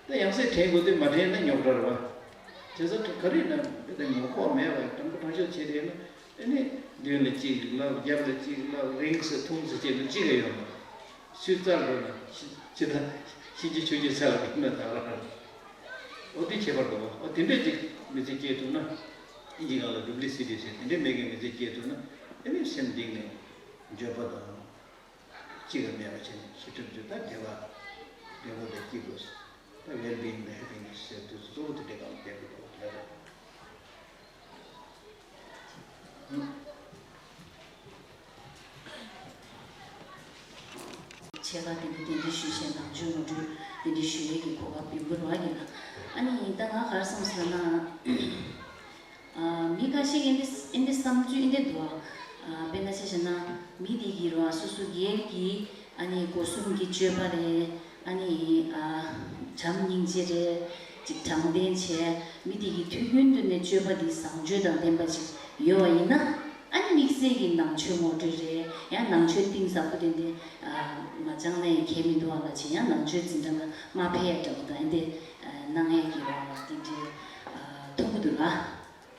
ད་ཡང་སེ་དྲན་དགོས་དེ་མ་དྲན་ན་རྙོག་དྲ་རེད་བ། དེ་ཚོ་ག་རེ་ན་དེ་ལྟར་ངོ་ལྐོག་མེད་པ་དྲང་པོ་དྲང་བཞག་བྱས་ཏེ་ན་ཨ་ནི་མདུན་ལ་གཅིག་ལབ་རྒྱབ་ལ་གཅིག་ལབ་རིང་སེ་ཐུང་སེ་བྱས་ན་གཅིག་ག་ཡོད་མ་རེད། སུས་རྩར་འགྲོ་ན་ཤི་ཅི་ད་ཤི་ཅི་ཆུ་ཅི་ཚ་ལ་འགྲོ་ན་ད་ར་ར། འོ་དེ་ཁྱད་པར་འདུག་བ། འོ་དེ་འདྲས་ཅིག་མི་ཚེ་སྐྱེལ་ཐུབ་ན། ཨིན་ཇི་སྒང་ལ་ཌུབ་ལི་སི་ཊི་ཟེར་དེ་འདྲས་མེད་མཁན་མི་ཚེ་སྐྱེལ་ཐུབ་ན་ཨ་ནི་སེམས་གཏིང་ནས་འགྱོད་པ་དང་། གཅིག་ལ་མེད་པ་བྱས་ནས་ཤི་ཐུབ་རྒྱུ་ད་བདེ་བ། ཡག་པོ་དང་སྐྱིད་པོ། ད་well being and happiness ཟེར་དུས་གཙོ་བོ་དེ་འདྲའི་སྒང་ལ་བསྡད་དགོས་འདུག་ལབ་རེད། ཆེ་ཁག་དེ་འདྲ་གདན་འདྲེན་ཞུས་བྱས་ནང་ཆོས་ངོ་སྤྲོད་གདན་འདྲེན་ཞུ་ཡས་ཀྱི་གོ་སྐབས་ཡོང་གི་རེད་བ་ཡིན་ན། ཨ་ནི་ད་ང་ག་རེ་བསམ་སོང་ན། ཨ། མི་ཁ་ཤས་ཀྱིས་འདི་འདི་བསམ་ཚུལ་འདི་འདུག་ཨ། དཔེར་ན་ཆ་བཞག་ན་མི་དེ་གིས་རོ་སོ་སོ་སྒེར་གྱི་ཨ་ནི་སྒོ་གསུམ་གྱི་སྤྱོད་པ་རེད། ཨ་ནི་ཨ། བྱམས་སྙིང་རྗེ་རེད། ཅིག་དྲང་བདེན་བྱས། མི་དེ་གིས་དུས་རྒྱུན་དུ་ནས་སྤྱོད་པ་འདི་བཟང་སྤྱོད་དང་ལྡན་པ་ཅིག་ཡོད་པ་ཡིན་ན། ཨ་ནི་དམིགས་བསལ་གྱི་ནང་ཆོས་ངོ་སྤྲོད་རེད། ཡང་ནང་ཆོས་གཏིང་ཟབ་པོ་དེ་འདི་ཨ། མ་སྦྱངས་ན་ཡང་ཁྱད་མི་འདུག་ཨ། ལ་ཅིག་ཡང་ནང་ཆོས་འཛིན་གྲྭ་ལ་མ་ཕེབས་ཡ་འདྲ་པོ་དང་ཨ་འདི་ཨ། གནང་ཡས་ཀྱི་རོ་དེ་འདྲའི་ཨ། མཐོང་གི་འདུག་ལ།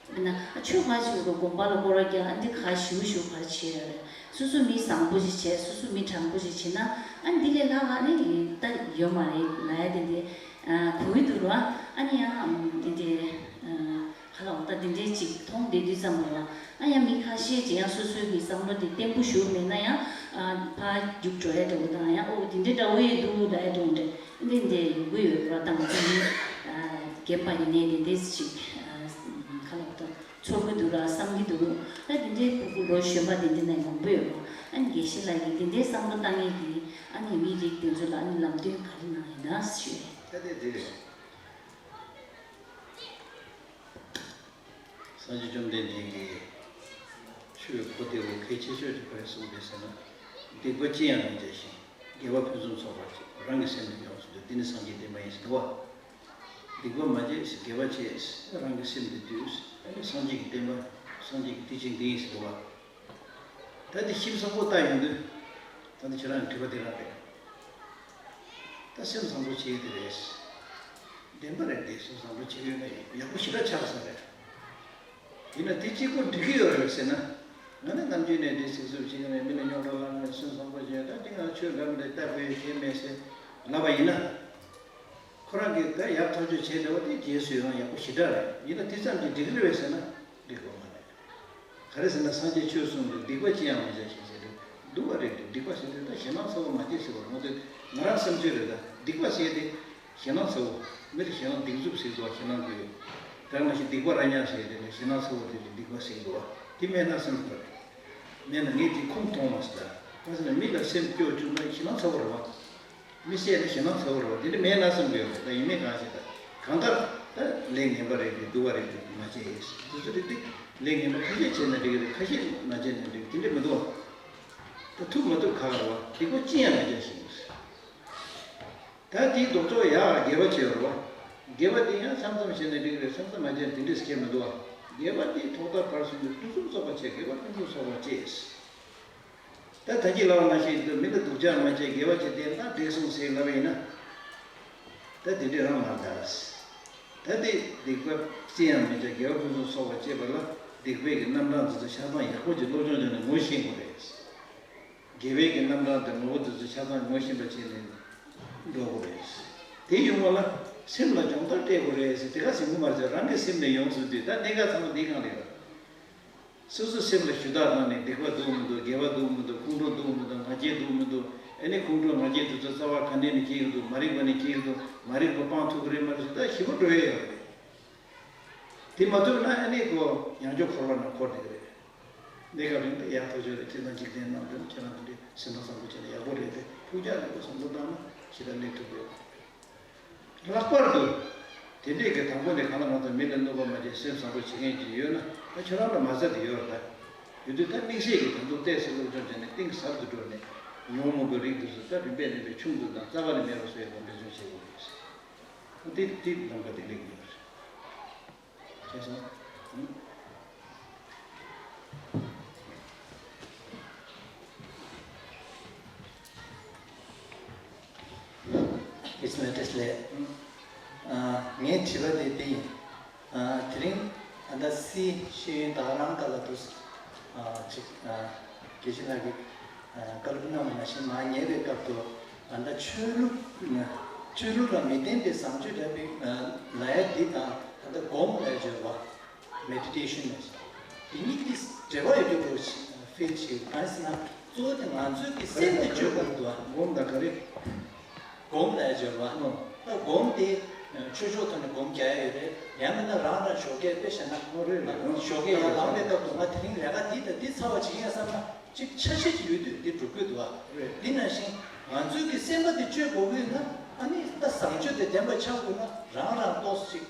དཔེར་ན་ཆོས་ག་ཞིག་རུ་དགོན་པ་ལ་སྐོར་ར་རྒྱག་ཨ་འདི་ག་ཞིའུ་ཞིའུ་ག་རེ་བྱེད་ཡ་རེད། སོ་སོ་མི་བཟང་པོ་ཞིག་བྱས། སོ་སོ་མི་དྲང་པོ་ཞིག་བྱེད་ན་ཨ་འདི་ལས་ལྷག་ཨ་ནི་ད་ཡོད་མ་རེད་ལབ་ཡ་དེ་འདི་ཨ། གོ་གི་འདུག་ར། ཨ་ནི་ཡང་ཨ། འདི་འདི་ཨ། ག་ལ་འོ་ད་འདི་འདྲའི་ཅིག་མཐོང་བསྡད་དུས་ཙམ་པ་ལ་ཨ་ཡང་མི་ཁ་ཤས་ཅིག་ཡང་སོ་སོའི་གི་བསམ་བློ་དེ་བརྟན་པོ་ཞིག་མེད་ན་ཡང་ཨ། ཕར་རྒྱུགས་འགྲོ་ཡ་འདྲ་པོ་དང་ཡང་ཨོ་འདི་འདྲའི་འདྲ་པོ་ཡོད་འདུག་ལབ་ཡ་འདྲ་པོ་འདྲ། འདི་འདྲའི་ཡོང་གི་ཡོད་ར། ད་ང་ཚོ་མི་ཨ། རྒན་པ་ཡིན་ནའི་འདི་འདྲའི་ཅིག་ཨ། ག་ལ་འོ་ད་ཚོར་གི་འདུག་ར་བསམ་གི་འདུག་ད་འདི་འདྲའི་ཕྲུ་གུ་ལོ་གཞོན་པ་འདི་འདྲ་ན་མང་པོ་ཡོད་ར། ཨ་ནི་དགེ་བཤེས་ལགས་ཀྱིས་འདི་འདྲའི་བསམ་བློ་བཏང་མཁན་གྱི་ཨ་ནི་མི་རིགས་དེ་ཚོ་ལ་ཨ་ནི་ལམ་སྟོན་ག་རེ་གནང་ཡིན་ན་ཞུ་ཡས། ད་དེ་འདི་རེད། སངས་རྒྱས་བཅོམ་ལྡན་འདས་ཀྱིས་ཆོས་གོ་བདེ་བོ་གལ་ཆེ་ཤོས་ཅིག་ག་རེ་གསུངས་པས་ཟེར་ན། སྡིག་པ་ཅི་ཡང་མི་བྱ་ཞིང་། དགེ་བ་ཕུན་སུམ་ཚོགས་པར་བྱེད། རང་གི་སེམས་ནི་ཡོངས་སུ་འདུལ། འདི་ནི་སངས་རྒྱས་བསྟན་པ་ཡིན་ཟེར་འདུག་བ། སྡིག་པ་མ་བྱེད་ཟེར། དགེ་བ་བྱེད་ཟེར། རང་གི་སེམས་འདི་འདུལ་ཟེར། ཨ་ནི་སངས་རྒྱས་ཀྱི་བསྟན་པ། སངས་རྒྱས་ཀྱི་ཁྲིད་ཆེན་འདི་ཡིན་ཟེར་འདུག་བ། ད་འདི་ཞིབ་ཚགས་པོ་བལྟ་ཡོང་དུས། ད་འདི་ཁྱེད་རང་གི་དྲི་བ་འདི་རང་རེད། ད་སེམས་བཟང་པོ་བྱེད་ཡས་དེ་རེད། བདེན་པ་རེད་དེ། སེམས་བཟང་པོ་བྱེད་ཡོད་ན་ཡག་པོ་ཞེ་དྲག་ཆགས་ས་རེད། ཡིན་ན་དེ་གཅིག་པོ་འགྲིག་གི་ཡོད་རེད་ཟེར་ན། ང་ནི་ནམ་རྒྱུན་ནས་འདི་ཟིག་ཟིག་བྱེད་ཀྱི་མེད། མི་ལ་རྙོག་དྲ་ལངས་མེད། སེམས་བཟང་པོ་བྱས། ད་འདི་ང་ཆོས་ལམ་འདི་ལྟ་དགོས་ཡོད་མེད་ཟེར་ལབ་པ་ཡིན་ན། ཁོ་རང་གིས་ད་ཡག་ཐག་ཆོད་བྱས་འདྲ་བ་དེ་རྗེས་སུ་ཡི་རང་ཡག་པོ་ཞེ་དྲག་རེད། ཡིན་ན་དེ་ཙམ་གྱིས་འགྲིག་གི་རེད་པས་ཟེར་ན། འགྲིག་གི་མ་རེད། ག་རེ་ཟེར་ན་སངས་རྒྱས་ཆོས་གསུངས་ཏེ་སྡིག་པ་ཅི་ཡང་མི་བྱ་ཞིང་ཟེར་དུས་སྡིག་པ་རེད་དེ། སྡིག་པ་ཟེར་དུས་ད་ཞེད་སྣང་ཚ་བོ་མ་བྱེད་ཟེར་བ་རེད་མ་གཏོགས། ང་རང་བསམ་ཚུལ་རེད། ད་སྡིག་པ་ཟེར་དེ་ཞེད་སྣང་ཚ་བོ། མི་ལ་ཞེད་སྣང་སྡིག་མཛུབ་ཟེར་འདུག་བ། ཞེད་སྣང་དགོས། ད་མ་གཞི་སྡིག་པ་ར་ཉག་ཟེར་དེ་ནི་ཞེད་སྣང་ཚ་བོ་དེ་ལ་སྡིག་པ་ཟེར་འདུག་བ། དེ་མེད་ན་བསམ་གྱི་རེད། མེད་ན་ངས་དེ་ཁུངས་མཐོང་མ་སོང་། ད་ག་ཟེར་ན་མི་ལ་སེམས་སྐྱོ་བཅུག་ན་ཞེད་སྣང་ཚ་བོ་རེད་བ། མི་བཤད་ན་ཞེད་སྣང་ཚ་བོ་རེད་བ། དེ་འདྲ་མེད་ན་བསམ་གྱི་ཡོད་རེད། ད་ཡིན་མིན་གང་ཞིག་ད་གང་ལྟར་ད་ལས་ངན་པ་རེད་དེ་སྡུག་པ་རེད་དེ་མ་བྱེད། དེ་ཚོ་རེད་དེ། ལས་ངན་པ་ཁ་ཤས་བྱས་ན་འགྲིག་གི་རེད། ཁ་ཤས་མ་བྱས་ན་འགྲིག་དེ་འདྲ་མི་འདུག་བ། ད་ཐུབ་མ་ཐུབ་ཁག་རེད་བ། སྡིག་པ་ཅི་ཡང་མ་བྱ་ཞིང་། ད་དེའི་ལྡོག་ཕྱོགས་ཡ་དགེ་བ་བྱེད་པ་རེད་བ། དགེ་བ་དེ་ཡང་མཚམས་མཚམས་བྱས་ན་འགྲིག་གི་རེད། མཚམས་མཚམས་མ་བྱས་ན་དེ་འདྲས་ཁྱད་མི་འདུག་བ། དགེ་བ་དེ་ཐོག་མཐའ་བར་གསུམ་དུ་ཕུན་སུམ་ཚོགས་པར་བྱེད། དགེ་བ་ཕུན་སུམ་ཚོགས་པར་བྱེད། ད་ད་གིན་ལབ་པ་ནང་བཞིན་དུ་མི་ལ་སྡུག་ཅག་མ་བྱེད། དགེ་བ་བྱེད་དེ་ན་འགྲིག་སོང་ཟེར་ལབ་པ་ཡིན་ན། ད་དེ་འདྲས་རང་མ་རེད་ད། ད་དེ་སྡིག་པ་ཅི་ཡང་མི་བྱ། དགེ་བ་ཕུན་སུམ་ཚོགས་པར་བྱེད་པ་ལ་སྡིག་པའི་གི་རྣམ་གྲངས་འདི་ཚོ་ཆ་ཚང་ཡག་པོ་ཅིག་སློབ་སྦྱོང་བྱས་ནས་ངོ་ཤེས་དགོས་རེད། དགེ་བའི་གི་རྣམ་གྲངས་དེ་ངོ་བོ་འདི་ཚོ་ཆ་ཚང་ངོ་ཤེས་པ་བྱས་ནས་འགྲོ་དགོས་རེད། དེ་ཡོང་བ་ལ་སེམས་ལ་སྦྱོང་བརྡར་སྤྲད་དགོས་རེད་ཟེར་དེ་ག་ཟེར་གྱི་མ་རེད། རང་གི་སེམས་ནས་ཡོངས་སུ་འདུལ། ད་གནད་འགག་ཚང་མ་འདིའི་སྒང་ལ་ཡོད། སོ་སོའི་སེམས་ལ་ཞུ་དག་བཏང་ནས་སྡིག་པ་འདུག་མི་འདུག་དགེ་བ་འདུག་མི་འདུག་ཁོང་ཁྲོ་འདུག་མི་འདུག་ང་རྒྱལ་འདུག་མི་འདུག་ཨ་ནི་ཁོང་ཁྲོ་ང་རྒྱལ་དེ་ཚོ་རྩ་བ་ག་ནས་ནས་སྐྱེ་གི་འདུག་མ་རིག་པ་ནས་སྐྱེ་གི་འདུག་མ་རིག་པ་སྤང་ཐུབ་ཀྱི་རེད་མ་རེད་ཟེར་ད་ཞིབ་པོ་འགྲོ་ཡས་ཡོད་རེད། དེ་མ་ཐུབ་ན་ཨ་ནི་ཁོ་ཡང་བསྐྱར་འཁོར་བ་ནང་འཁོར་བསྡད་ཀྱི་རེད། འདི་ག་རེད། འདི་ཡག་ཐག་ཆོད་རེད། ཁྱེད་རང་འཇིག་རྟེན་ནང་དུ་ཁྱེད་རང་དེ་འདྲའི་སེམས་པ་བཟང་པོ་བྱས་ན་ཡག་པོ་རེད་དེ། ཕུགས་རྒྱང་རིང་པོ་བསམ་བློ་བཏང་ན་ཞེ་དྲག་སླེབས་ཐུབ་ཡོད། ལྷག་པར་དུ་དེ་འདྲས་ཀྱི་དང་པོ་ནས་གང་ལ་གང་འཚམ་མི་ལ་གནོད་པ་མ་བྱེད། སེམས་བཟང་པོ་བྱེད་མཁན་ཅིག་ཡོད་ན་ད་ཁྱོད་རང་ལ་མ་རྩ་དེ་ཡོད་རེད། ད་ཡོད་དུས་ད་དམིགས་བསལ་གྱི་ད་དུང་ཏོག་ཙམ་སློབ་སྦྱོང་བྱས་ནས་གཏིང་ཟབ་ཏུ་འགྲོ་ནས་ཉོན་མོངས་པའི་རིགས་འདི་ཚོ་ད་རིམ་པས་རིམ་པས་ཆུང་དུ་དང་རྩ་བ་ནས་མེད་པ་བཟོ་ཡག་གི་འབད་བརྩོན་བྱེད་དགོས་རེད། ད་དེ་དེ་ལམ་ཁ་དེ་སླེབས་ཡོད་རེད། ཁྱེད་ཚོ། བཀྲ་ཤིས་བདེ་ལེགས། ཨ། ངའི་དྲི་བ་དེ་འདི་ཡིན། ཨ། དེ་རིང་ཨ་ད་སི་ཤེས་ཡོན་ད་ག་རང་ཀ་ལ་འདུག་ཨ། ཅིག་ཨ། དགེ་བཤེས་ལགས་ཀྱིས་ཨ། བཀའ་སློབ་གནང་བ་ནང་བཞིན་ང་ཉན་པའི་སྐབས་སུ་ཨ་ད་ཆོས་ལུགས་ཆོས་ལུགས་ལ་མི་བརྟེན་པའི་བཟང་སྤྱོད་ལབ་པའི་ཨ། ལབ་ཡ་འདི་དང་ཨ་ད་སྒོམ་ལབ་ཡ་བརྗོད་པ། མེ་ཌི་ཊེ་ཤན་ལབ་ཡ། དེ་གཉིས་ཀྱི་འབྲེལ་བ་ཡོད་རྒྱུ་འདུག་ཕིལ་བྱེད། གང་ཡིན་ཟེར་ན་གཙོ་བོ་དེ་ང་ཚོའི་གི་སེམས་དེ་བཅོས་དགོས་འདུག་ཨ། སྒོམ་དང་ག་རེ། སྒོམ་ལ་སྦྱོར་བ། ཨོ། ད་སྒོམ་དེ་ཆོས་ཕྱོགས་ཐོག་ནས་སྒོམ་རྒྱག་ཡ་ཡོད་རེད། ཡང་མིན་ན་རང་རང་ཞོགས་ཀས་དཔེ་བཤད་ན། ཨོ་རེད་ལ། ཞོགས་ཀས་ཡར་ལངས་པའི་སྐབས་དུ་ང་དེ་རིང་ལས་ཀ་འདི་དང་འདི་ཚར་བ་བྱེད་ཀྱི་ཡིན་བསམ་ན་ཅིག་འཆར་གཞི་ཅིག་ཡོད་དུས་འདི་འགྲུབ་ཀྱི་འདུག་བ། རེད། འདི་ནང་བཞིན་ང་ཚོའི་གི་སེམས་པ་དེ་བཅོས་དགོས་ཀྱི་ཡོད་ན། ཨ་ནི་ད་བཟང་སྤྱོད་དེ་ལྡན་པ་ཆགས་དགོས་ན་རང་རང་ཏོག་ཙམ་ཅིག་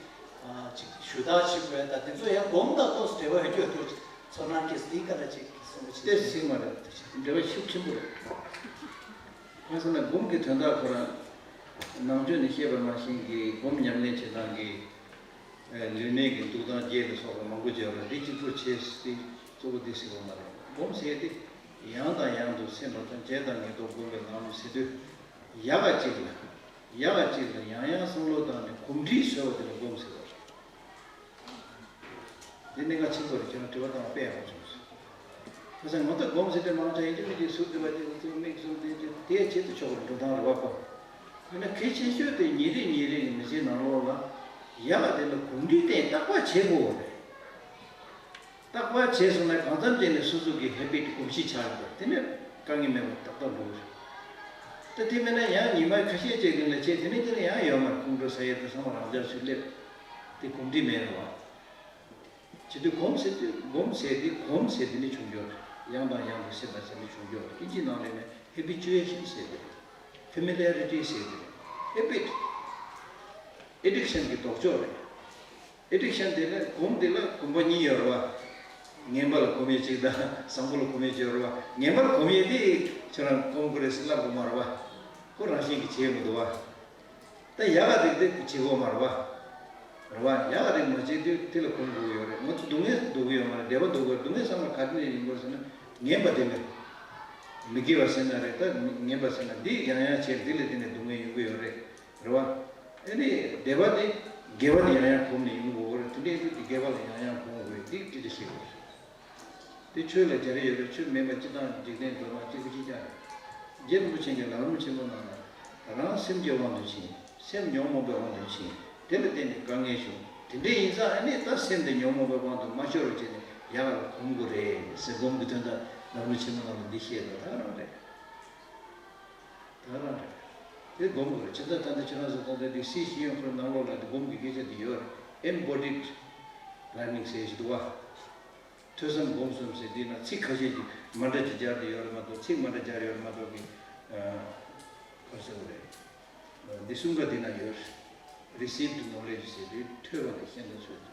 ཨ་ཅིག་ཞུ་དག་བྱེད་དགོས། ད་དེ་ཚོ་ཡང་སྒོམ་དང་ཏོག་ཙམ་འབྲེལ་བ་ཡོད་རྒྱུ་འདུག་ཚོར་སྣང་སྐྱེས། འདི་ག་ལ་ཅིག་གསུང་བ་ཅིག་ཏོག་ཙམ་མ་རེད། འབྲེལ་བ་ཤུགས་ཆེན་པོ་རེད། ཁ་སང་ན་སྒོམ་གྱི་དོན་དག་ཁོ་རང་ནང་ཆོས་ནས་བཤད་པ་ནང་བཞིན་གྱི་སྒོམ་ཉམས་ལེན་བྱེད་སྟངས་ཀྱི་ལུས་གནད་ཀྱི་འདུག་སྟངས་བརྒྱད་ལ་སོགས་པ་མང་པོ་བརྗོད་པ་འདི་གཅིག་པུར་བྱས་ཏེ་གཙོ་བོ་འདི་ཟེར་བ་མ་རེད། སྒོམ་ཟེར་ཏེ་ཡང་དང་ཡང་དུ་སེམས་པ་དང་བྱས་དང་ཉིད་དུ་སྒོམ་པའི་ལམ་ཟེར་དུས། ཡག་ག་གཅིག་ལ་ཡག་ག་གཅིག་ལ་ཡང་ཡང་བསམ་བློ་བཏང་ནས་གོམས་འདྲིས་བཟོས་པ་དེ་ལ་སྒོམ་ཟེར་བ་རེད། འདི་གནད་འགག་ཆེན་པོ་རེད། ཁྱེད་རང་དྲི་བ་བཏང་བ་དཔེ་ཡག་པོ་བྱུང་སོང་། ཁ་སང་ང་ཚོ་སྒོམ་ཟེར་དུས་མང་དྲགས་ཡིན་གཅིག་མིན་གཅིག་ཟུར་བསྡུ་བ་དེ་ཚོ་མིག་ཟུར་བསྡུས་ཏེ་དེའི་ཆེད་དུ་ཆོག་པར་འགྲོ་སྟངས་རེད་བ་ཁོ། ཡིན་ན་གལ་ཆེ་ཤོས་དེ་ཉིན་རེ་ཉིན་རེ་གི་མི་ཚེའི་ནང་ལོགས་ལ་ཡག་ག་དེ་ལ་གོམས་འདྲིས་བསྟེན་རྟག་པར་བྱེད་དགོས་པ་རེད། རྟག་པར་བྱས་སོང་ན་གང་འཚམ་ཅིག་ནས་སོ་སོ་གི་ཧེ་བིཊ་གོམས་གཤིས་ཆགས་ཡོད་པ་དེ་ནས་དཀའ་ངལ་མེད་པར་ཏག་ཏག་འགྲོ་གི་རེད། ད་དེ་མིན་ན་ཡང་ཉི་མ་ཁ་ཤས་ཅིག་རིང་ལ་བྱས་དེ་ནས་དེ་ནས་ཡང་ཡོད་མ་རེད། ཁོང་ཁྲོ་ཟ་ཡས་དང་ཚང་མ་རང་འཇགས་སུ་སླེབས། དེ་གོམས་འདྲིས་མེད་རེད་བ། བྱེད་དུས་གོམས་ཟེར་དུས་གོམས་ཟེར་དེ་གོམས་ཟེར་དེ་ནི་བྱུང་རྒྱུ་རེད། ཡང་དང་ཡང་དུ་སེམས་པ་ཟེར་ནི་བྱུང་རྒྱུ་རེད། ཨིན་ཇིའི་ནང་ལ་ནི་ཧེ་བི་ཅུ་ཨེ་ཤན་ཟེར་དེ་རེད། ཕེ་མི་ལི་ཡ་རི་ཊི་ཟེར་དེ་རེད། ཧེ་བིཊ། ཨེ་ཌིག་ཤན་གྱི་ལྡོག་ཕྱོགས་རེད། ཨེ་ཌིག་ཤན་དེ་ལ་གོམས་དེ་ལ་གོམས་པ་གཉིས་ཡོད་རེད་བ། ངན་པ་ལ་གོམས་ཡས་གཅིག་དང་བཟང་པོ་ལ་གོམས་ཡས་གཅིག་ཡོད་རེད་བ། ངན་པ་ལ་གོམས་ཡས་དེ་ཁྱོད་རང་གོམས་དགོས་རེད་ཟེར་ལབ་དགོས་མ་རེད་བ། ཁོ་རང་བཞིན་གྱིས་བྱེད་མི་འདུག་བ། ད་ཡག་ག་རིག་དེ་བྱེད་དགོས་མ་རེད་བ། རེད་བ། ཡག་ག་རིག་མ་བྱེད་དུས་དེ་ལ་གོམས་དགོས་ཀྱི་ཡོད་རེད། ང་ཚོ་སྡུག་བསྔལ་སྡུག་གི་ཡོད་མ་རེད། བདེ་བ་སྡུག་གི་ཡོད་རེད། སྡུག་བསྔལ་ཚང་མ་ག་དེ་ནས་ཡིན་དགོས་ཟེར་ན་ངན་པ་དེ་ལ། མི་དགེ་བ་ཟེར་ན་རེད། ད་ངན་པ་ཟེར་ན་འདི་ཡང་ཡང་བྱས་འདི་ལ་བརྟེན་ནས་སྡུག་བསྔལ་ཡོང་གི་ཡོད་རེད། རེད་བ། ཨ་ནི་བདེ་བ་དེ་དགེ་བ་དེ་ཡང་ཡང་གོམས་ནས་ཡོང་དགོས་ཀྱི་རེད། དེ་འདྲའི་དུས་དེ་དགེ་བ་ལ་ཡང་ཡང་གོམས་དགོས་འདི་ཅི་ལྟར་ཤེས་དགོས་རེད། དེ་ཆོས་ལ་སྦྱར་ཡོད་རེད། ཆོས་མེད་པ་སྤྱིར་བཏང་འཇིག་རྟེན་འགྲོ་སྟངས་གཅིག་པུ་གཅིག་རྐྱང་རེད། རྗེ་རིན་པོ་ཆེ་གིས་ལམ་རིམ་ཆེན་མོ་ནང་ལ་རང་སེམས་ཀྱི་དབང་དུ་ཕྱིན། སེམས་ཉོན་མོངས་པའི་དབང་དུ་ཕྱིན། དེ་ལ་བརྟེན་ནས་དཀའ་ངལ་བྱུང་། དེ་འདྲ་ཡིན་ཙང་ཨ་ནི་ད་སེམས་དེ་ཉོན་མོངས་པའི་དབང་དུ་མ་ཤོར་བ་བྱས་ནས་ཡག་ལ་གོམས་དགོས་རེད་ཟེར། སྒོམ་གྱི་དོན་དག་ལམ་རིམ་ཆེན་མོ་ནང་ལ་འདི་བཤད་པ་ད་རང་རེད། ད་རང་རེད། དེ་སྒོམ་དགོས་རེད། བྱས་ཙང་ད་ལྟ་ཁྱེད་རང་ཚོ་ད་ལྟ་འདི་སྲིད་ཞི་ཡོན་ཁོར་ནང་ལོགས་ལ་འདི་སྒོམ་གྱི་སྐད་ཆ་འདི་ཡོད་རེད། ཨེམ་བོ་ཌིཌ་ལར་ནིང་ཟེར་ཞིག་འདུག་བ། ཐོས་བསམ་སྒོམ་གསུམ་ཟེར་འདི་ན་ཚིག་ཁ་ཤས་ཀྱིས་མ་འདྲ་ཅིག་སྦྱར་ཏེ་ཡོད་རེད་མ་གཏོགས། ཚིག་མ་འདྲ་སྦྱར་ཡོད་རེད་མ་གཏོགས་ཀྱི། ཨ། ག་རེ་ཟེར་དགོས་རེད། འདི་གསུམ་ཀ་འདི་ན་ཡོད་རེད། རི་སིབཌ་ནོ་ལེཇ་ཟེར་དུས་ཐོས་པ་དང་ཤེས་པ་ཚོ་རེད་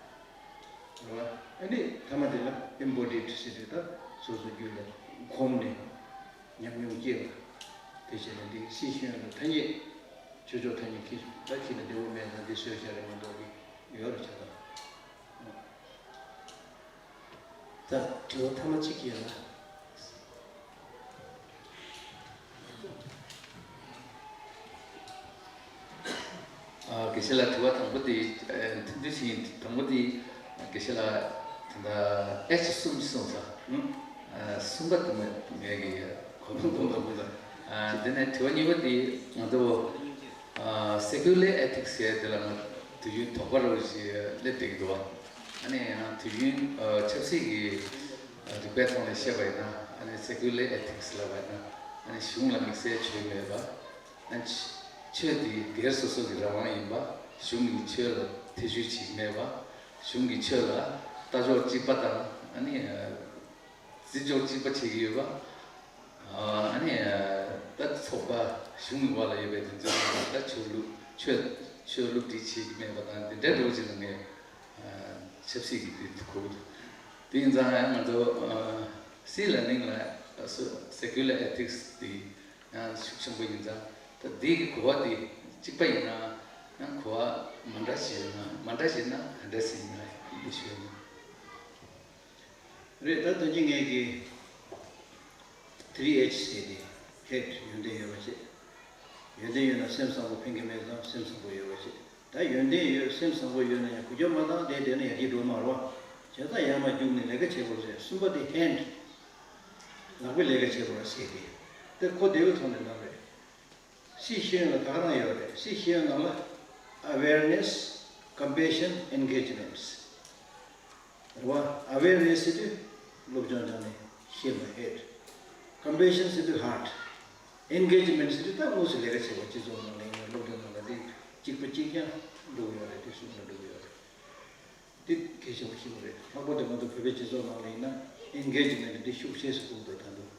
བ། ཨ་ནི་ཐ་མ་དེ་ལ་ཨེམ་བོ་ཌིཌ་ཟེར་དུས་ད་སོ་སོ་རྒྱུད་ལ་གོམས་ནས་ཉམས་མྱོང་སྐྱེས་པ། དེ་བྱས་ནས་འདི་སྲིད་ཞི་ཡོན་ལ་ཐ་སྙད། ཆོས་ཕྱོགས་ཐ་སྙད་ཁྱི་ད་ཁྱི་ལ་བདེ་བོ་མེད་ན་འདི་བཟོས་བཞག་རེད་མ་གཏོགས་ཀྱི་ཡོད་རེད་ཆ་ད། ད་དྲི་བ་ཐ་མ་གཅིག་ཡོད་ན། ཨ། དགེ་བཤེས་ལགས། དྲི་བ་དང་པོ་དེ། ཨ། ཐུང་ཐུང་ཞིག་ཡིན། དང་པོ་དེ་དགེ་བཤེས་ལགས་ད་ལྟ་ཨེཆ་གསུམ་གསུངས་སོང་། ཨ། གསུམ་པ་དེ་མ་ངས་ཀྱི་གོ་མ་གོ་མ་གོ། ཨ། དེ་ནས་དྲི་བ་གཉིས་པ་དེ་ང་ཚོ། ཨ། སེ་ཀུ་ལར་ཨེ་ཐིག་སི་ཟེར་དེ་ལ་ང་དུས་རྒྱུན་དོགས་པ་རོ་ཞིག་སླེབས་བསྡད་ཀྱི་འདུག་བ། ཨ་ནི་ཡང་དུས་རྒྱུན། ཨ། ཆབ་སྲིད་ཀྱི་རིག་པའི་ཐོག་ནས་བཤད་པ་ཡིན་ན། ཨ་ནི་སེ་ཀུ་ལར་ཨེ་ཐིག་སི་ལབ་པ་ཡིན་ན། ཨ་ནི་གཞུང་ལ་དམིགས་བསལ་ཆོས་མེད་པ། ཨ་ནི་ཆོས་དེ་སྒེར་སོ་སོ་གི་རང་དབང་ཡིན་པ། གཞུང་གིས་ཆོས་ལ་ཐེ་བྱུས་བྱེད་ཀྱི་མེད་པ། གཞུང་གིས་ཆོས་ལ་ལྟ་ཕྱོགས་གཅིག་པ་དང་། ཨ་ནི་བརྩི་འཇོག་གཅིག་པ་བྱེད་ཀྱི་ཡོད་པ། ཨ་ནི་ད་ཚོགས་པ་གཞུང་གི་འོག་ལ་ཡོད་པའི་དེ་ཚོས་ད་ཆོས་ལུགས་ཆོས་ཆོས་སློབ་ཁྲིད་བྱེད་ཀྱི་མེད་པ་དང་། དེ་འདྲ་འདྲ་བོ་ཅིག་ལ་ངས་ཆབ་སྲིད་ཀྱི་དུས་གོ་གི་འདུག་དེ་ཡིན་ཙང་ཡང་ང་ཚོ་སྲིད་ལ་ནིང་ལ་སེ་ཀུ་ལར་ཨེ་ཐིག་སི་དེ་ཡང་ཤུགས་ཆེན་པོ་ཡིན་ཙང་། ད་འདི་གི་གོ་བ་དེ་གཅིག་པ་ཡིན་ན་ཡང་གོ་བ་མ་འདྲ་ཞིག་ཡོད་ན། མ་འདྲ་ཞིག་ན་ག་འདྲ་ཞིག་ཡིན་ན་ཡིན་ཞུས་ན། རེད། ད་ད་གིན་ངས་ཀྱི་ཐི་རི་ཨེཆ་ཟེར་ཏེ། ཧེཌ། ཡོན་ཏན་ཡོད་པ་བྱེད། ཡོན་ཏན་ཡོད་ན་སེམས་བཟང་པོ་ཕན་གྱི་མེད་ཙང་སེམས་བཟང་པོ་ཡོད་པ་བྱེད། ད་ཡོན་ཏན་ཡོད། སེམས་བཟང་པོ་ཡོད་ན་ཡང་གུ་ཅོ་མ་བཏང་བསྡད་བསྡད་ན་ཡར་རྒྱས་འགྲོ་མ་རེད་བ། བྱས་ཙང་ཡར་མར་རྒྱུགས་ནས་ལས་ཀ་བྱེད་དགོས་ཟེར། གསུམ་པ་དེ་ཧེནཌ། ལག་པའི་ལས་ཀ་བྱེད་དགོས་ཟེར་ཏེ། དེ་གོ་བདེ་བའི་ཐོག་ནས་ལབ་རེད། སྲིད་ཤེས་ཡོན་ལ་ད་ག་རང་ཡོད་རེད། སྲིད་ཤེས་ཡོན་ནང་ལ་awareness, compassion, engagements རེད་བ། ཨ་ཝེར་ནེ་སི་ཟེར་དུས་སློབ་སྦྱོང་སྦྱངས་ནས་ཤེས་པ། ཧེཌ། ཀམ་པེ་ཤན་ཟེར་དུས་ཧརཊ། ཨེན་གེ་ཇི་མེན་ཊི་ཟེར་དུས་ད་དངོས་སུ་ལས་ཀ་བྱེད་པ། སྤྱི་ཚོགས་ནང་ལ་ཡིན་ན་སློབ་གྲྭའི་ནང་ལ་དེ་གཅིག་པ་གཅིག་རྐྱང་འགྲོ་གི་ཡོད་རེད། དེ་ཤུགས་ཆེན་འགྲོ་གི་ཡོད་རེད། དེ་གལ་ཆེན་པོ་ཞིག་རེད། ལྷག་པར་དུ་ང་ཚོ་བོད་པའི་སྤྱི་ཚོགས་ནང་ལ་ཡིན་ན་ཨེན་གེ་ཇི་མེན་ཊི་དེ་ཤུགས་ཆེ་ས་དགོས་འདུག་ད་དུང་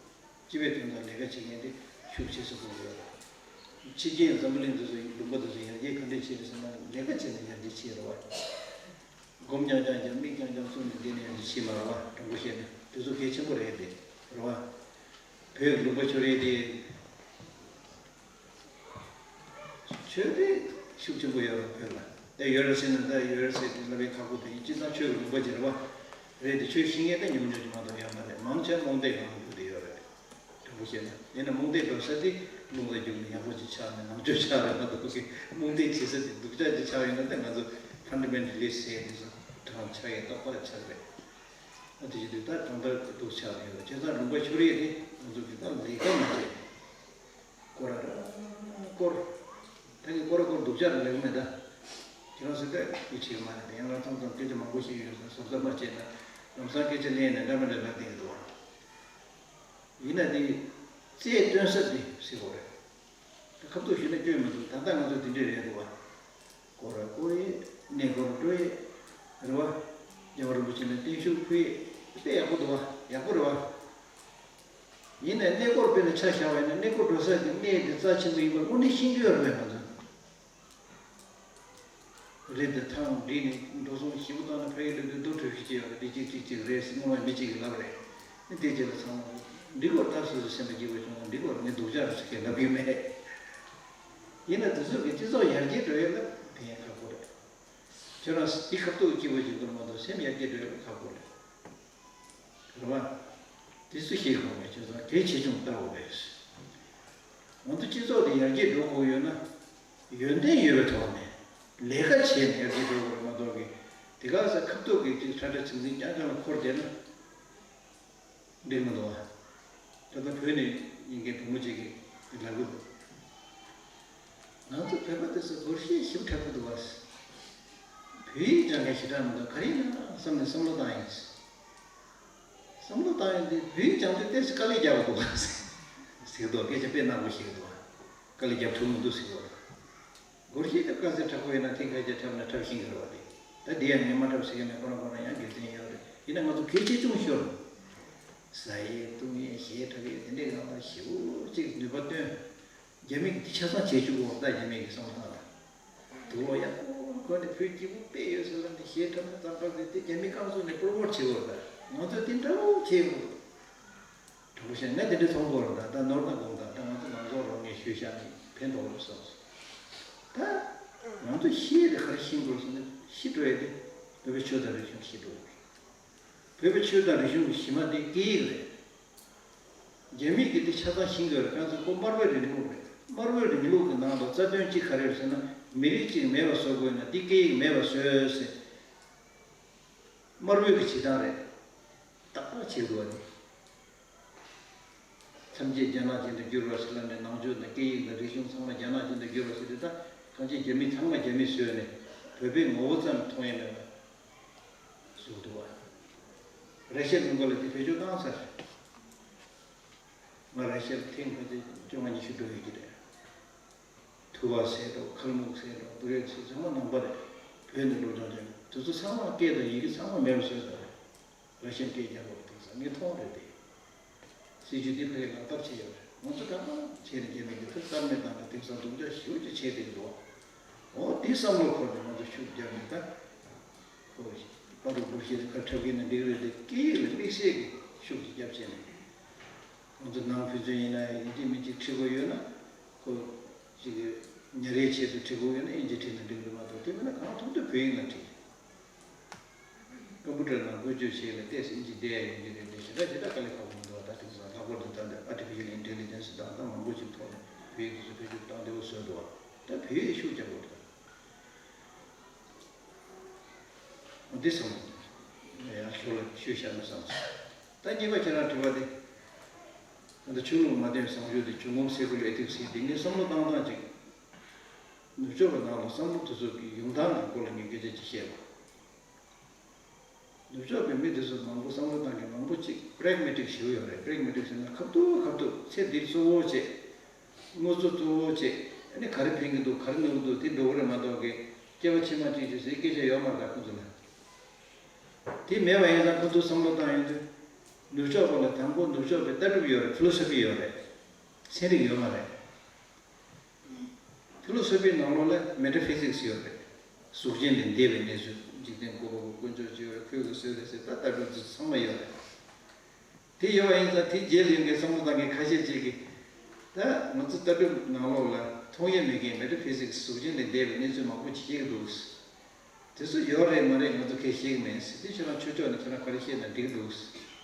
སྤྱི་པའི་དོན་དག་ལས་ཀ་བྱེད་མཁན་དེ་ཤུགས་ཆེ་ས་དགོས་ཡོད་རེད། ཕྱི་རྒྱལ་འཛམ་བུ་གླིང་འདི་ཚོ་ལུང་པ་འདི་ཚོ་ཡར་རྒྱས་ག་འདྲས་བྱེད་རེད་ཟེར་ན་ལས་ཀ་བྱས་ནས་ཡར་རྒྱས་བྱེད་རེད་བ། སྒོམ་རྐྱང་རྐྱང་རྐྱང་མིག་རྐྱང་རྐྱང་བཙུམ་ནས་འདི་ནས་ཡར་རྒྱས་བྱེད་མ་རེད་བ། དྲང་པོ་བཤད་ན་དེ་ཚོ་གལ་ཆེན་པོ་རེད་དེ། རེད་བ། བོད་ལུང་པ་ཕྱོགས་རིས་དེ། ཆོས་དེ་ཤུགས་ཆེན་པོ་ཡོད་རེད་བོད་ལ། ད་ཡོད་རེད་ཟེར་ན་ད་ཡོད་རེད་ཟེར་དེ་ལབ་པའི་ཁག་པོ་དེ་ཡིན། སྤྱིར་བཏང་ཆོས་ཀྱི་ལུང་པ་ཅིག་རེད་བ། རེད་དེ་ཆོས་ཤེས་མཁན་ད་ཉུང་ཉུང་ཅིག་མ་གཏོགས་ཡོད་མ་རེད། མང་ཆེ་རྨོངས་དད་ངང་ལ་འགྲོ་བསྡད་ཡོད་རེད། དྲང་པོ་བཤད་ན་ཡིན་ན་རྨོངས་དད་འགྲོ་ས་དེ་རླུང་ལ་རྒྱུག་ནས་ཡག་པོ་ཅིག་ཆགས་ནས་ནང་ཆོས་ཆགས་རེད་མ་གཏོགས་ཀི་རྨོངས་དད་བྱེད་ས་དེ་སྡུག་ཅག་ཅིག་ཆགས་ཡོད་ན་ད་ང་ཚོ་ཕན་ཌ་མེན་ཊ་ལི་སི་ཊི་ཟེར་དེ་ཚོ་གྲངས་ཆགས་ཡས་རྟག་པར་ཆགས་རེད། ཨ་དེ་བཞིན་དུ་ད་གང་ལྟར་སྡུག་ཆགས་ཡོད་རེད། བྱས་ཙང་ལུང་པ་ཕྱོགས་རིས་དེ་ང་ཚོ་གི་ད་ལས་ཀ་མ་བྱས། སྐོར་ར་སྐོར། ད་གིན་སྐོར་ར་སྐོར་སྡུག་ཅག་རེད་ལབ་ཀྱི་མེད་ད། ཁྱེད་རང་ཚོ་ད་ཡིད་ཆེས་མ་རེད། ཡང་ལ་ཐོམ་ཐོམ་སྐད་ཆ་མང་པོ་ཞིག་ཡོད་ཟེར་བཟོ་ལྟ་མ་བྱས་ན་ལམ་སང་སྐད་ཆ་ལེན་ནས་འདྲ་མི་འདྲ་ལབ་བསྡད་ཀྱི་འདུག་བ། ཡིན་ན་དེ་རྩལ་སྟོན་ས་དེ་ཟེར་དགོས་རེད། ད་ཁ་ཐུག་ཞུས་ན་སྐྱོན་མི་འདུག་ད་ལྟ་ང་ཚོ་དེ་འདྲས་རེད་འདུག་བ། སྐོར་ར་སྐོར་ཡས། གནས་སྐོར་འགྲོ་ཡས། རེད་བ། རྒྱལ་བ་རིན་པོ་ཆེ་ལ་བརྟན་བཞུགས་ཕུལ་ཡས་དཔེ་ཡག་པོ་འདུག་བ། ཡག་པོ་རེད་བ། ཡིན་ནའི་གནས་སྐོར་དཔེར་ན་ཆ་བཞག་པ་ཡིན་ན་གནས་སྐོར་འགྲོ་ས་གི་གནས་དེ་རྩ་ཆེན་པོ་ཡིན་པ་དངོས་གནས་ཤེས་ཀྱི་ཡོད་རེད་པས་ང་ཚོ། རེད་དེ་ཐང་བསྒྲིགས་ནས་འགྲོ་སོང་ཞེ་པོ་བཏང་ན་ཕ་གི་སླེབས་དུས་རྡོ་གྲུ་བཞི་ཅིག་ཡོད་རེད། འདི་གཅིག་གཅིག་གཅིག་རེད་ཟེར་སྔོན་མ་མི་གཅིག་གིས་ལབ་རེད། ཨ་དེ་རྗེས་ལ་ཚང་མ་འགྲིག་གོ་ད་སོ་སོ་སེམས་པ་སྐྱིད་པོ་བྱུང་ན་འགྲིག་གོ་ངས་སྡུག་ཅག་རེད་ཟེར་མཁན་ལབ་ཀྱི་མེད། ཡིན་ན་དེ་ཚོ་གི་སྤྱི་ཚོགས་ཡར་རྒྱས་འགྲོ་ཡས་ལ་ཕན་ཁག་པོ་རེད། ཁྱོད་རང་འདི་ཁ་ཐུག་སྐྱིད་པོ་ཞིག་འདུག་མ་གཏོགས་སེམས་ཡར་རྒྱས་འགྲོ་ཡས་ལ་ཁག་པོ་རེད། རེད་བ། དེ་ཚོ་ཤེས་དགོས་པའི་ཆེད་དུ་གལ་ཆེ་ཆུང་ལྟ་དགོས་པས། ང་ཚོ་སྤྱི་ཚོགས་དེ་ཡར་རྒྱས་འགྲོ་དགོས་ཡོད་ན། ཡོན་ཏན་ཡོད་པའི་ཐོག་ནས་ལས་ཀ་བྱས་ནས་ཡར་རྒྱས་འགྲོ་དགོས་རེད་མ་གཏོགས་ཀྱི། དེ་ག་ས་ཁ་ཐུག་གི་ཅིག་ཁྲ་ཁྲ་ཚིག་ཚིག་རྐྱང་རྐྱང་ལ་འཁོར་བསྡད་ན་འགྲིག་མི་འདུག་བ། ད་ལྟ་བོད་ནས་ཡིན་མཁན་བུ་མོ་གཅིག་གིས་ལབ་གི་འདུག་ང་ཚོ་བོད་པ་དེ་ཚོ་སྒོར་གཞས་ཞིབ་དྲག་པོ་འདུག་བ། བོད་ཡིག་སྦྱང་མཁན་ཞེ་དྲག་མི་འདུག་ག་རེ་ཡིན་ན་བསམ་ནས་བསམ་བློ་བཏང་ཡིན། བསམ་བློ་བཏང་ཡོང་དུས་བོད་ཡིག་སྦྱང་དུས་ཏོག་ཙམ་དཀའ་ལས་རྒྱག་དགོས་ཟེར་གི་འདུག་སྐད་ཆ་དཔེ་ནག་པོ་བཤད་གི་འདུག་དཀའ་ལས་རྒྱབ་ཐུབ་མི་འདུག་ཟེར་གི་འདུག་སྒོར་གཞས་དེ་དཀའ་ཚེགས་དྲག་པོ་ཡོད་ན་ཐེངས་ཁ་ཤས་འཁྲབ་ན་འཁྲབ་ཤེས་གི་རེད་བ། དེ་ད་འདི་ཡང་ངས་མ་འཁྲབ་ཟེར་གི་མེད། ཁོ་རང་ཁོ་རང་ཡང་དགེ་མཚན་ཡོད་རེད། ཡིན་ན་ང་ཚོ་གལ་ཆེ་ཆུང་ཤོར། ཟ་ཡས་བཏུང་ཡས་གཞས་འཁྲབ་ཡས་དེ་འདྲའི་ངང་ལ་ཞེ་པོ་ཅིག་ནུས་པ་བཏོན། རྒྱ་མི་གིས་འདི་ཆ་ཚང་བྱེད་བཅུག་གོ་ད་རྒྱ་མི་གི་བསམ་བློ་བཏང་ན། དུག་ལོག་ཡག་པོ་གོན་ནས་བོད་སྐྱིད་པོ་དཔེ་ཡོད་ཟེར་ལབ་ནས་གཞས་འཁྲབ་ན་རྩམ་པ་ཟེར་ཏེ་རྒྱ་མི་རྐང་བཙུགས་ནས་པོ་རོ་མོཊ་བྱེད་དགོས་རེད་ད། ང་ཚོས་དེ་འདྲ་བོ་བྱེད་དགོས། དྲང་པོ་བཤད་ན་དེ་འདྲ་མཐོང་དགོས་རེད་ད། ད་ནོར་ན་དགོངས་དག་ད་ང་ཚོ་ནང་ཚོགས་རོགས་ངས་ཞུས་བཞག་ནས་ཕན་ཐོགས་རེད་བསམ་སོང་། ད་ང་ཚོ་ཤེས་དེ་ག་རེ་ཤེས་དགོས་ཟེར་ན་ཤི་འགྲོ་ཡ་དེ་བོད་པའི་ཆོས་དང་རིག་གཞུང་ཤི་འགྲོ་དགོས་རེད། བོད་པའི་ཆོས་དང་རིག་གཞུང་གི་གཞི་མ་དེ་སྐད་ཡིག་རེད། རྒྱ་མི་གིས་དེ་ཆ་ཚང་ཤེས་དགོས་རེད། ཁ་སང་ཁོ་དམར་པོའི་རིང་ལུགས་རེད། དམར་པོའི་རིང་ལུགས་ཀྱི་ནང་དུ་རྩ་དོན་གཅིག་ག་རེ་རེད་ཟེར་ན་མི་རིགས་གཅིག་མེད་པ་བཟོ་དགོས་ན་དེ་སྐད་ཡིག་མེད་པ་བཟོས་ཟེར། དམར་པོའི་གི་བྱེད་སྟངས་རེད། ཏག་ཏག་བྱེད་དགོས་རེད། ཐམས་ཅད་རྒྱ་ནག་ཅན་དུ་བསྒྱུར་བ་ཟེར་ལབ་ནས་ནང་ཆོས་དང་སྐད་ཡིག་དང་རིག་གཞུང་ཚང་མ་རྒྱ་ནག་ཅན་དུ་བསྒྱུར་བ་ཟེར་དུས་ད་ཐམས་ཅད་རྒྱ་མི་ཚང་མ་རྒྱ་མི་བཟོས་ནས་བོད་པའི་ངོ་བོ་ཙམ་མཐོང་ཡ་མེད་པ་བཟོ་འདུག་བ། ར་ཤི་ཡ་ལུང་པ་ལ་དེ་བེད་སྤྱོད་བཏང་ཚར། ང་ར་ཤི་ཡ་ལ་ཐེངས་ཕལ་ཆེར་བཅོ་ལྔ་ཉི་ཤུ་འགྲོ་ཡོད་ཀྱི་རེད། ཐུ་བ་ཟེར་འགྲོ་ཁལ་མུག་ཟེར་འགྲོ་བུ་རེད་ཟེར་ཚང་མ་ནང་པ་རེད། བོད་ནས་སློབ་སྦྱོང་བྱས་ནས་དེ་ཚོ་ཚང་མ་སྐད་དང་ཡི་གེ་ཚང་མ་མེད་པ་བཟོས་ཚར་རེད། ར་ཤན་སྐད་རྒྱག་དགོས་པ་དེང་སང་ངས་མཐོང་རེད་དེ། སྲིད་ཇུས་འདི་ཕ་གིར་ལག་བསྟར་བྱས་ཡོད་རེད། ང་ཚོ་ད་གང་བྱས་ནས་རྒྱ་མི་འདི་ཚོ་རྩ་མེད་བཏང་ནས་དེང་སང་སྡུག་ཅག་ཞེ་པོ་ཅིག་བྱས་བསྡད་འདུག་འོ་དེ་བསམ་བློ་འཁོར་ནས་ང་ཚོ་ཤུགས་བརྒྱབ་ནས་ད། ཁོ་པ་རུ་བུ་ཤེས་ཁ་འཁྲབ་ཀྱི་ན་འགྲིག་རེད་དེ་སྐད་ཡིག་ལ་དམིགས་བསལ་གྱི་ཤུགས་ཅིག་བརྒྱབ་བྱས་ནས། ང་ཚོ་ནང་ཕན་ཚུན་ཡིན་ན་ཡིན་གཅིག་མིན་གཅིག་ཁྲིད་དགོས་ཡོད་ན་ཁོ་ཅིག་ཉ་རེའི་ཆེད་དུ་ཁྲིད་དགོས་ཡོད་ན་ཨིན་ཇི་ཁྲིད་ན་འགྲིག་རེད་མ་གཏོགས་དེ་མིན་ན་གང་ཐུབ་ཐུབ་བོད་ཡིག་ལ་ཁྲིད། ཀམ་པུ་ཊར་ནང་བཀོལ་སྤྱོད་བྱེད་ལ་ཏོག་ཙམ་ཨིན་ཇི་བསྡད་ཡ་ཡོང་གི་རེད་དེ་ཞེ་དྲག་ཞེ་དྲག་དཀའ་ལས་ཁག་པོ་མི་འདུག་ད་དེང་སང་ལྷག་པར་དུ་ད་ལྟ་ཨར་ཊི་ཕི་ཤལ་ཨིན་ཊེ་ལི་ཇེན་སི་དང་ད་མང་པོ་ཞིག་ཐོག་ནས་བོད་ཡིག་དེ་ཚོ་བེད་སྤྱོད་བཏང་བདེ་པོ་བཟོས་འདུག་ད་བོད་ཡིག་ཤུགས་རྒྱག་དགོས་འདུག་འདི་བསམ་ཡང་ཁྱོད་ལ་ཤོད་བཞག་ན་བསམ་སོང་། ད་གཉིས་པ་ཁྱེད་རང་དྲི་བ་དེ། ད་ལྟ་ཆོས་ལུགས་མ་བརྟེན་བཟང་སྤྱོད་དེ་ཇུས་ངོམ་སེ་ཀུ་ལར་ཨེ་ཐིག་སི་ཡིན་དེ་ངས་བསམ་བློ་བཏང་སྟངས་ཅིག་ནུབ་ཕྱོགས་པའི་ནང་ལ་བསམ་བློ་དེ་ཚོ་གི་ཡོང་སྟངས་ཀྱི་སྐོར་ལ་ངས་སྐད་ཆ་ཅིག་བཤད་པ། ནུབ་ཕྱོགས་པའི་མི་དེ་ཚོ་མང་པོ་བསམ་བློ་བཏང་མཁན་མང་པོ་ཅིག་པྲེག་མེ་ཊིག་ཞེ་པོ་ཡོད་རེད། པྲེག་མེ་ཊིག་ཟེར་ན་ཁ་ཐུག་ཁ་ཐུག་ཚེ་འདིར་གཙོ་བོ་བྱས། དངོས་གཙོ་གཙོ་བོ་བྱས་ཨ་ནི་ག་རེ་ཕན་གྱི་འདུག་ག་རེ་གནོད་ཀྱི་འདུག་དེ་འགྲོ་གི་རེད་མ་གཏོགས་ཀྱི་སྐྱེ་བ་ཕྱི་མ་གཅིག་བྱས་ཟེར་སྐད་ཆ་ཡོད་མ་རེད་ད་ཁོ་ཚོ་ལ། དེ་མེད་པ་ཡིན་ཙང་ཁོ་ཚོས་བསམ་བློ་བཏང་ཡོང་དུས། ནུབ་ཕྱོགས་པ་ལ་དང་པོ་ནུབ་ཕྱོགས་པའི་ལྟ་གྲུབ་ཡོད་རེད། ཕི་ལོ་སོ་ཕི་ཡོད་རེད། ཚན་རིག་ཡོད་མ་རེད། ཕི་ལོ་སོ་ཕིའི་ནང་ལོགས་ལ་མེ་ཊ་ཕི་ཟིག་སི་ཡོད་རེད། གཟུགས་ཅན་ལས་འདས་པའི་གནས་ཚུལ། འཇིག་རྟེན་བཀོད་པ་པོ་དཀོན་མཆོག་གཅིག་ཡོད་རེད། ཁོས་གི་བཟོས་རེད་ཟེར་ད་ལྟ་གྲུབ་འདི་ཚང་མ་ཡོད་རེད། དེ་ཡོད་པ་ཡིན་ཙང་དེ་རྗེས་ལ་ཡོང་མཁན་བསམ་བློ་བཏང་མཁན་ཁ་ཤས་ཅིག་གིས། ད་ང་ཚོ་ལྟ་གྲུབ་ནང་ལོགས་ལ་མཐོང་ཡས་མེད་མཁན་མེ་ཊ་ཕི་ཟིག་སི་གཟུགས་ཅན་ལས་འདས་པའི་གནས་ཚུལ་མང་པོ་ཅིག་བཤད་ཀྱི་འདུག་དེ་ཚོ་ཡོད་རེད་མ་རེད་ང་ཚོ་གས་ཤེས་ཀྱི་མེད། དེ་ཁྱོད་རང་ཆོས་ཕྱོགས་ནས་ཁྱོད་རང་ག་རེ་བཤད་ན་འགྲིག་འདུག་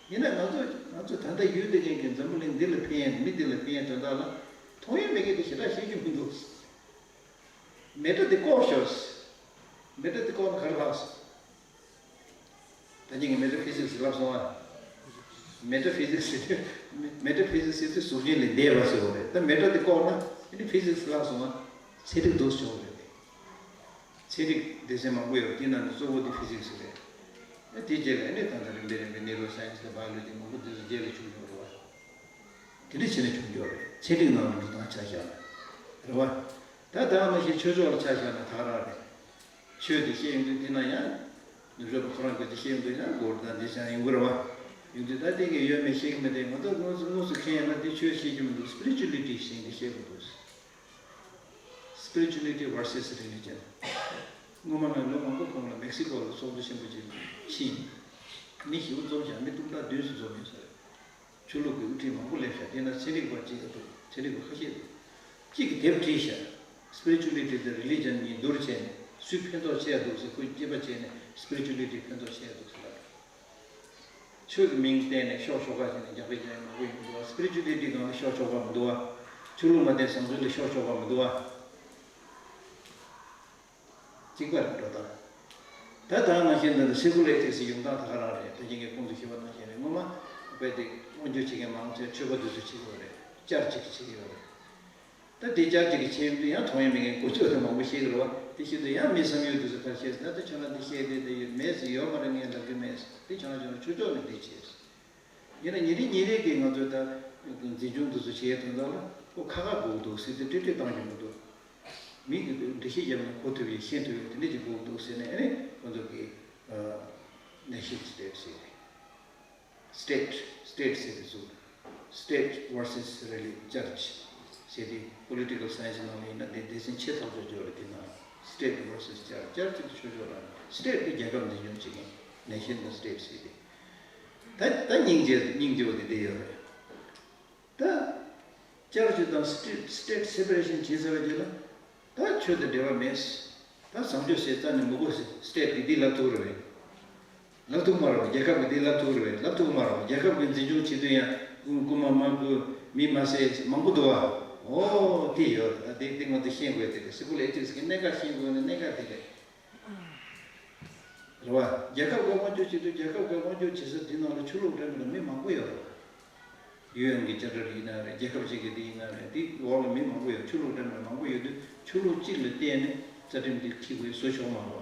ཡིན་ན་ང་ཚོ་ང་ཚོ་ད་ལྟ་ཡུལ་འདི་ཅན་གྱི་འཛམ་བུ་གླིང་འདི་ལ་ཕན་ཡས་མི་འདི་ལ་ཕན་ཡས་དོན་དག་ལ་མཐོང་ཡས་མེད་མཁན་དེ་ཞེ་དྲག་ཤེས་ཀྱི་མི་འདུག་མེ་ཊ་དེ་བཀོག་ཤོག་མེ་ཊ་དེ་བཀོག་ན་ག་རེ་ལྷག་སོང་། ད་ཉིན་གྱི་མེ་ཊ་ཕི་ཟིག་སི་ལབ་སོང་ཨ། མེ་ཊ་ཕི་ཟིག་སི་ཟེར་དུས་མེ་ཊ་ཕི་ཟིག་སི་ཟེར་དུས་གཟུགས་ཅན་ལས་འདས་པ་ཟེར་བ་རེད། ད་མེ་ཊ་དེ་བཀོག་ན་ཨ་ནི་ཕི་ཟིག་སི་ལབ་སོང་ཨ། ཚན་རིག་འདུག་སེ་བྱུང་བ་རེད། ཚན་རིག་སྡེ་ཚན་མང་པོ་ཡོད་རེད། དེའི་ནང་ནས་གཙོ་བོ་དེ་ཕི་ཟིག་སི་རེད། ཨ་དེ་རྗེས་ལ་ཨ་ནི་ད་ལྟ་རིམ་པས་རིམ་པས་ནེ་རོ་སའེན་སི་དང་བྷ་ཡོ་ལོ་ཇི་མང་པོ་འདི་ཚོ་རྗེས་ལ་བྱུང་ཡོད་རེད་བ། དེ་འདྲ་བྱས་ནས་བྱུང་ཡོད་རེད། ཚན་རིག་ནང་ལ་འགྲོ་སྟངས་ཆ་བཞག་ན་རེད་བ། ད་ད་ནང་བཞིན་ཆོས་ཕྱོགས་ལ་ཆ་བཞག་ན་ད་ག་རང་རེད། ཆོས་དེ་བཤད་ཡོང་དུས་དེ་ན་ཡང་ནུབ་ཕྱོགས་པ་ཁོ་རང་ཚོས་དེ་བཤད་ཡོང་དུས་ཡང་སྒོར་དང་དེ་ཚང་ཡོང་གི་རེད་བ། ཡོང་དུས་ད་དེ་གས་ཡོད་མེད་ཤེས་ཀྱི་མེད་དེ་ང་ཚོ་དངོས་སུ་དངོས་སུ་མཁྱེན་ཡོད་ན་དེ་ཆོས་བཤད་རྒྱུ་མི་འདུག་སི་པི་རི་ཅུ་ལི་ཊི་ཟེར་དེ་བཤད་དགོས་འདུག་སི་པི་རི་ཅུ་ལི་ཊི་བར་སེ་སི་རི་ལི་ཇན། སྔོན་མ་ང་ལོ་མང་པོ་གོང་ལ་མེག་སི་ཀོ་ལ་ཚོགས་འདུ་ཆེན་པོ་ཅིག་ཕྱིན། མི་ཞེ་པོ་འཛོམས་ཤག་མི་སྟོང་ཕྲག་བདུན་ཙམ་འཛོམས་ཡོད་ས་རེད། ཆོས་ལུགས་ཀྱི་དབུ་ཁྲིད་མང་པོ་སླེབས་ཤག་དེ་ན་ཚན་རིག་པ་གཅིག་འདུག་ཚན་རིག་པ་ཁ་ཤས་འདུག་གཅིག་གིས་དེབ་བྲིས་ཤག Spirituality དང་Religion གཉིས་བསྡུར་བྱས་ནས་སུས་ཕན་ཐོགས་ཆེ་ཡ་འདུག་ཟེར། ཁོས་དཔྱད་པ་བྱས་ནས་Spirituality ཕན་ཐོགས་ཆེ་ཡ་འདུག་ཟེར་ལབ། ཆོས་ཀྱི་མིང་བཏོན་ནས་ཤོག་ཆོག་ག་བྱས་ནས་རྒྱག་པའི་རྒྱག་ཡ་མང་པོ་ཡོང་གི་འདུག་བ། Spirituality སྒང་ལ་ཤོག་ཆོག་ག་མི་འདུག་བ། ཆོས་ལུགས་མ་བསྟེན་བཟང་སྤྱོད་ལ་ཤོག་ཆོག་ག་མི་འདུག་བ། གཅིག་པ་རེད་འགྲོ་སྟངས། ད་ད་ནང་བཞིན་འདི་འདྲ་སེ་ཀུ་ལར་ཨེ་ཐིག་སི་ཡོང་སྟངས་ད་ག་རང་རེད། ད་གིན་ངས་ཁོང་ཚོ་ཞུས་པ་ནང་བཞིན་རེད། སྔོན་མ་དཔེ་དེ་དབང་སྒྱུར་བྱེད་མཁན་མང་ཆེ་ཆོས་པ་དེ་ཚོ་བྱེད་ཀྱི་ཡོད་རེད། བསྐྱར་གཅིག་བྱེད་ཀྱི་ཡོད་རེད། ད་དེ་བསྐྱར་གཅིག་གི་ཆེད་དུ་ཡང་མཐོང་ཡ་མེད་མཁན་གོ་ཆོད་དེ་མང་པོ་ཤེས་ཀྱི་རེད་བ། དེ་བཞིན་དུ་ཡང་མི་བསམ་ཡུལ་དེ་ཚོ་ཕར་བཤད་ཟེར། ད་ཁྱོད་རང་འདི་བཤད་དེ་དེ་ཡོད་མེད་ཟེར། ཡོད་མ་རེད་ངས་ལབ་ཀྱི་མེད་ཟེར། དེ་ཁྱོད་རང་ཁྱོད་རང་ཆོས་ཕྱོགས་ནས་འདི་བྱས་ཟེར། ཡིན་ན་ཉིན་རེ་ཉིན་རེ་གི་ང་ཚོས་ད་འཛིན་སྐྱོང་དེ་ཚོ་བྱེད་དོན་དག་ལ་ཁོ་ཁ་ཁ་དགོས་འདུག་ཟེར་ཏེ་ཏྲིག་ཏྲིག་བཏང་གི་མི་འདུག་མི་གི་འགྲེལ་བཤད་བརྒྱབ་ནས་གོ་ཐུབ་ཡས་ཤེས་ཐུབ་ཡས་དེ་འདྲ་ཅིག་དགོས་འདུག་ཟེར་ནས་ཨ་ནི་ཁོ་ཚོ་གི་ནེ་ཤན་སི་ཊེ་ཊི་ཟེར་ཏེ། སི་ཊེ་ཊི་སི་ཊེ་ཊི་ཟེར་ཏེ་བཟོས། State versus really church ཟེར་ཏེ་པོ་ལི་ཊི་ཀལ་སའེན་སི་ནང་ལ་ཡིན་ན་དེ་སྡེ་ཚན་ཆེ་ཐག་ཆོད་ཡོད་རེད། དེ་ན་state versus church, church དེ་ཆོས་ཕྱོགས་རང་རེད། སི་ཊེ་ཊི་དེ་རྒྱལ་ཁབ་འཛིན་སྐྱོང་བྱེད་མཁན་ནེ་ཤན་དང་སི་ཊེ་ཊི་ཟེར་ཏེ། ད་ད་སྙིང་རྗེ་སྙིང་རྗེ་བོ་དེ་དེ་ཡོད་རེད། ད་ཅར་ཅི་དང་སི་ཊེ་ཊི་སི་ཊེ་ཊི་སེ་པ་རེ་ཤན་བྱས་ཚར་བའི་རྗེས་ལ་ད་ཆོས་དང་འབྲེལ་བ་མེད། ད་བཟང་སྤྱོད་ཟེར་རྩ་ནས་མི་དགོས་ཟེར། སི་ཊེ་ཊི་གིས་འདི་ལབ་ཐུབ་རེད་པས། ལབ་ཐུབ་མ་རེད་པས། རྒྱལ་ཁབ་ཀྱིས་འདི་ལབ་ཐུབ་རེད་པས། ལབ་ཐུབ་མ་རེད་པས། རྒྱལ་ཁབ་ཀྱི་འཛིན་སྐྱོང་བྱེད་དུས་ཡང་རྐུ་མ་མ་རྐུ། མི་མ་བསད། མང་པོ་འདུག་བ། འོ་དེ་ཡོད་རེད། ད་དེ་དེ་ང་ཚོ་ཤེས་དགོས་དེ་རེད། སི་ཀུལ་ཨེ་ཐིག་སི་གི་གནད་འགག་ཤེས་དགོས་ནི་གནད་འགག་དེ་རེད། རེད་བ། རྒྱལ་ཁབ་ཀྱི་དབང་སྒྱུར་བྱེད་དུས་རྒྱལ་ཁབ་ཀྱི་དབང་སྒྱུར་བྱེད་ས་དེ་ནང་ལ་ཆོས་ལུགས་འདྲ་མི་འདྲ་མི་མང་པོ་ཡོད་རེད་བ། ཡུ་ཨེན་གྱི་ཅར་ཊར་ཡིན་ན་རེད། རྒྱལ་ཁབ་ཅིག་གི་དེ་ཡིན་ན་རེད། དེ་འོག་ལ་མི་མང་པོ་ཡོད། ཆོས་ལུགས་འདྲ་མི་འདྲ་མང་པོ་ཡོད་དུས་ཆོས་ལུགས་གཅིག་ལ་བརྟེན་ནས་རྩ་ཁྲིམས་དེ་འཁྲི་དགོས་བཟོ་ཆོག་མ་རེད་བ།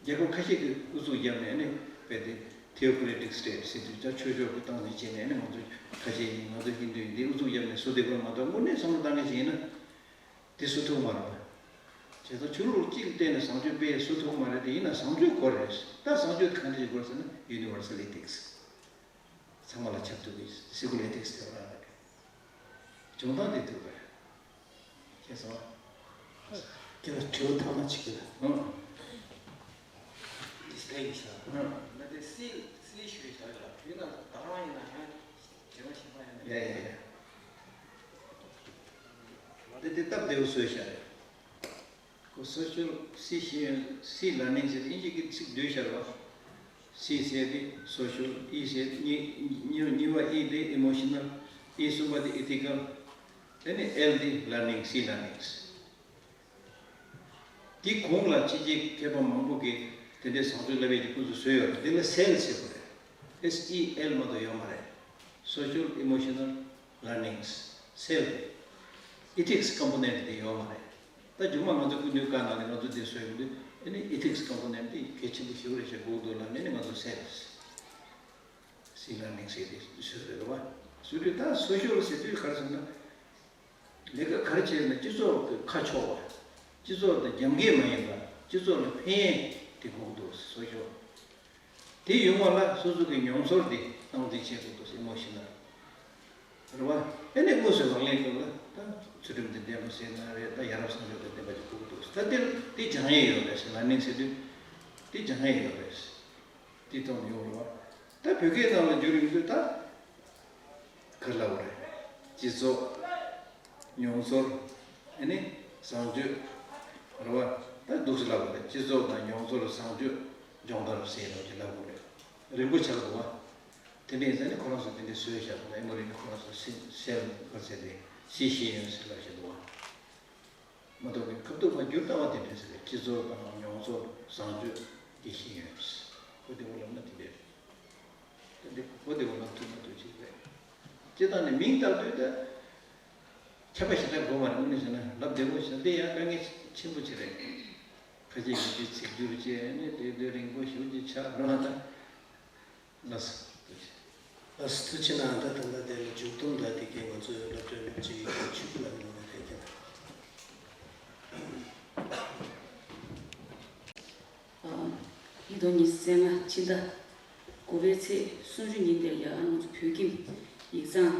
རྒྱལ་ཁབ་ཁ་ཤས་ཀྱིས་ཨུ་ཚུགས་བརྒྱབ་ནས་ནི་རྦད་དེ་ཐེའོ་ཀི་རེ་ཊིག་སི་ཊེ་ཊི་ཟེར་དུས་ད་ཆོས་ཕྱོགས་ཀྱི་སྟངས་འཛིན་བྱས་ནས་ནི་ང་ཚོ་ཁ་ཤས་ཡིན། ང་ཚོ་ཧིན་དུ་ཡིན། དེ་ཨུ་ཚུགས་བརྒྱབ་ནས་བཟོ་བསྡད་པ་མ་གཏོགས་དངོས་གནས་བསམ་བློ་བཏང་མཁན་ཞིག་ཡིན་ན། དེ་བཟོ་ཐུབ་མ་རེད་པ། བྱས་ཙང་ཆོས་ལུགས་གཅིག་བརྟེན་ནས་བཟང་སྤྱོད་སྤེལ་བཟོ་ཐུབ་མ་རེད། དེ་ཡིན་ན་བཟང་སྤྱོད་དགོས་རེད། ད་བཟང་སྤྱོད་ག་འདྲ་ཞིག་དགོས་ཟེར་ན་ཡུ་ནི་བར་སལ་ཨེ་ཐིག་སི། ཚང་མ་ལ་ཁྱབ་ཐུབ་པའི་སི་ཀུལ་ཨེ་ཐིག་སི་དེ་རང་རེད། སྦྱོང་སྟངས་དེ་ཐུབ་པ་རེད། ཤེས་སོང་ཨ། ཁྱེད་ལ་དྲི་བ་ཐ་མ་གཅིག་གི་ལ། ཨང་། ཌི་སི་པེལ་ཡིན་ཤག་ཨང་། ད་དེ་སི་སི་ཞུས་བཞག་ཡོད་ལ། ཡིན་ན་ད་རང་ཡིན་ན་ཡང་། ཡ་ཡ་ཡ། དེ་དེ་སྟབས་བདེ་བོ་བཟོས་བཞག་རེད། ཁོ་སོ་ཤལ་སི་ཞེས་སི་ལར་ནིང་ཟེར་ཏེ་དབྱིན་ཇི་གི་ཚིག་བསྡུས་བཞག་རེད་བ། སི་ཟེར་ཏེ་སོ་ཤལ། ཨི་ཟེར་ཏེ་གཉིས་གཉིས་གཉིས་པ་ཨི་དེ་ཨི་མོ་ཤི་ནལ། ཨི་གསུམ་པ་དེ་ཨི་ཐི་ཀལ། དེ་ནས་ཨེལ་དེ་ལར་ནིང་། སི་ལར་ནིང་ཟེར། དེ་གོང་ལ་ཕྱི་རྒྱལ་མཁས་པ་མང་པོ་གིས་དེ་འདྲའི་བཟང་སྤྱོད་བསླབ་ཡས་ཀྱི་ཁོང་ཚོས་བཟོས་ཡོད་རེད། དེ་ལ་སེལ་ཟེར་དགོས་རེད། ཨེས་ཨི་ཨེལ་མ་གཏོགས་ཡོད་མ་རེད། Social Emotional Learnings། སེལ། ཨི་ཐིག་སི་ཀམ་པོ་ནེན་ཊི་དེ་ཡོད་མ་རེད། ད་རྒྱུན་མ་ང་ཚོ་སྐུ་མདུན་བཀའ་གནང་ནས་ང་ཚོ་དེ་བཟོས་ཡོང་དུས་ཨ་ནི་ཨི་ཐིག་སི་ཀམ་པོ་ནེན་ཊི་དེ་གལ་ཆེན་པོ་ཞིག་རེད་ཟེར་དགོས་འདུག་ལབ་ནས་ནི་ང་ཚོ་སེལ། སི་ལར་ནིང་ཟེར་དེ་བཟོས་རེད་བ། བཟོས་དུས་ད་སོ་ཤལ་ཟེར་དུས་ག་རེ་ཟེར་ན། ལས་ཀ་ག་རེ་བྱས་ན་སྤྱི་ཚོགས་ཀྱི་ཁ་ཕྱོགས་པ། སྤྱི་ཚོགས་དང་རྒྱབ་འགལ་མ་ཡིན་པ། སྤྱི་ཚོགས་ལ་ཕན་ཡས་དེ་དགོས་འདུག་སོ་ཤོག་དེ་ཡོང་བ་ལ་སོ་སོ་གི་མྱོང་ཚོར་དེ་སྟངས་འཛིན་བྱེད་དགོས་འདུག་སེ་མོ་ཤེས་ན། རེད་བ། ཨེ་ནས་དངོས་སུ་ལག་ལེན་སྐབས་ལ་ད་ཚུལ་ཁྲིམས་དང་ལྡན་པ་ཟེར་ན་རེད། ད་ཡ་རབས་སངས་རྒྱས་དང་ལྡན་པ་ཅིག་དགོས་ཀྱི་འདུག་ད་དེ་དེ་སྦྱང་ཡས་ཡོད་རེད་ཟེར། ལག་ལེན་ཟེར་དུས་དེ་སྦྱང་ཡས་ཡོད་རེད། དེ་ཐོག་ནས་ཡོང་རེད་བ། ད་བོད་སྐད་ནང་ལ་བསྒྱུར་ཡོང་དུས་ད་ག་རེ་ལབ་དགོས་རེད། སྤྱི་ཚོགས། མྱོང་ཚོར། ཨེ་ནི་བཟང་སྤྱོད། རེད་བ། ད་འདུག་སེ་ལབ་དགོས་རེད། སྤྱི་ཚོགས་དང་མྱོང་ཚོར། བཟང་སྤྱོད། སྦྱོང་བརྡར་ཟེར་ཡས་ལབ་ཀྱི་ལབ་དགོས་རེད། རིང་པོ་ཆགས་འདུག་བ། དེ་འདྲ་ཡིན་ཙང་ནི་ཁོ་རང་ཚོ་དེ་འདྲ་བཟོས་བཞག་པ་ལ། ཨེ་མོ་རེ་ནི་ཁོ་རང་ཚོ་སེ་སེལ་ག་ཚད་དེ་སི་ཤེས་ཡོན་ཟེར་ལབ་བཞག་འདུག་བ། མ་གཏོགས་པའི་ཁ་ཐུག་ཕར་བསྒྱུར་ལྟ་བ་དེ་འདྲ་ཟེར་རེད། སྤྱི་ཚོགས་དང་མྱོང་ཚོར། བཟང་སྤྱོད། དེ་ཤེས་ཡོན་ཟེར། ཁོ་དེ་འོ་ལབ་ན་དེ་འདྲ་རེད། དེ་འདྲ་ཁོ་དེ་འོ་ལབ་ཐུབ་མ་ཐུབ་ཅིག་རེད། སྤྱིར་བཏང་ནས་མིང་བཏགས་དུས་ད་ཁྱད་པར་ཞེ་དྲག་དགོས་མ་རེད། དངོས་གནས་བྱས་ན་ལབ་བདེ་པོ་ཞིག་འདི་ཡང་དཀའ་ངལ་ཆེན་པོ་ཅིག་རེད། ཁ་ཤས་ཀྱིས་དེ་ཚིག་སྒྱུར་བྱས་ནས་དེ་དུས་རིང་པོ་ཞེ་པོ་ཅིག་ཆགས་འགྲོ་བ་དང་། ལགས་སོ། ལགས་སོ། ཐུགས་རྗེ་གནང་། ད་ད་ལྟ་དེ་ལ་མཇུག་སྡོམ་དང་དེ་གའི་ང་ཚོའི་སློབ་གྲྭའི་སློབ་སྤྱི་ཡི་ཆུ་ཁུ་ལ་ནི་ངོ་མ་ཕེབས་ཀྱང་། ཨ། ཉིས་སྟོང་ཉི་ཤུ་རྩ་ལྔ་ཕྱི་ཟླ་དགུ་པའི་ཚེས་སུམ་ཅུ་ཉིན་དེར་ཡང་ང་ཚོ་བོད་ཁྱིམ་ཡིག་ཚང་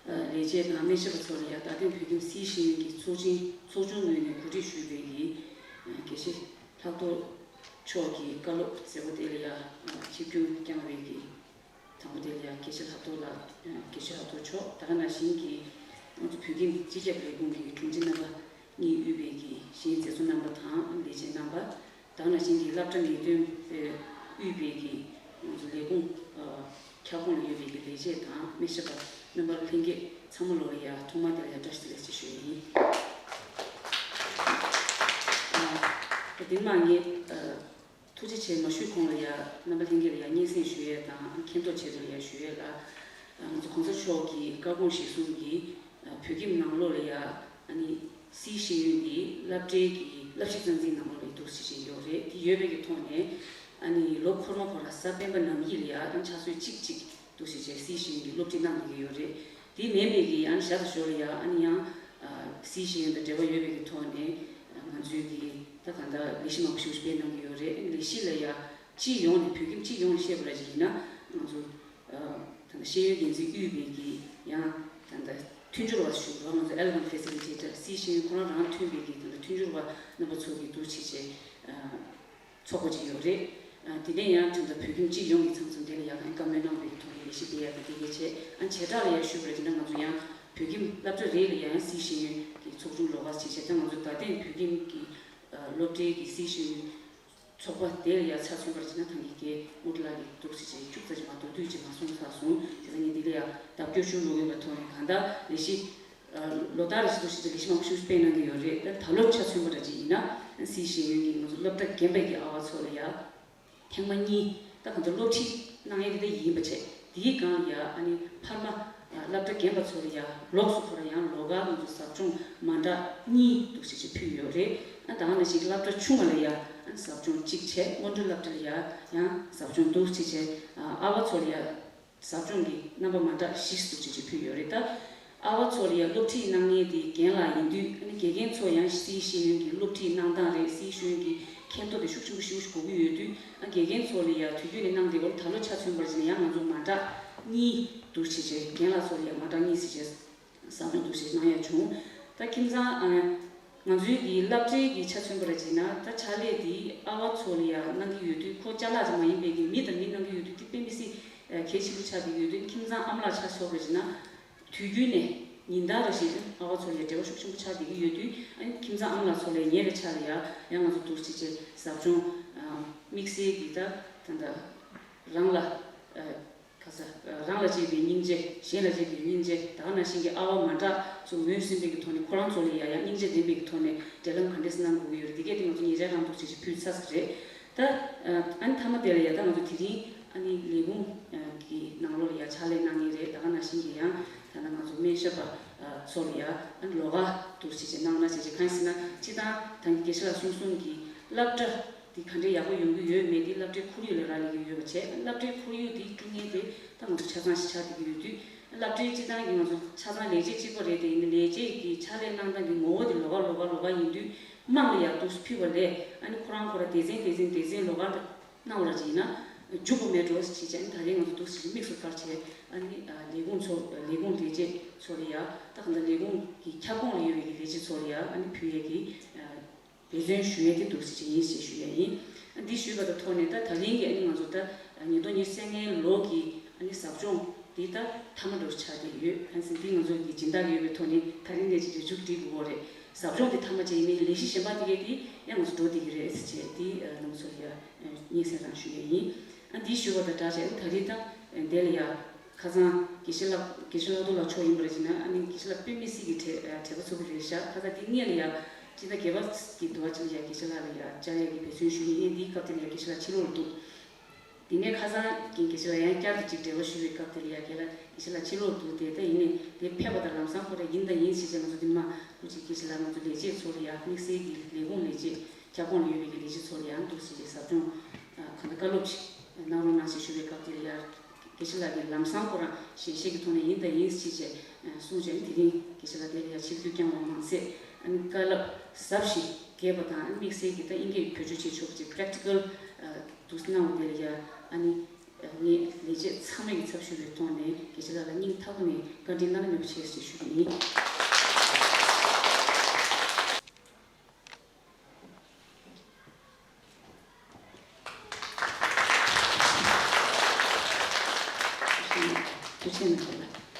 ལས་བྱེད་དང་སྨན་ཞབས་པ་ཚོ་ལ་ཡང་རྡ་སྟེང་བོད་ཁྱིམ་སིའི་ཤེས་ཡོན་གྱི་ཚོགས་ཆེན་ཚོགས་ཆུང་ངོས་ནས་གོ་སྒྲིག་ཞུས་པའི་གི་དགེ་བཤེས་ལྷག་རྡོར་མཆོག་གི་བཀའ་སློབ་མཛད་སྒོ་དེ་ལ་ཡང་ཆིབས་བསྒྱུར་བསྐྱངས་པའི་གི་དང་པོ་དེ་ལ་ཡང་དགེ་བཤེས་ལྷག་རྡོར་ལགས། དགེ་བཤེས་ལྷག་རྡོར་མཆོག། ད་ག་ནང་བཞིན་གྱི་ང་ཚོ་བོད་ཁྱིམ་སྤྱི་ཁྱབ་ལས་ཁུངས་ཀྱི་དྲུང་ཆེ་རྣམ་པ་གཉིས་དབུས་པའི་གི་གཞི་མཛད་གཙོ་རྣམ་པ་དང་ལས་བྱེད་རྣམ་པ། ད་ག་ནང་བཞིན་གྱི་སློབ་གྲྭ་ངེས་སྟོན་དབུས་པའི་གི་ང་ཚོ་ལས་ཁུངས་ཁྱབ་ཁོངས་ལ་ཡོད་པའི་གི་ལས་བྱེད་དང་སྨན་ཞབས་པ་རྣམ་པ་ལྷན་རྒྱས་ཚང་མ་ལོ་ལ་ཡང་ཐོག་མར་དེ་ལ་ཡང་བཀྲ་ཤིས་བདེ་ལེགས་ཞེས་ཞུ་ཡི་ཡིན། ཨ། དེ་མ་ངས་ཨ། ཐུགས་རྗེ་ཆེ་མ་ཞུས་གོང་ལ་ཡ་རྣམ་པ་ལྷན་རྒྱས་ལ་ཡ་སྙན་སེང་ཞུ་ཡས་དང་མཁྱེན་རྟོགས་ཆེད་དུ་ལ་ཡ་ཞུ་ཡས་ལ། ང་ཚོ་གོང་ས་མཆོག་གི་བཀའ་དགོངས་གཞིར་བཟུང་གིས་བོད་ཁྱིམ་ནང་ལོགས་ལ་ཡ་ཨ་ནི་སིའི་ཤེས་ཡོན་འདི་སློབ་གྲྭའི་གི་བསླབ་གཞི་རྩ་འཛིན་ནང་ལོགས་ལ་འདུག་སེ་བྱས་ཡོད་རེད། དེ་ཡོད་པའི་གི་ཐོག་ནས་ཨ་ནི་ལོ་འཁོར་མ་འཁོར་གཟའ་སྤེན་པ་ནམ་ཡིན་ལ་ཡ་ཨ་ནི་ཕྱག་ཚོད་གཅིག་གཅིག་འདུག་སེ་བྱས་སིའི་ཤེས་ཡོན་གྱི་སློབ་ཁྲིད་གནང་བསྡད་ཀྱི་ཡོད་རེད། དེ་མིན་པའི་གི་ཨ་ནི་ཞར་དུ་ཞོར་ལ་ཡ་ཨ་ནི་ཡང་སིའི་ཤེས་ཡོན་དང་འབྲེལ་བ་ཡོད་པའི་གི་ཐོག་ནས་ང་ཚོའི་གི་ད་གང་ལྟར་ལས་གཞི་མང་པོ་ཞིག་སྤེལ་གནང་གི་ཡོད་རེད། ལས་གཞི་ལ་ཡ་སྤྱི་ཡོངས་ནས་བོད་ཁྱིམ་སྤྱི་ཡོངས་ནས་བཤད་པ་ར་ཅིག་ཡིན་ན་ང་ཚོ་ད་ལྟ་ཤེས་ཡོན་འགན་འཛིན་དབུས་པའི་གི་ཡང་ད་ལྟ་མཐུན་སྦྱོར་བ་ཞུ་བ་ང་ཚོ་L one facilitator སིའི་ཤེས་ཡོན་ཁོ་རང་རང་མཐུན་པའི་གི་ད་ལྟ་མཐུན་སྦྱོར་བ་རྣམ་པ་ཚོ་གི་འདུ་བྱེད་བྱས། ཚོགས་པ་ཅིག་ཡོད་རེད། ཨ། དེ་ནས་ཡང་དེ་འདྲ་བོད་ཁྱིམ་སྤྱི་ཡོངས་ཀྱི་ཚང་འཛོམས་དེ་ལ་ཡག་གང་བཀའ་མོལ་གནང་བའི་ཐོག་ནས་ལས་གཞི་སྤེལ་ཡག་གི་དེ་གལ་ཆེ། ཨ། བྱེ་བྲག་ལ་ཡང་ཞུས་པ་རེད་དེ་འདྲ་ང་ཚོ་ཡང་བོད་ཁྱིམ་སློབ་གྲྭ་རེ་ལ་ཡང་སིའི་ཤེས་ཡོན་གྱི་ཚོགས་ཆུང་ལོགས་ཀ་ཅིག་བྱས་ཙང་ང་ཚོ་རྡ་སྟེང་བོད་ཁྱིམ་གྱི་ཨ། སློབ་གྲྭའི་གི་སིའི་ཤེས་ཡོན་ཚོགས་པ་དེ་ལ་ཡང་ཆ་མཚོན་པར་བྱས་ན་ད་གིན་གེ་མུ་ཏི་ལགས་ཀྱིས་འདུག་སེ་བྱས་ཁྱུག་ཙམ་ཅིག་མ་མདོར་བསྡུས་ཅིག་མ་གསུངས་ཚར་སོང་། བྱས་ཙང་ངས་འདི་ལ་ཡང་ལྡབ་སྐྱོར་ཞུ་འགྲོ་གི་ཡོད་པའི་ཐོག་ནས་གང་ལྟར་ལས་གཞི། ལོ་ལྟར་རེ་བཞིན་དུ་ཞིག་ལས་གཞི་མང་པོ་ཞིག་སྤེལ་གནང་གི་ཡོད་རེད། ད་ད་ལོ་ཆ་མཚོན་པ་འདྲ་ཅིག་ཡིན་ན་སིའི་ཤེས་ཡོན་གྱི་ང་ཚོ་སློབ་གྲྭ་རྒན་པའི་གི་ཨ་བ་ཚོ་ལ་ཡ་ཐེངས་མ་གཉིས་ད་གང་ཚོ་སློབ་ཁྲིད་གནང་ཡས་དེ་འདྲ་ཡིན་པ་བྱས། དེའི་སྒང་ལ་ཡ་ཨ་ནི་འཕར་མ་སློབ་གྲྭ་རྒན་པ་ཚོ་ལ་ཡ་ལོགས་སུ་ཁོ་ར་ཡང་ལོགས་ཀ་ང་ཚོ་ཟབ་སྦྱོང་མ་འདྲ་གཉིས་འདུག་སེ་ཅིག་ཕུལ་ཡོད་རེད། ཨ། ད་ག་ནང་བཞིན་གྱི་སློབ་གྲྭ་ཆུང་བ་ལ་ཡ་ཨ་ནི་ཟབ་སྦྱོང་གཅིག་བྱས། སྔོན་འགྲོ་སློབ་གྲྭ་ལ་ཡ་ཡང་ཟབ་སྦྱོང་འདུག་སེ་བྱས། ཨ། ཨ་བ་ཚོ་ལ་ཡ། ཟབ་སྦྱོང་གི་རྣམ་པ་མ་འདྲ་བཞི་འདུག་ཅེས་ཅིག་ཕུལ་ཡོད་རེད། ད་ཨ་བ་ཚོ་ལ་ཡང་སློབ་ཁྲིད་གནང་མཁན་དེ་རྒན་ལགས་ཡིན་དུས། ཨ་ནི་དགེ་རྒན་ཚོ་ཡང་སིའི་ཤེས་ཡོན་གྱི་སློབ་ཁྲིད་གནང་སྟངས་རེད། སིའི་ཤེས་ཡོན་གྱི་མཁྱེན་རྟོགས་དེ་ཤུགས་ཆེན་པོ་ཞེ་པོ་ཞིག་དགོས་ཀྱི་ཡོད་དུས། ཨ། དགེ་རྒན་ཚོ་ལ་ཡང་དུས་རྒྱུན་ནས་གནང་བསྡད་ཡོད་རེད། ད་ལོ་ཆ་མཚོན་པར་བྱས་ན་ཡང་ང་ཚོ་མ་འདྲ་གཉིས་འདུག་ཅེས་བྱས། རྒན་ལགས་ཚོ་ལ་ཡང་མ་འདྲ་གཉིས་ཟེར་བྱས། ཟབ་སྦྱོང་འདུག་སེ་གནང་ཡ་བྱུང་། ད་ཁྱིམ་ཚང་། ཨ། ང་ཚོའི་གི་སློབ་གྲྭའི་གི་ཆ་མཚོན་པ་ར་བྱས་ན་ད་ཕྱག་ལས་འདི་ཨ་བ་ཚོ་ལ་ཡ་གནང་གི་ཡོད་དུས། ཁོ་ཅ་ལག་ཅིག་མ་ཡིན་པའི་གི་མི་དང་མི་གནང་གི་ཡོད་དུས། འདི་དཔེ་མི་སྲིད་གལ་ཆེན་པོ་ཆགས་བསྡད་ཀྱི་ཡོད་དུས། ཁྱིམ་ཚང་ཨ་མ་ལགས་ཆ་མཚོན་པ་ར་བྱས་ན་དུས་རྒྱུན་ནས་ཉིན་ལྟར་རེ་བཞིན་ཨ་བ་ཚོ་ལ་ཡ་འབྲེལ་བ་ཤུགས་ཆེན་པོ་ཆགས་བསྡད་ཀྱི་ཡོད་དུས། ཨ་ནི་ཁྱིམ་ཚང་ཨ་མ་ལགས་ཚོ་ལ་ཡ་ཉེ་བའི་ཆར་ལ་ཡ་ཡང་ང་ཚོ་འདུག་སེ་བྱས་ཟབ་སྦྱོང་། ཨ། དམིགས་བསལ་གྱི་ད་ད་ལྟ་རང་ལ། ཨ། ཁ་ས། རང་ལ་གཅེས་པའི་སྙིང་རྗེ། གཞན་ལ་གཅེས་པའི་སྙིང་རྗེ། ད་ག་ནང་བཞིན་གྱི་ཨ་བ་མ་འདྲ་ཚོ་ངོས་ཟིན་པའི་གི་ཐོག་ནས་ཁོ་རང་ཚོ་ལ་ཡ་ཡང་སྙིང་རྗེ་ལྡན་པའི་གི་ཐོག་ནས་འབྲེལ་ལམ་ག་འདྲས་སེ་གནང་དགོས་ཀྱི་ཡོད་རེད། འདི་གས་དེ་ང་ཚོ་ཉེ་ཆར་རང་འདུག་སེ་ཅིག་ཕུལ་ཚར་ས་རེད། ད་ཨ་ནི་མཐའ་མ་དེ་ལ་ཡ་ད་ང་ཚོ་དེ་རིང་ཨ་ནི་ལས་ཁུངས་ཀྱི་ནང་ལོགས་ལ་ཡ་ཕྱག་ལས་གནང་མཁན་རེད། ད་ག་ནང་བཞིན་གྱི་ཡང་ད་ལྟ་ང་ཚོ་སྨན་ཞབས་པ་ཚོ་ལ་ཡ་ཨ་ནི་ལོགས་ཀ་འདུག་སེ་ཅིག་གནང་ན་ཅིག་ཅིག་གང་ཡིན་ཟེར་ན། སྤྱིར་བཏང་ད་ནི་དགེ་བཤེས་ལགས་གསུང་གསུང་གི་སློབ་གྲྭ་འདི་ག་འདྲའི་ཡག་པོ་ཡོང་གི་ཡོད་མེད་དེ་སློབ་གྲྭའི་ཁོར་ཡུག་ལ་རག་ལས་ཀྱི་ཡོད་པ་བྱས། སློབ་གྲྭའི་ཁོར་ཡུག་འདི་བསྐྲུན་མཁན་དེ་ད་ང་ཚོ་ཆ་ཚང་ཞིག་ཆགས་བསྡད་ཀྱི་ཡོད་དུས། སློབ་གྲྭའི་སྤྱི་བཏང་གི་ང་ཚོ་ཆ་ཚང་ལས་བྱེད་གཅིག་པ་རེད་དེ་ཡིན་ན་ལས་བྱེད་ཀྱི་ཕྱག་ལས་གནང་སྟངས་ཀྱི་ངོ་བོ་དེ་ལོགས་ཀ་ལོགས་ཀ་ལོགས་ཀ་ཡིན་དུས་དམངས་ལ་ཡར་འདུག་ཕུལ་བ་ལས་ཨ་ནི་ཁོ་རང་ཁོ་རང་སྡེ་ཚན་སྡེ་ཚན་སྡེ་ཚན་ལོགས་ཀ་གནང་བ་ར་ཅིག་ཡིན་ན་འཇུག་པ་མེད་འགྲོ་ཟེར་བྱས་ཨ་ནི་ད་རེས་ང་ཚོ་འདུག་ཟེར་དམིགས་སུ་བཀར་བྱས་ཨ་ནི་ལས་ཁུངས་ཚོ་ལས་ཁུངས་ལས་བྱེད་ཚོ་ལ་ཡ་ད་ག་འདྲ་ལས་ཁུངས་ཀྱི་ཁྱབ་ཁོངས་ལ་ཡོད་པའི་ལས་བྱེད་ཚོ་ལ་ཡ་ཨ་ནི་ཕུལ་ཡས་ཀྱི་འབད་བརྩོན་ཞུ་ཡས་དེ་འདུག་ཟེར་བྱས་ཡིན་ཞེས་ཞུ་ཡས་ཡིན། འདི་ཞུས་པ་དང་ཐོག་ནས་ད་ད་རིང་གི་ཨ་ནི་ང་ཚོ་ད་ཉིས་སྟོང་ཉི་ཤུ་རྩ་ལྔའི་ལོ་གི་ཨ་ནི་ཟབ་སྦྱོང་འདི་ད་མཐའ་མ་འགྲོ་ཆགས་བསྡད་ཡོད། ཨ་ནི་འདི་ང་ཚོ་གི་སྦྱིན་བདག་ཡོད་པའི་ཐོག་ནས་ད་རིང་ནས་ཅིག་རེ་མཇུག་སྒྲིལ་དགོས་རེད། ཟབ་སྦྱོང་འདི་མཐའ་མ་བྱས་ཡིན་ནའི་ལས་གཞི་གཞན་པ་དེ་གས་དེ་ཡང་ང་ཚོ་འགྲོ་བསྡད་ཀྱི་རེད་ཟེར་བྱས་དེ་ང་ཚོ་ལ་ཡ་སྙན་སེང་རང་ཞུ་ཡས་ཡིན། ཨ་འདི་ཞུས་པ་དང་སྦྲགས་བྱས་ཨ་ད་རིང་ད་འདི་ལ་ཡ། ཁ་སང་དགེ་བཤེས་ལགས་དགེ་བཤེས་ལགས་དུ་ལགས་མཆོག་ཡིན་པར་བྱས་ན་ཨ་ནི་དགེ་བཤེས་ལགས་དཔེ་མི་སྲིད་ཀྱི་དྲེགས་དྲེགས་པ་ཚ་པོ་རེད་ཤག་ཁ་སང་དེ་སྔས་ལ་ཡ་སྤྱི་ཟླ་བརྒྱད་པ་གི་དུ་བ་ཅིག་ལ་ཡ་དགེ་བཤེས་ལགས་ལ་ཡ་བཅར་ཡ་གི་འབད་བརྩོན་ཞུས་ཡིན། ཨེ་འདིའི་སྐབས་དེ་ལ་ཡ་དགེ་བཤེས་ལགས་ཕྱི་ལོགས་ལ་འདུག་དེ་ནས་ཁ་སང་གི་དགེ་བཤེས་ལགས་ཡང་བསྐྱར་དུ་ཅིག་འབྲེལ་བ་ཞུས་པའི་སྐབས་དེ་ལ་ཡ་དགེ་ལགས་དགེ་བཤེས་ལགས་ཕྱི་ལོགས་ལ་འདུག་དེ་ད་ཡིན་ནས་དེ་ཕེབས་པ་དང་ལམ་སང་ཁོ་ར་ཡིན་དང་ཡིན་ཞེས་བྱས་ང་ཚོ་དེ་མ་སྐུ་མཁྱེན་དགེ་བཤེས་ལགས་ང་ཚོ་ལས་བྱེད་ཚོ་ལ་ཡ་དམིགས་བསལ་གྱི་ལས་ཁུངས་ལས་བྱེད། ཁྱབ་ཁོངས་ལ་ཡོད་པའི་ལས་བྱེད་ཚོ་ལ་ཡང་འདུག་ཟེར་གྱི་ཟབ་སྦྱོང་གང་ལྟར་བཀའ་སློབ་ཅིག་གནང་རོགས་གནང་ཞེས་ཞུ་བའི་སྐབས་དེ་ལ་ཡང་དགེ་བཤེས་ལགས་ཀྱིས་ལམ་སང་ཁོ་རང་ཞལ་བཞེས་ཀྱི་ཐོག་ནས་ཡིན་དང་ཡིན་ཟེར་བྱས་གསུངས་བྱས་དེ་རིང་དགེ་བཤེས་ལགས་དེ་ལ་ཡང་ཆིབས་བསྒྱུར་བསྐྱངས་པ་མ་ཟད་ཨ་ནི་བཀའ་སློབ་ཟབ་ཞིང་རྒྱས་པ་དང་དམིགས་བསལ་གྱི་ད་དབྱིན་སྐད་བེད་སྤྱོད་བྱེད་ཆོག་པ་ཅིག་practical་འདུག་གནང་བ་དེ་ལ་ཡང་ཨ་ནི་ངས་ལས་བྱེད་ཚང་མས་ཀྱི་ཚབ་ཞུ་བའི་ཐོག་ནས་དགེ་བཤེས་ལགས་ལ་སྙིང་ཐག་པ་ནས་བཀའ་དྲིན་བླ་ན་མེད་པ་ཆེ་ཞེས་ཞུ་རྒྱུ་ཡིན། ཐུགས་རྗེ་གནང་།